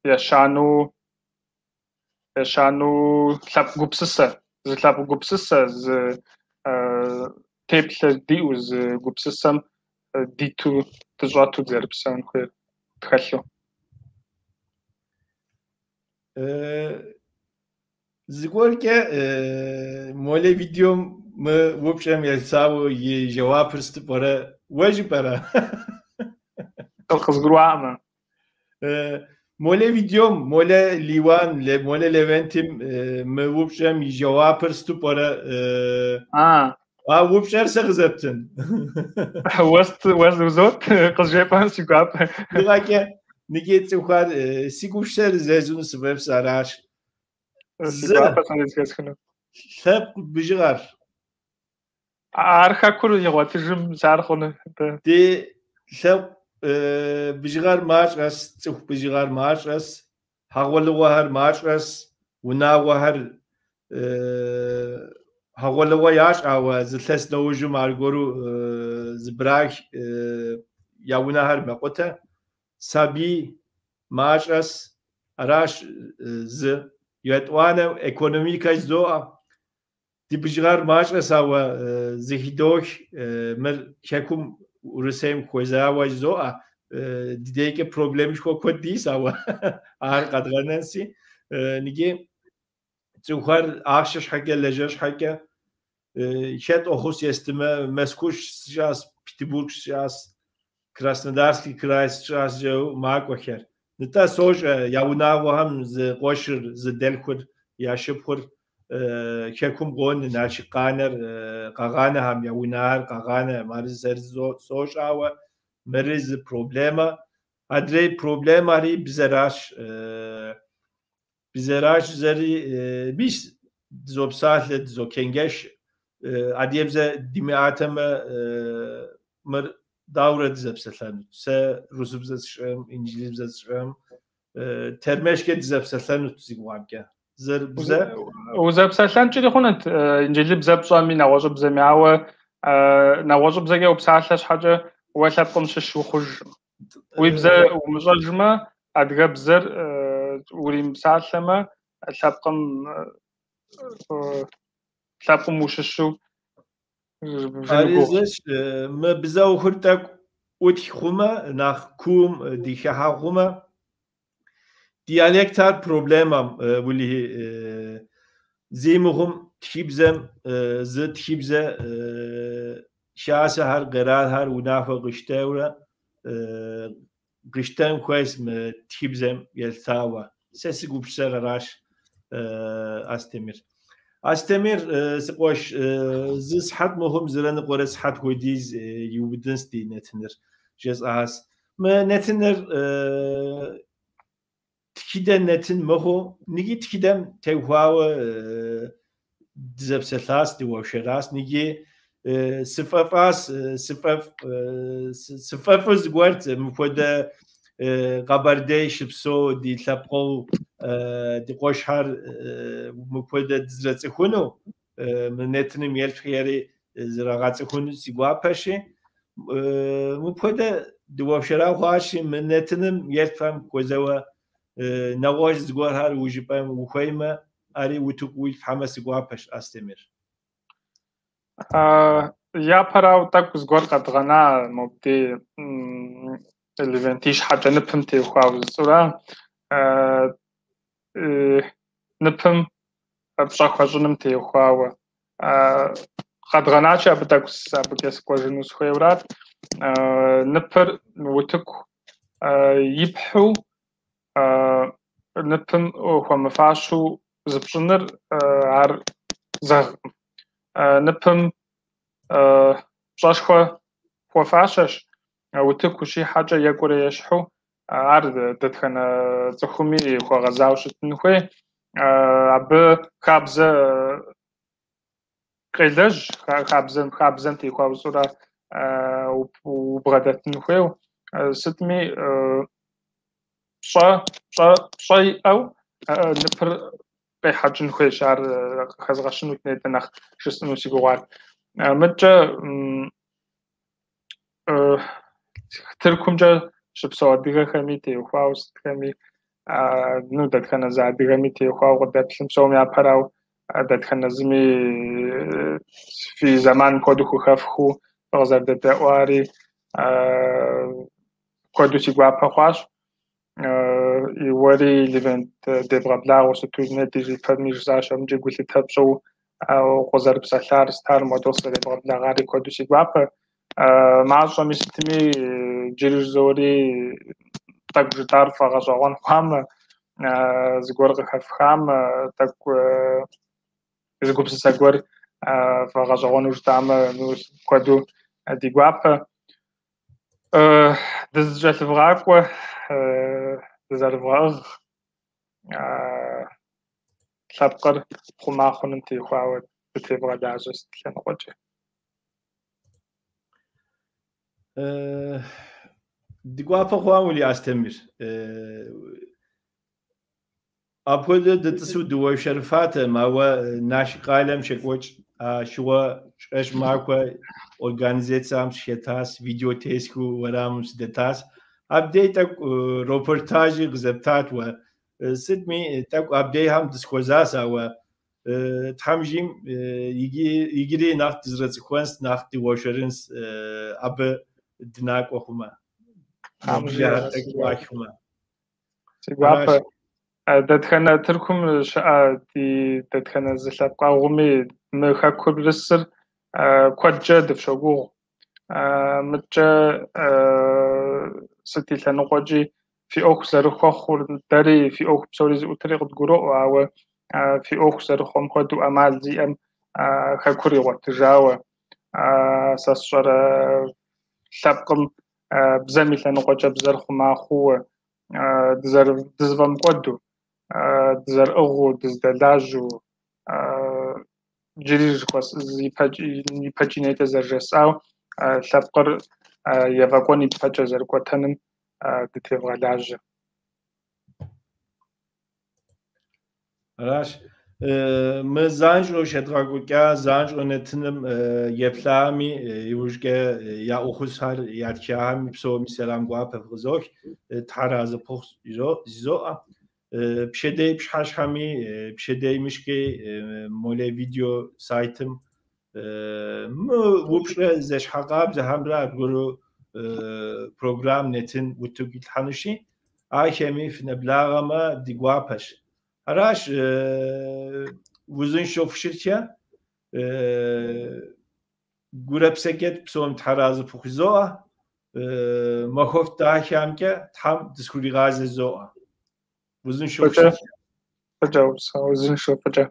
ещанэу лъэпкъ гупсысэ, зы лъэпкъ гупсысэ, зы теплъэ диӏэу, зы гупсысэм диту, дыщӏэту дызэрыпсэун хуейр тхэлъу. Зыгуэркӏэ молэ видеом мы упщӏэм елъытауэ и жэуапыр сыту пӏэрэ? Уэ жыпӏэрэ? Къызгурыӏуакъым. Молэ видеом, молэ Лиуан, молэ Левентим мы упщӏэм и жэуапыр сыту пӏэрэ? А упщӏэр сэ къызэптын. Уэс узот, къызжепӏэн си гуапэ. Нигъэкӏэ, ныги цӏыхухэр си гупсысэр зезуну сыфӏэфӏс аращ. Си гуапэ сэри зэхэсхыну. Лъэпкъ бжыгъэр. Ар хэкур игъуэтыжым ар хъуну. Ди лъэпкъ бжыгъэр мащӏэс, цӏыху бжыгъэр мащӏэс, хьэгъуэлӏыгъуэхэр мащӏэс, унагъуэхэр хьэгъуэлӏыгъуэ ящӏ, ауэ зы илъэс нэужьым аргуэру зыбрах я унэхэр мэкъутэ. Сабий мащӏэс, аращ зы. Етӏуанэ экономикэ жызоӏэ. Ди бжыгъэр мащӏэс, ауэ зыхыдох мыр хэкум Урысейм хуэзауэ жызоӏэ. Ди дежкӏэ проблемышхуэ куэд дис, ауэ ар къэдгъэнэнси. Ныги цӏыхухэр ахъшэ щхьэкӏэ, лэжьэ щхьэкӏэ хэт ӏуэхус естымэ, Мэзкуу сыщыӏэс, Петербург сыщыӏэс, Краснодарский край сыщыӏэс жэу макӏуэхэр. Нтӏэ сощӏэ я унагъуэхэм зы къуэшыр, зы дэлъхур, я шыпхъур хэкум къонэ, Налшык къанэр къагъанэхэм, я унагъэр къагъанэхэм. Ар сощӏэ, ауэ мыри зы проблемэ. Адрей проблемэри бзэращ. Бзэращ зэри мис дызопсалъэ, дызочэнджэщ. Адыгэбзэ димыӏатэмэ, мыр дауэрэ дызэпсэлъэнут? Сэ русыбзэ сщӏэм, инджылызыбзэ сщӏэм, тэрмэшкӏэ дызэпсэлъэнут си гугъэмкӏэ. Зыр бзэ. Узэпсэлъэнкӏэри хъунут инджылыбзэ пщӏэми, нэгъуэщӏыбзэми, ауэ нэгъуэщӏыбзэкӏэ упсалъэ щхьэкӏэ уэ лъэпкъым щыщ ухъужкъым. Уи бзэ умыщӏэжмэ, адыгэбзэр уримыпсалъэмэ, лъэпкъым лъэпкъым ущыщу. Ари зыщ, мы бзэ ӏуэхур тӏэкӏу ӏутх хъумэ, нэхъ куум дыхыхьэ хъумэ, диалектхэр проблемэм уэлэхьи, зи мыхъум тхыбзэм зы тхыбзэ хасэхэр, къэралхэр унафэ къищтэурэ къищтэн хуейщ мы тхыбзэм елъытауэ. Сэ си гупсысэр аращ, Астемыр. Астемыр, си къуэш, зы сыхьэт мыхъум зырэ ныкъуэрэ сыхьэт хуэдиз иубыдынщ ди нэтыныр, жесӏащ. Мы нэтыныр тхыдэ нэтын мыхъуу, ныги тхыдэм теухуауэ дызэпсэлъащ, дыуэршэращ, ныги сыфӏэфӏащ, сыфӏэфӏу зыгуэрт мыпхуэдэ Къэбэрдей щыпсэу ди лъэпкъыу ди къуэшхэр мыпхуэдэ дызэрыцӏыхуну, мы нэтыным еплъхэри зэрагъэцӏыхуну си гуапэщи, мыпхуэдэ дыуэршэра хъуащи, мы нэтыным еплъхэм хуэзэуэ нэгъуэщӏ зыгуэрхэр ужыпӏэм ухуеймэ, ари утыку уилъхьэмэ си гуапэщ, Астемыр. Япэрауэ тӏэкӏу зыгуэр къэдгъэна мобдей Левент и щхьэкӏэ ныпым теухуауэ жысӏэурэ, ныпым пщӏэ хуэщӏыным теухуауэ. Къэдгъэначи абы тӏэкӏу абыкӏэ сыкӏуэжыну сыхуейуэрат. Ныпыр утыку ипхьу ныпым хуэмыфащэу зыпщӏыныр ар зэгъкъым. Ныпым пщӏэшхуэ хуэфащэщ, утыку ущихьэкӏэ екӏурэ ещхьу, ар дэтхэнэ цӏыхуми хуэгъэзауэ щытын хуей. Абы хабзэ къелэжь, хабзэм теухуауэ жысӏэурэ убгъэдэтын хуейуэ. Сытми пщӏэ иӏэу ныпыр къехьэкӏын хуейщ, ар къыхэзгъэщынут нетӏэ нэхъ жысӏэну си гугъуар. Мыдкӏэ Тыркумкӏэ щыпсэу адыгэхэми теухуауэ сытхэми, ну, дэтхэнэ зы адыгэми теухуауэ къыдэплъым, псом япэрауэ дэтхэнэ зыми фи зэман куэду хухэфхыу фыкъызэрыдэдэӏуари куэду си гуапэ хъуащ. Уэри, Левент, дебгъэблагъэу сыту нетӏи ипэми жысӏащ, абымкӏи гулъытэ пщӏыу укъызэрыпсэлъар, сытар модэ сызэребгъэблэгъари куэду си гуапэ. Мащӏэми сытми иджыри жызори тӏэкӏу жытӏар фӏэгъэщӏэгъуэн хъуамэ, зыгуэр къыхэфхамэ, тӏэкӏу зы гупсысэ гуэр фӏэгъэщӏэгъуэну жытӏамэ, ну, куэду ди гуапэ. Дызэкӏэлъывгъакӏуэ, дызэрывгъэӏыгъ, лъэпкъыр хъума хъуным теухуауэ дытевгъэлажьэ сыт лъэныкъуэкӏэ. Ди гуапэ хъуам, уэлэхьи, Астемыр. Апхуэдэ дытӏысу дыуэршэрыфатэм, ауэ Налшык къалэм щекӏуэкӏ а щыгъуэ жэщ махуэ организацэм сыхэтащ, видео тесхыу уэрамым сыдэтащ. Абдей тӏэкӏу репортажи къызэптат уэ. Сытми, тӏэкӏу абдейхэм дысхуэзащ, ауэ Тхьэм жиӏэм иджыри нэхъ дызэрыцӏыхуэнщ, нэхъ дыуэршэрынщ абы дынакӏуэ хъумэ. Тӏэкӏу ӏуахмэ. Си гуапэ. Дэтхэнэ Тыркум щыӏэ ди дэтхэнэ зы лъэпкъэгъуми мы хэкурысыр куэдкӏэ дыфщогугъу. Мыдкӏэ сыт и лъэныкъуэкӏи фи ӏуэху зэрыхуэхъур, дэри фи ӏуэху псори зыӏутри къыдгуроӏуэ, ауэ фи ӏуэху зэрыхъуэм хуэдэу ӏэмал зиӏэм хэкур игъуэтыжауэ, сэ сщӏэрэ лъэпкъым бзэм и лъэныкъуэкӏэ бзэр хъума хъууэ, дызэфӏэмыкӏуэду, дызэрыӏыгъыу, дыздэлажьэу, иджыри ипэкӏи нетӏэ зэрыжесӏау, лъэпкъыр ефӏэкӏуэн ипэкӏэ зэрыкӏуэтэным дытевгъэлажьэ. Аращ. Мы занщӏэу щедгъэкӏуэкӏа, занщӏэу нэтыным еплъами, иужькӏэ я ӏуэхусхэр ятхахэми псоми сэлам гуапэ фыкъызох. Тхьэр арэзы пхухъу жызоӏэ. Пщэдей пщыхьэщхьэми, пщэдей мыщкӏи молей видео сайтым мы упщӏэ зэщхьэкъабзэхэмрэ аргуэру программ нэтын утыку итлъхьэнущи, ахэми фынэблагъэмэ ди гуапэщ. Аращ, узыншэу фыщытхэ, гурэ псэкӏэ псом Тхьэразэ фыхузоӏэ, махуэфӏ дахэмкӏэ Тхьэм дысхуригъазэ зоӏэ. Узыншэу фыщытхэ. Фӏыкӏэ, узыншэу фӏыкӏэ.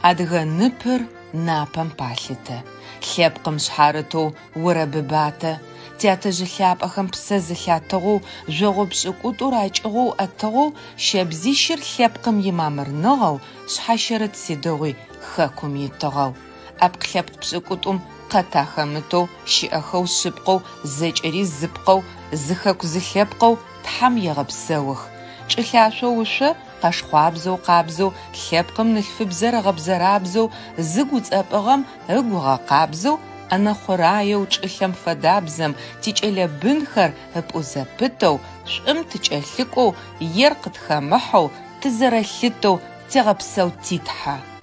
Адыгэ ныпыр напэм палъытэ, лъэпкъым шъхьарытэу орэбыбатэ, тятэжъ лъапӏэхэм псэ зылъатыгъэу, жъогъо пшӏыкӏутӏур акӏыгъоу ӏэтыгъэу, щэбзищыр лъэпкъым имамырныгъэу, шъхьащэрыт сыдигъуи хэкум итыгъэу. ӏэпкъ-лъэпкъ пшӏыкӏутӏум къэт ахэмытэу, щыӏэхэу шъыпкъэу, зэкӏэри зыпкъэу, зы хэку зы лъэпкъэу Тхьэм егъэпсэух. Чӏылъашъоу ушъо, къэшхъуабзэу къабзэу, лъэпкъым нылъфыбзэр ыгъэбзэрабзэу, зыгу уцӏэпӏыгъэм ыгу ыгъэкъабзэу, ӏэнэ хъураеу чӏылъэм фэдабзэм тикӏэлэ бынхэр ыпӏу зэпытэу, шӏум тыкӏэлъыкӏоу, ер къытхэмыхьэу, тызэрэлъытэу, тегъэпсэу ти Тхьэ.